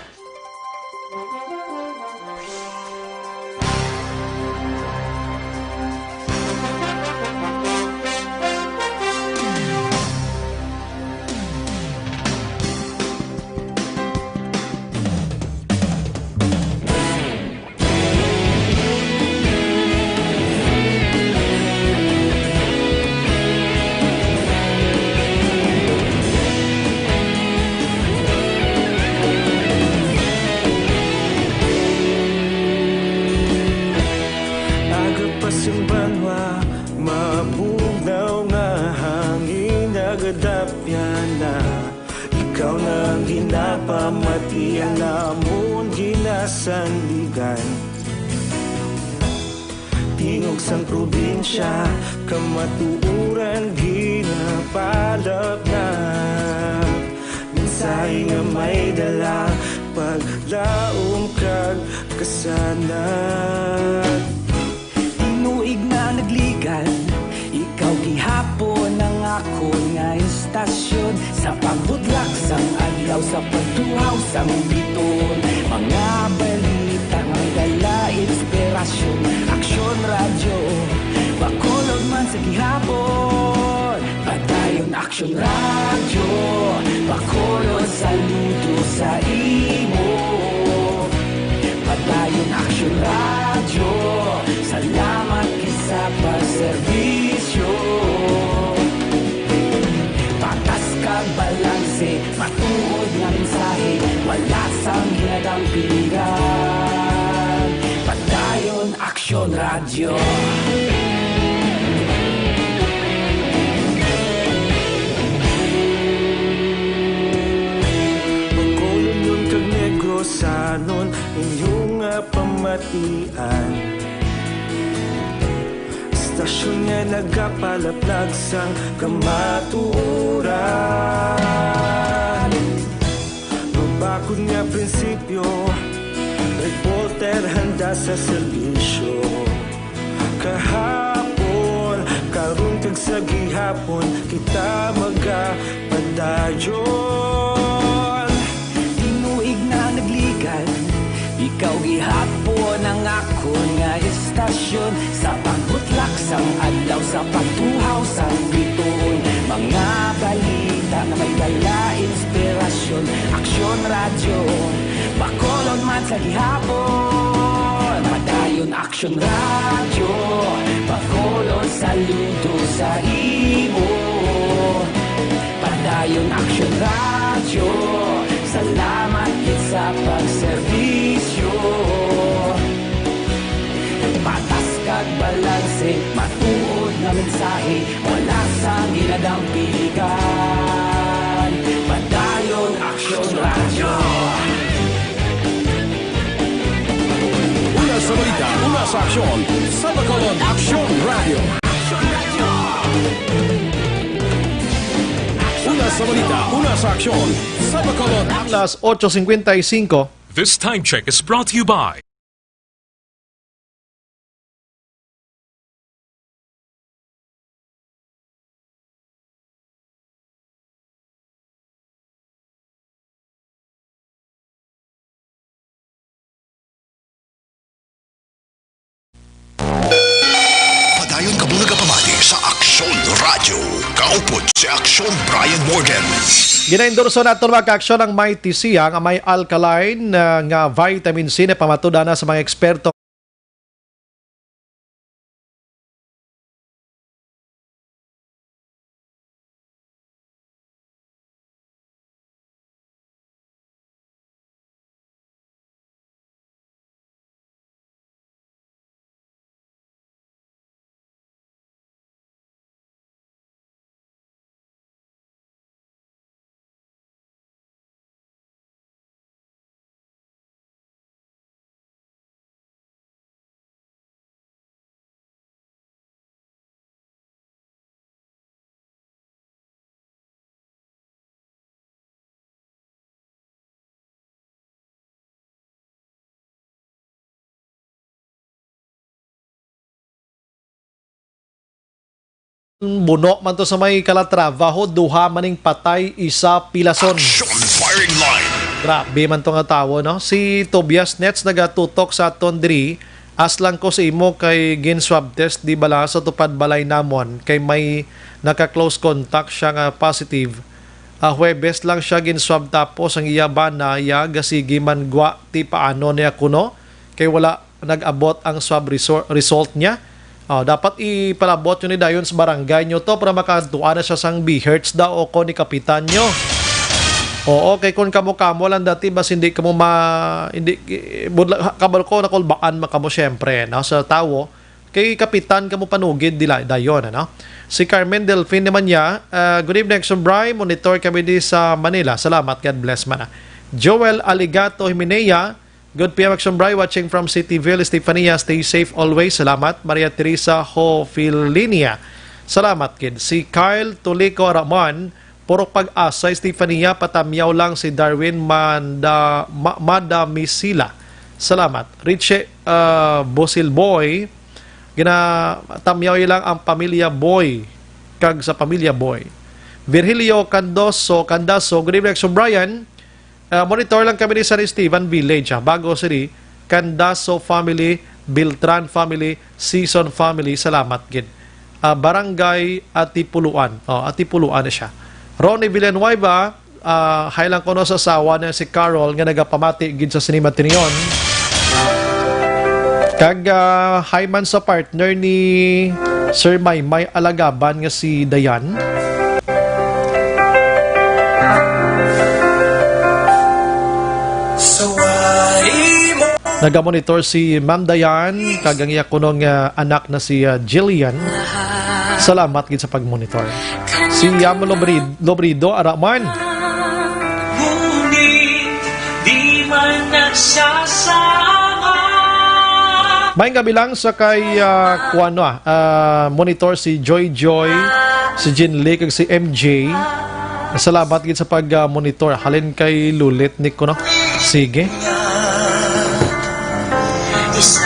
Aga pa sing banwa, mabugnaw nga hangin nagadapyan na. Ikaw na ang ginapamati, ang amon ginasandigan. Tingog sang probinsya, kamatuoran ginapalapnap. Mensahe nga may dala, paglaom kag kasanag. Tinuig na nagligad, ikaw gihapon ang akon nga istasyon. Sa pagbudlak sang adlaw, sa pagtuhaw sang biton, mga balita nga dala inspirasyon. Aksyon Radyo, Bacolod man sa gihapon. Padayon Aksyon Radyo, Bacolod, saludo sa imo. Padayon Aksyon Radyo, salamat gid sa pagserbisyo. Ang pilihan, Padayon Aksyon Radyo. Bacolodnon kag Negrosanon, inyo nga pamatian. Estasyon nga nagapalaplag sang kamatuoran. Mabakod nga prinsipyo, reporter handa sa serbisyo. Kahapon, karon kag sa gihapon, kita magapadayon. Tinuig na nagligan, ikaw gihapon ang akon nga istasyon. Sa pagbutlak sang adlaw, sa pagtuhaw sang bituon, mga balita nga may dala inspirasyon. Aksyon Radyo, Bacolod man sa gihapon. Padayon Aksyon Radyo, Bacolod saludo sa imo. Padayon Aksyon Radyo, salamat gid sa pagserbisyo. Patas kag balanse, matuod nga mensahe, wala sang ginadampingan. Padayon Aksyon Radyo. Una sa balita, una sa aksyon, sa Bacolod Aksyon Radyo. Una sa balita, una sa aksyon, sa Bacolod. Alas ocho cincuenta y cinco. This time check is brought to you by Padayon kamo nagapamati sa Aksyon Radyo. Kaupod si Aksyon Brian Morgan. Ginaendorso naton, mga ka-aksyon, ang Mighty Sia nga may alkaline, ah, nga vitamin C na pamatuda na sa mga eksperto. Buno man to sa may Calatrava, ho, duha maning patay, isa pilason. Action Firing Line. Grabe man to nga tawo, no? Si Tobias Nets nagatutok sa aton diri. Aslang ko sa imo kay gin-swab test di bala sa tupad balay namon kay may naka-close contact siya nga positive. Ah, Huwebes lang siya gin-swab tapos ang iya bana, iya gasigi man gwa ti paano niya kuno kay wala nag-abot ang swab resor-, result niya. Ah, dapat ipalabot yun ni dayon sa barangay nyo to para makadtuan na siya sang B H R T S daw o kon ni kapitan nyo. Oo, kay kung kamo-kamo lang dati, bas hindi kamo ma-, hindi, eh, budla-, kabal ko, nakulbaan man kamo, syempre, no, sa tawo. Kay kapitan kamo panugid dila dayon, ano? Si Carmen Delfin naman niya, ah, "Good evening, Action Bri. Monitor kami di sa Manila. Salamat, God bless man." Joel Aligato Himenea, "Good P M, Action Bri, watching from Cityville. Estefania, stay safe always. Salamat." Maria Teresa Hofilinia, salamat gid. Si Kyle Tulico Ramon, "Purok Pag-asa, Estefania, patamyaw lang si Darwin Manda-, Ma-, Madamisila. Salamat." Richie, ah, Bosilboy, "Ginatamyaw lang ang pamilya Boy kag sa pamilya Boy." Virgilio Candoso, Candaso, "Good evening, Action Brian. Ah, monitor lang kami ni San Esteban Village, ah, Bago City. Candaso family, Beltran family, Season family, salamat gid." Ah, Barangay Atipuluan. Oh, Atipuluan na siya. Ronnie Villanueva, ah, hi lang kuno sa asawa niya si Carol nga nagapamati gid sa sini matinyon. Kag, ah, hi man sa partner ni Sir Maymay Alagaban nga si Dayan. Nagamonitor si Ma'am Dayan, kag ang iya kuno nga anak na si, ah, Jillian. Salamat gid sa pagmonitor. Si Yamo Lobri-, Lobrido, ara man. Ngunit di man nagsasama. May nga bilang sa kay, ah, kuwan, ah, ah, monitor si Joy Joy, si Jean Lee, kag si M J. Salamat gid sa pag, ah, monitor. Halin kay Lulit ni kuno. Sige. Isa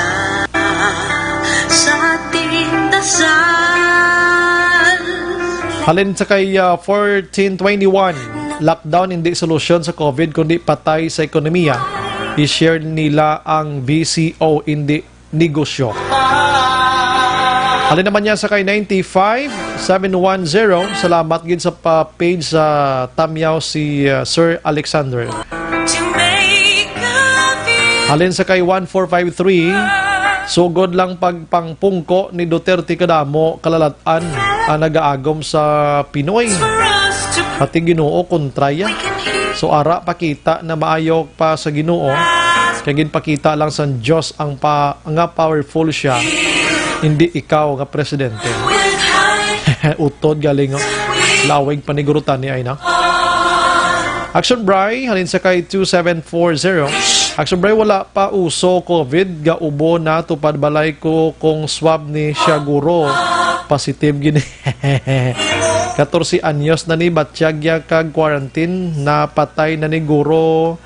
sa ating dasal. Halin sa kay, ah, fourteen twenty-one, lockdown hindi solusyon sa COVID kundi patay sa ekonomiya. I-share nila ang B C O, hindi negosyo. Halin naman niya sa kay ninety-five seven one zero. Salamat gid sa pa-page sa Tamyaw si, uh, Sir Alexander. Halin sa kay one four five three, sugod lang pagpangpungko ni Duterte kadamo kalalat-an ang nagaagom sa Pinoy. Pati Ginoo kontraya. So ara pakita na maayo pa sa Ginoo, kay ginpakita lang sang Dios ang pa, nga powerful siya, hindi ikaw nga presidente. Utod galing, oh. Lawig panigurutan ni ay na. Action Bray, halin sa kay two seven four zero. Action Bray, wala pa uso COVID, gaubo na, tupad balay ko kung swab ni siya guro. Positive gini. Katorse anyos na ni, batyag ya kag quarantine, napatay na ni guro.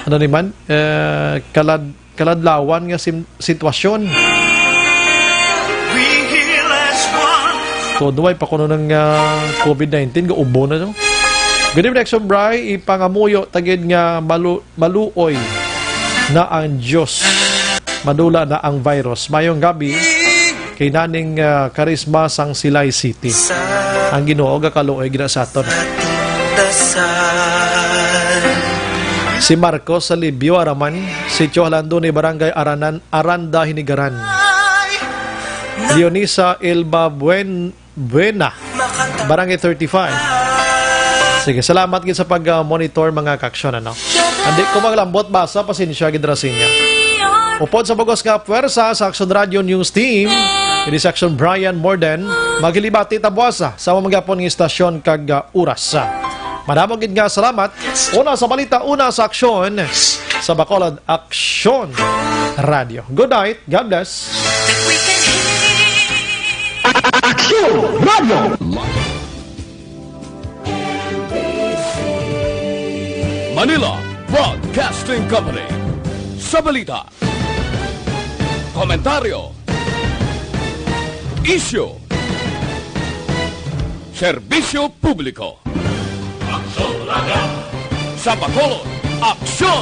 Ano ni man? Eh, kalad-, kaladlawan nga sim-, sitwasyon. So, duway pa kuno ng, ah, COVID nineteen, gaubo na, no? Good evening, Action Bray. Ipangamuyo tagid nga malu-, maluoy na ang Dios. Madula na ang virus. Mayong gabi kay naning, ah, karisma sang Silay City. Ang Ginoo gakaluoy gid sa aton. Si Marcos Salibio Araman, Sitio Halando ni Barangay Aranan, Aranda, Hinigaran. Dionisa Elba Buen-, Buena, Barangay thirty-five. Sige, salamat gid sa pag, ah, monitor, mga kaaksyon, ano. Hindi ko maglambot basa, pasensya gid ra sa inyo. Upod sa bugos nga pwersa sa Action Radio News Team, ini si Action Brian Morden, maghilibati ta buwasa sa mga gapon nga istasyon kag, ah, oras. Madamo gid nga salamat. Una sa balita, una sa aksyon sa Bacolod Aksyon Radio. Good night. God bless. Aksyon Radio. Manila Broadcasting Company. Sa balita, komentaryo, isyu, serbisyo publiko. Aksyon Radio. Sa Bacolod, Aksyon